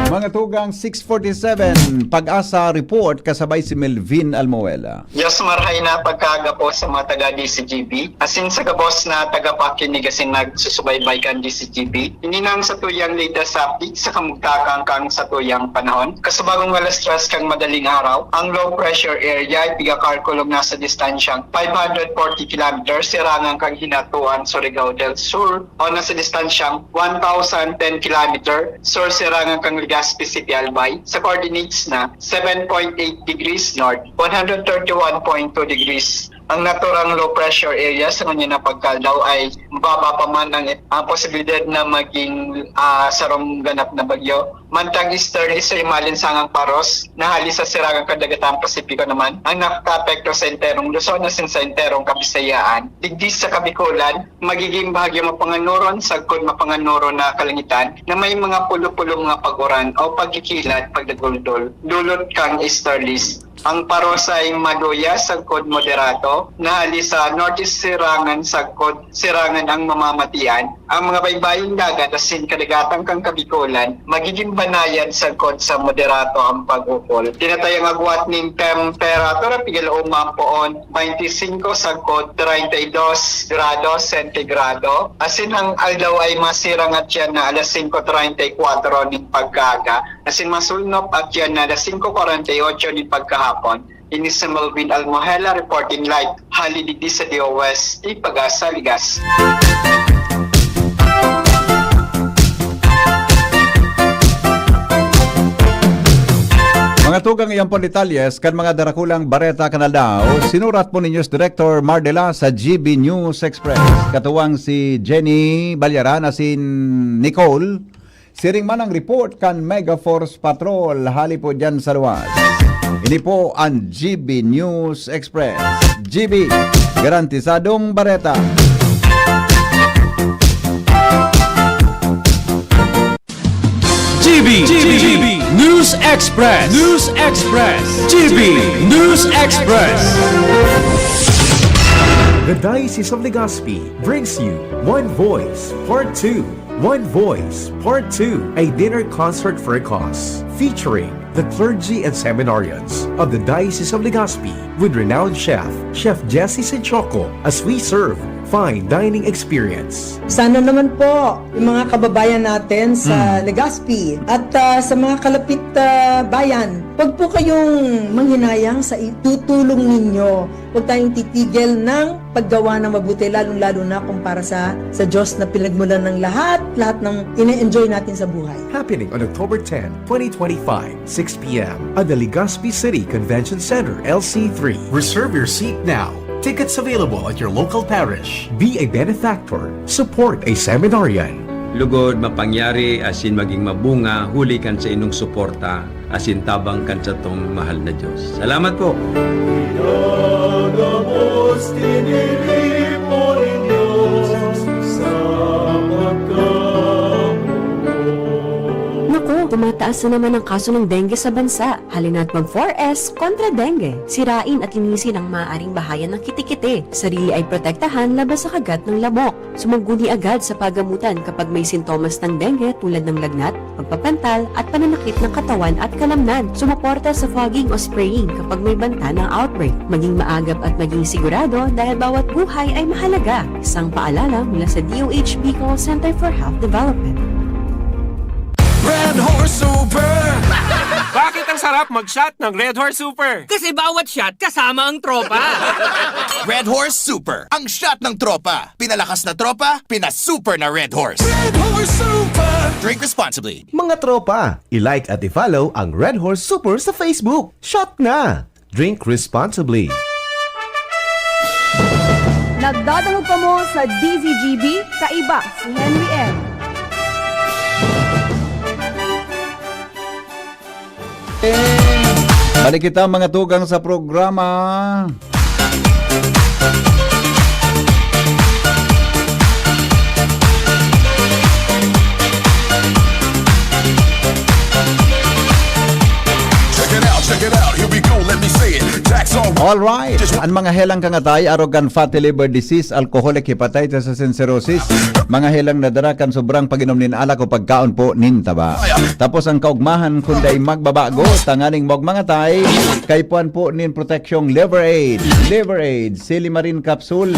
mga tugang, six forty-seven. Pag-asa Report kasabay si Melvin Almoela. Diyos marhay na pagkaaga po sa mga taga D C G B. Asin sa gabos na tagapakinig asin nagsusubaybay kan D C G B. Ini na ang satuyang latest update sa kamugtakan kan satuyang panahon. Kasubagong alas tres kan madaling araw, ang low pressure area ay pigakalkulong nasa distansyang five hundred forty kilometers sirangan kan Hinatuan, Surigao del Sur, o nasa distansyang one thousand ten kilometer sur sirangan kan Legazpi City, Albay, sa coordinates na seven point eight degrees north, one hundred thirty-one point two degrees ang naturang low pressure area sa ngunyan na pagkaldaw ay mababa pa man ang, ang posibilidad na maging, ah, sarong ganap na bagyo. Mantang easterly sa himalinsangang paros na hali sa sirangang kadagatan Pasipiko naman ang nakakaapekto sa enterong Luzon asin sa enterong Kabisayaan. Digdi sa Kabikulan, magiging bahagyo mapanganuron sagkod mapanganuron na kalangitan na may mga pulo-pulo mga pag-uran o pagkikilat, pagdaguldol, dulot kan easterlies. Ang paros ay maduya sagkod moderato na hali sa northeast sirangan sagkod sirangan ang mamamatian. Ang mga baybayong dagat asin kadagatan kan Kabikulan magiging banayad sagkod sa moderato ang pag-ukol. Tinatayang agwat nin temperatura, pigaluman poon, twenty-five sagkod treinta y dos grado sentigrado. Asin ang aldaw ay masirang at yan na alas singko treinta y kuwatro nin pagkaaga. Asin masulnop at yan na alas singko kwarenta y otso nin pagkahapon. Ini si Melvin Almohela reporting live hali digdi sa D O S T Pag-asa, Ligas. Mga tugang, iyan po detalyes kan mga darakulang bareta kan aldaw. Sinurat po ni News Director Mardela sa G B News Express. Katuwang si Jenny Balyaran asin Nicole. Siring man ang report kan Mega Force Patrol hali po dyan sa luwas. Ini po ang G B News Express. G B, garantisadong bareta. G B, G B, News Express, News Express, G B News Express. The Diocese of Legazpi brings you One Voice Part two. One Voice Part two, a dinner concert for a cause, featuring the clergy and seminarians of the Diocese of Legazpi with renowned chef, Chef Jesse Sinchoco, as we serve fine dining experience. Sana naman po, yung mga kababayan natin sa Hmm. Legazpi at, ah, sa mga kalapit, ah, bayan, wag po kayong manghinayang sa itutulong ninyo. Wag tayong titigil ng paggawa ng mabuti, lalong-lalo na kung para sa, sa Diyos na pinagmulan ng lahat, lahat ng ine-enjoy natin sa buhay. Happening on October ten, twenty twenty-five, six p m at the Legazpi City Convention Center, L C three. Reserve your seat now. Tickets available at your local parish. Be a benefactor. Support a seminarian. Lugod, mapangyari, asin maging mabunga, huli kan sa inong suporta, asin tabang kan satong mahal na Diyos. Salamat po. Pinagabos, tiniripo nin Diyos sa pagkamuot. Naku, tumataas na naman ang kaso ng dengue sa bansa. Halina't mag four S kontra dengue. Sirain at linisin ang maaaring bahayan ng kitikiti. Sarili ay protektahan laban sa kagat ng lamok. Sumangguni agad sa pagamutan kapag may sintomas ng dengue tulad ng lagnat, pagpapantal, at pananakit ng katawan at kalamnan. Sumuporta sa fogging o spraying kapag may banta ng outbreak. Maging maagap at maging sigurado dahil bawat buhay ay mahalaga. Isang paalala mula sa D O H Bicol Center for Health Development. Red Horse Super! Bakit ang sarap mag-shot ng Red Horse Super? Kasi bawat shot kasama ang tropa. Red Horse Super, ang shot ng tropa. Pinalakas na tropa, pinasuper na Red Horse. Red Horse Super! Drink responsibly. Mga tropa, i-like at i-follow ang Red Horse Super sa Facebook. Shot na! Drink responsibly. Nagdadangog kamo sa D Z G B, kaiba si Henry M. Balik kita, mga tugang, sa programa. Check it out, check it out, here we go, let me say it. Tax on All right. An mga helang kangatay, arog kan fatty liver disease, alcoholic hepatitis, asin cirrhosis. mga helang nadara kan sobrang pag-inom nin alak o pagkaon po nin taba. Tapos ang kaugmahan, kun dai magbabago, tanganing maog mangatay, kaipuhan po nin proteksyong Liver Aid. Liver Aid, Silimarin Capsule.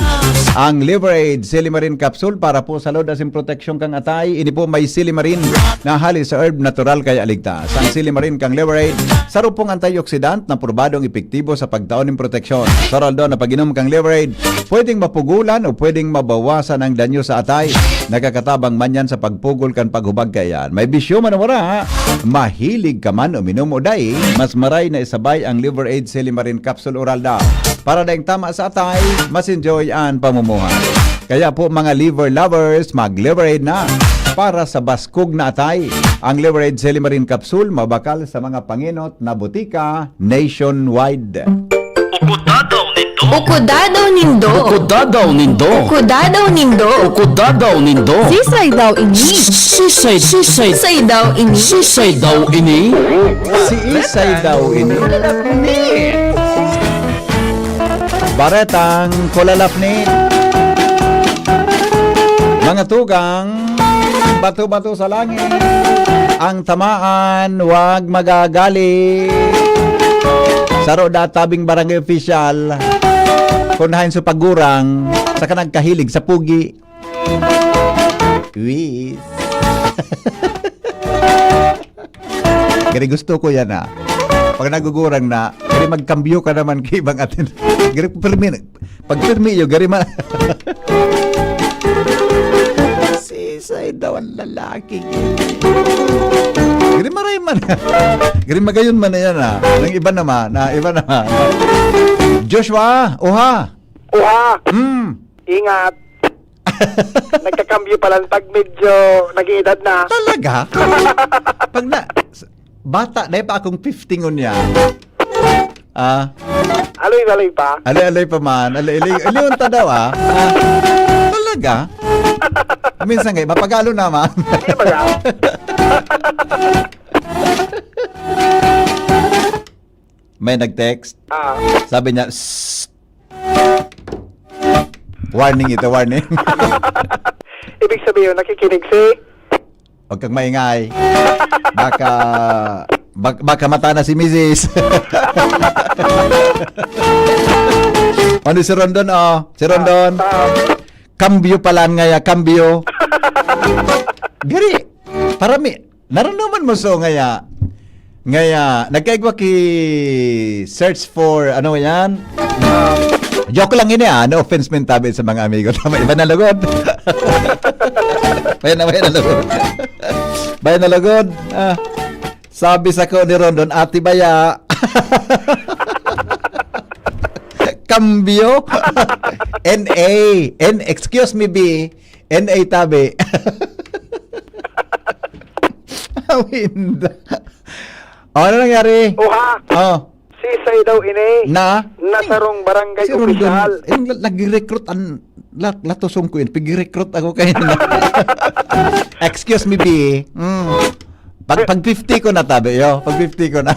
Ang Liver Aid, Silimarin Capsule para po sa load asin proteksyon kan atay, ini po may silimarin na hali sa herb natural kaya ligtas. Ang silimarin kan Liver Aid, saro pong antioxidant na probadong epektibo sa pagtao nin proteksyon. Sa oral daw na pag-inom kan Liver Aid, pwedeng mapugulan o pwedeng mabawasan ang danyo sa atay. Nakakatabang man yan sa pagpugol kan paghubag kaiyan. May bisyo man o wala, mahilig ka man uminom o dai, mas maray na isabay ang Liver Aid Silimarin Capsule Oral daw. Para daing tama sa atay, mas enjoy an pamumuhay. Kaya po, mga liver lovers, mag-Liver Aid na para sa baskog na atay. Ang Liver Aid Silimarin Capsule, mabakal sa mga pangenot na botika nationwide. Ukudadaw nindo. Ukudadaw nindo. Ukudadaw nindo. Ukudadaw nindo. Ukudadaw nindo. Sisay daw ini? Sisay, sisay. Sisay daw ini? Sisay daw ini? Si Isay daw ini. Baretang kulalap ni mga tugang, bato-bato sa langit. Ang tamaan, wag magagalit. Saro da tabing barangay official. Kun haen sa pagurang, saka nagkahilig sa pugi. Wis. Gari gusto ko yan, ah. Pag nagugurang na, gari magkambyo ka naman kay ibang atin. Gari pirmi, pag pirmi yun, gari ma-, sisay daw ang lalaki. Gari maray man. Gari magayon man na yan, ah. Ang iba naman, ah, iba naman. Joshua, oha. Oha. Hmm. Ingat. Nagkakambyo pa lang pag medyo nag-iedad na. Talaga? Pag na, s-, bata, dahil pa akong fifty ngunyan. Ah. Aloy-aloy pa. Aloy-aloy pa man. Aloy-aloy. Aloy ta daw, ah. Ah. Talaga? Minsan nga, mapagalo naman. Di ba nga? May nag-text. Ah. Sabi niya, "Shh." Warning ito, warning. Ibig sabihin, nakikinig si Huwag kang maingay. Baka, bak-, baka mata na si misis. Ano si Rondon, oh? Si Rondon. Ah, ah. Kambyo pala ngaya, kambyo. Gari, parami, narandaman mo so ngaya, ngaya, nagkaigwa ki search for, ano yan? Joke lang ini, ah. No offense man tabi sa mga amigo. Tama, iba na lugod. Bayan na, bayan na lugod. Bayan na lugod. Ah, sabi sa ko ni Rondon, "Ati baya." Kambyo. N A. N, excuse me, B. N A tabi. Awinda. Oh, ano nangyari? Oha. Oh. Sisay daw ini? Na? Na sarong barangay Si Rondon, opisyal. Yung la-, nag-recruit ang la-, latosong ko yun. Pig-recruit ako kayo. Excuse me, B. Mm. Pag, pag fifty ko na, tabi, yo. Pag fifty ko na.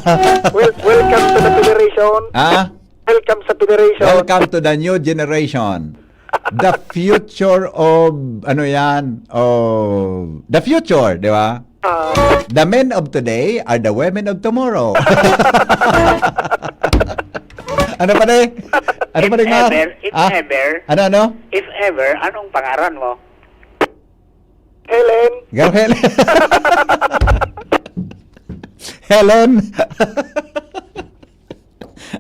Wel-, welcome to the federation. Ha? Welcome sa federation. Welcome to the new generation. The future of, ano yan? Of the future, di ba? Ah. The men of today are the women of tomorrow. Ano pa, de? Ano pa, de, If ma? ever, if Ah? ever, Ano, ano? If ever, anong pangaran mo? Helen. Girl, Helen. Helen.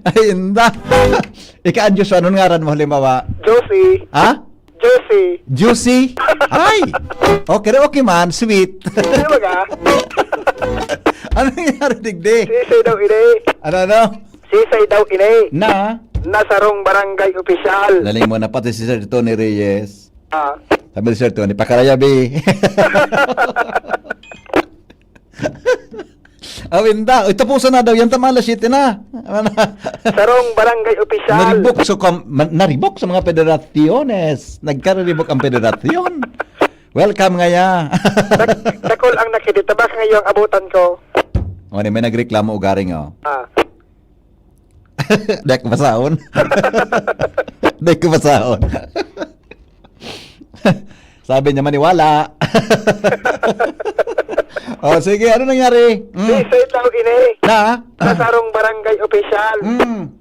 Ay, inda. Ika, Diyos, anong ngaran mo, halimbawa? Josie. Ha? Josie. Juicy? Ay! Okay, okay man. Sweet. Di ba ka? Ano nangyari, digdi? Sisay daw ini. Ano, ano? Sisay daw ini. Na? Na sarong barangay opisyal. Laling mo na pati si Sir Tony Reyes. Ah. Sabi ni Sir Tony, "Pakaraya, bi." Awin da. Uy, tapusan na daw yan. Tama, alas siyete na. Sarong barangay opisyal. Naribok sa kam-, ma-, naribok sa mga federaciones. Nagkariribok ang federasyon. Welcome ngaya. Dak-, dakul ang nakidita. Baka ngayong abutan ko. O, ni, may nagreklamo ugaring, oh. Ah. Dek basahon. Dek basahon. Sabi niya, "Maniwala." Oh, sige, ano nangyari? Mm. Di, sa itaw ini, Na? sa sarong barangay opisyal, Mm.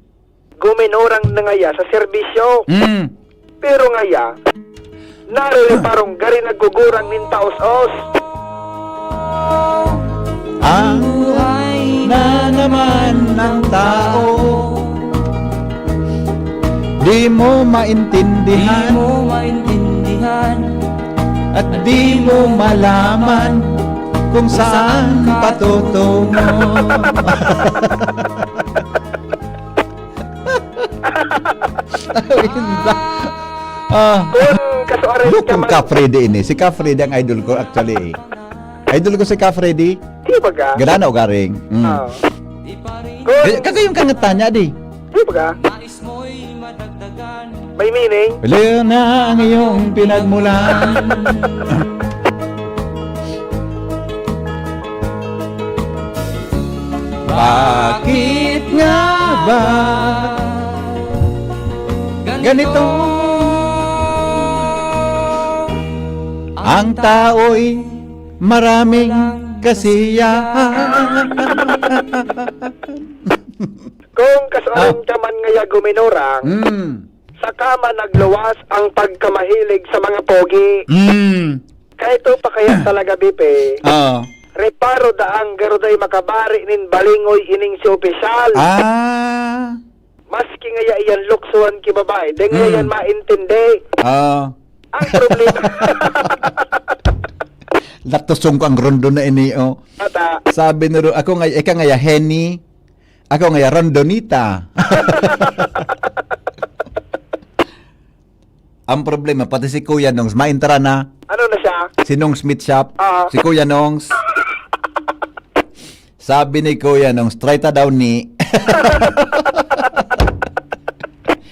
guminurang na ngaya sa serbisyo. Mm. Pero ngaya, narireparong gari nagugurang nin taos-os. Ang buhay na naman ng tao, di mo maintindihan. Di mo maintindihan. At di mo malaman kung saan patutungo. Inda. Ah. Kun kasuarin Dukong ka man. Ka Freddy ini. Si Ka Freddy ang idol ko, actually, eh. Idol ko si Ka Freddy. Di ba ka? Gana na ugaring. Mm. Ah. Kun Eh, kagayong kangatan niya, di? Di ba ka? May meaning? Wala na ang iyong pinagmulan. Bakit nga ba ganito? Ang tao'y maraming kasiyahan. Kung kasuarin Ah. ka man ngaya guminurang, Mm. saka man nagluwas ang pagkamahilig sa mga pogi. Mm. Kaya ito pa kaya talaga, Bipe. Oo. Reparo daang garo day makabari nin balingoy ining si opisyal. Ah. Maski ngaya iyan luksuhan ki babae, di ngaya Mm. iyan maintindi. Oo. Ang problema. Natusong ko ang rondo na ini, oh. Ata. Sabi ni Ro-, ako nga, ika nga ya, Henny. Ako nga ya, Rondonita. Ang problema, pati si Kuya Nongs, maentra na. Ano na siya? Si Nongs Meat Shop. Ah. Si Kuya Nongs. Sabi ni Kuya Nongs, "Try ta daw ni."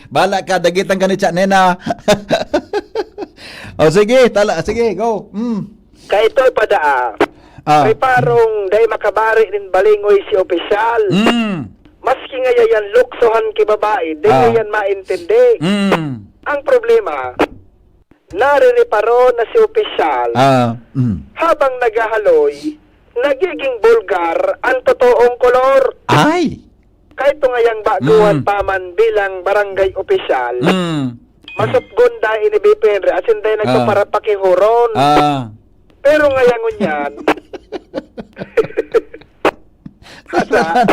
Bala ka, dagitan ka ni Cha Nena. O sige, tala, sige, go. Mm. Kaitoy pa daa. Ah. May parong dai makabari nin balingoy si opisyal. Mm. Maski ngaya yan luksohan ki babae, di Ah. ngaya yan maintindi. Mm. Ang problema, narireparo na si opisyal. Ah, mm. Habang naghahaloy, nagiging bulgar ang totoong kolor. Ay! Kahit ngayang baguhan Mm. pa man bilang barangay opisyal, Mm. masupgon dai ini, B P N, asin dai Ah. nagpaparapakihuron. Ah. Pero ngaya ngunyan, Asa?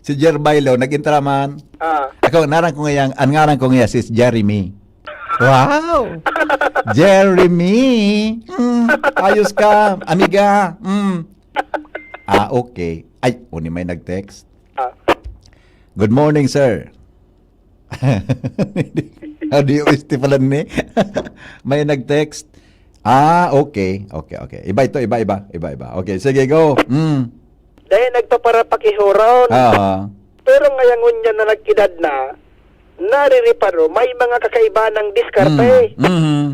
Si Jer Bailo, nag-intra man. Ah. Ako, ngaran ko ngayang, ang ngaran ko ngaya si Jeremy. Wow! Jeremy! Mm, ayos ka, amiga. Mm. Ah, okay. Ay, uni may nag-text. Ah. "Good morning, sir." Ah, D O S T pala ni. May nag-text. Ah, okay. Okay, okay. Iba ito, iba, iba. Iba, iba. Okay, sige, go. Mm. Dahil nagpaparapakihuron. Oo. Pero ngayang ngunyan na nag-edad na, narireparo, may mga kakaiba ng diskarte. Mm. Mhm.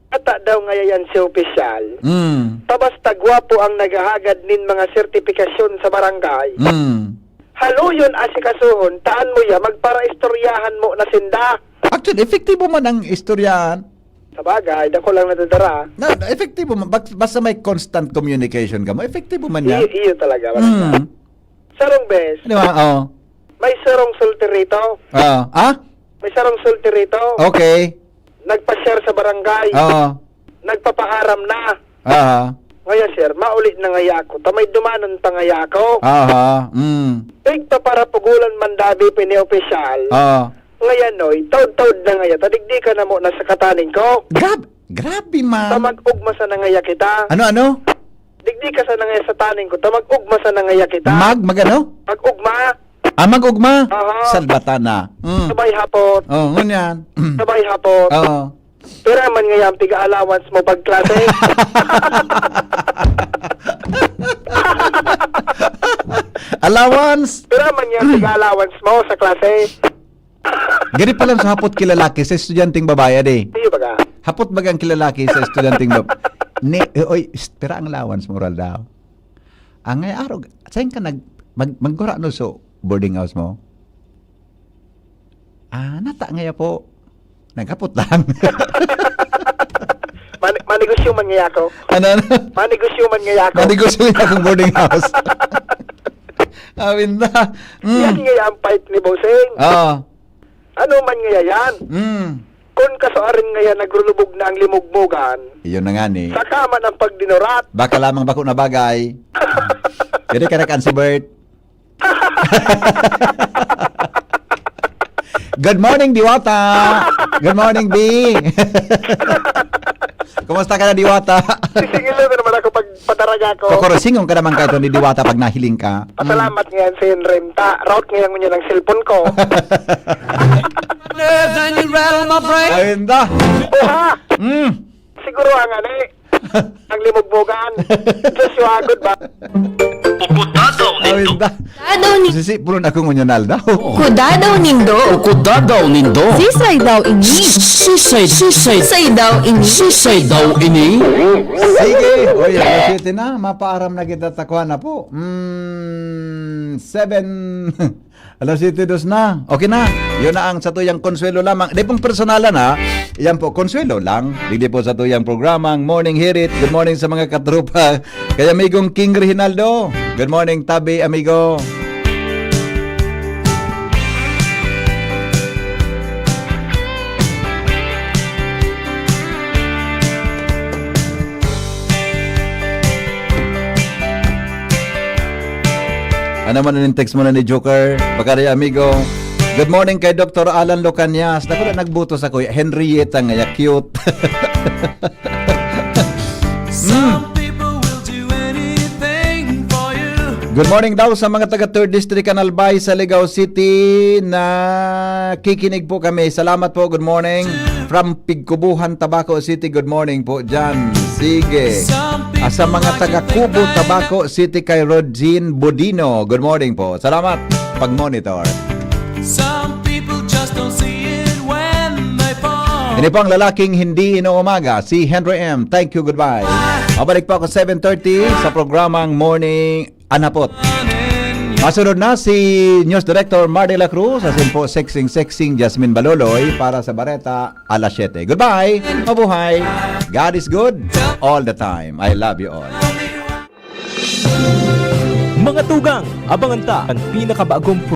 Ata daw ngaya yan si opisyal. Mm. Ta basta gwapo ang naghahagad nin mga sertipikasyon sa barangay. Mm. Haluyon, asikasuhon, taan mo ya, magparaistoryahan mo na sinda. Actually, epektibo man ang istoryahan. Sa bagay, dako lang nadadara. Na, epektibo man. Bak-, basta may constant communication ka mo, epektibo man yan. Iyo, iyo talaga, wala Mm. na. Sarong bes, Di ba? Oo. may sarong sulti rito. Oo. Ah? May sarong sulti rito. Okay. Nagpa-share sa barangay. Oo. Nagpapaaram na. Aha. Ngaya, sir, mauli na ngaya ako. Ta may dumanan pa ngaya ako. Aha. Mm. Pigpaparapugulan man dabi pini opisyal. Oo. Ngaya, noy, taod-taod na ngaya. Ta digdi ka na mo na sa kataning ko. Grab-, grabe, Ta man. mag-ugma sa na ngaya kita. Ano, ano? Digdi ka sa na ngaya sa taning ko. Ta mag-ugma sa na ngaya kita. Mag, mag ano? Mag-ugma. Ah, mag-ugma? Aha. Salbata na. Mm. Sabay hapot. Oh, ngunyan. Sabay hapot. Oo. Pira man ngaya ang piga-allowance mo pag klase? Allowance? Pira man ngaya ang piga-allowance mo sa klase? Gani pala sa hapot ki lalaki sa estudyanteng babae, ade. Iyo baga? Hapot baga ang ki lalaki sa estudyanteng bab-, ni, oy, pira ang allowance mo, oral daw? Ang ngay arog, sain ka nag-, mag-, maggurano sa boarding house mo? Ah, nata ngaya po. Nagkapot lang. Mani-, manegosyo man ngaya ako. Ano, ano? Manegosyo man ngaya ako. Manegosyo ngaya akong boarding house. Awin na. Mm. Yan ngaya ang fight ni Bossing. Oo. Ano man ngaya yan? Mm. Kun kasuarin ngaya nagrulubog na ang limugmugan, Iyon na nga ni. Saka man ang pagdinurat. Baka lamang bako na bagay. Pwede ka na kan si Bert. Good morning, Diwata. Good morning, B. Kumusta ka na, Diwata? Sisingil na naman ako pag pataraga ko. Kokorosingon ka naman kaito ni Diwata pag nahiling ka. Pasalamat ngayon sa Henry. Ta, route ngayon niya ng cellphone ko. Nerves and you rattle my brain. Ayun da. Buha! Mm. Siguro ang ano eh. Ang limugmugan. Joshua, good ba? Puputadaw Awin nindo. Da. Kudadaw ni Sisi, pulon ako ngunyan aldaw. Kudadaw nindo. Kudadaw nindo. Sisay daw ini? Sisay, sisay. Sisay daw ini? Sisay daw ini? Sige. Oy, alas siyete na. Mapaaram na kita, takwa na po. Mm, seven. Alas siyete dos na. Okay na. Yun na ang satuyang konsuelo lamang. Di pong personalan, ha. Yan po, konsuelo lang. Digdi po satuyang programa, ang Morning Hirit. Good morning sa mga katropa. Kay amigong King Reginaldo. Good morning, Tabi, amigo. Ano man ang text mo na ni Joker? Pakari, amigo. Good morning kay Doktor Alan Locanias. Naku, nagbuto sa kuya. Henrietta nga ya, cute. Some people will do anything for you. Good morning daw sa mga taga Third District, Canal Bay, sa Ligao City. Nakikinig po kami. Salamat po. Good morning. From Pigkubuhan, Tabaco City. Good morning po dyan. Sige. Ah, sa mga taga Kubo, Tabaco City, kay Rodin Bodino. Good morning po. Salamat pag-monitor. Some people just don't see it when they fall. Ini po ang lalaking hindi inuumaga, si Henry M. Thank you, goodbye. Mabalik po ako seven thirty sa programang Morning Anapot. Masunod na si News Director Mardy La Cruz, asin po sexing-sexing Jasmine Baloloy para sa Bareta alas siyete. Goodbye! Mabuhay! God is good all the time. I love you all. Mga tugang, abangan ta ang pinakabagong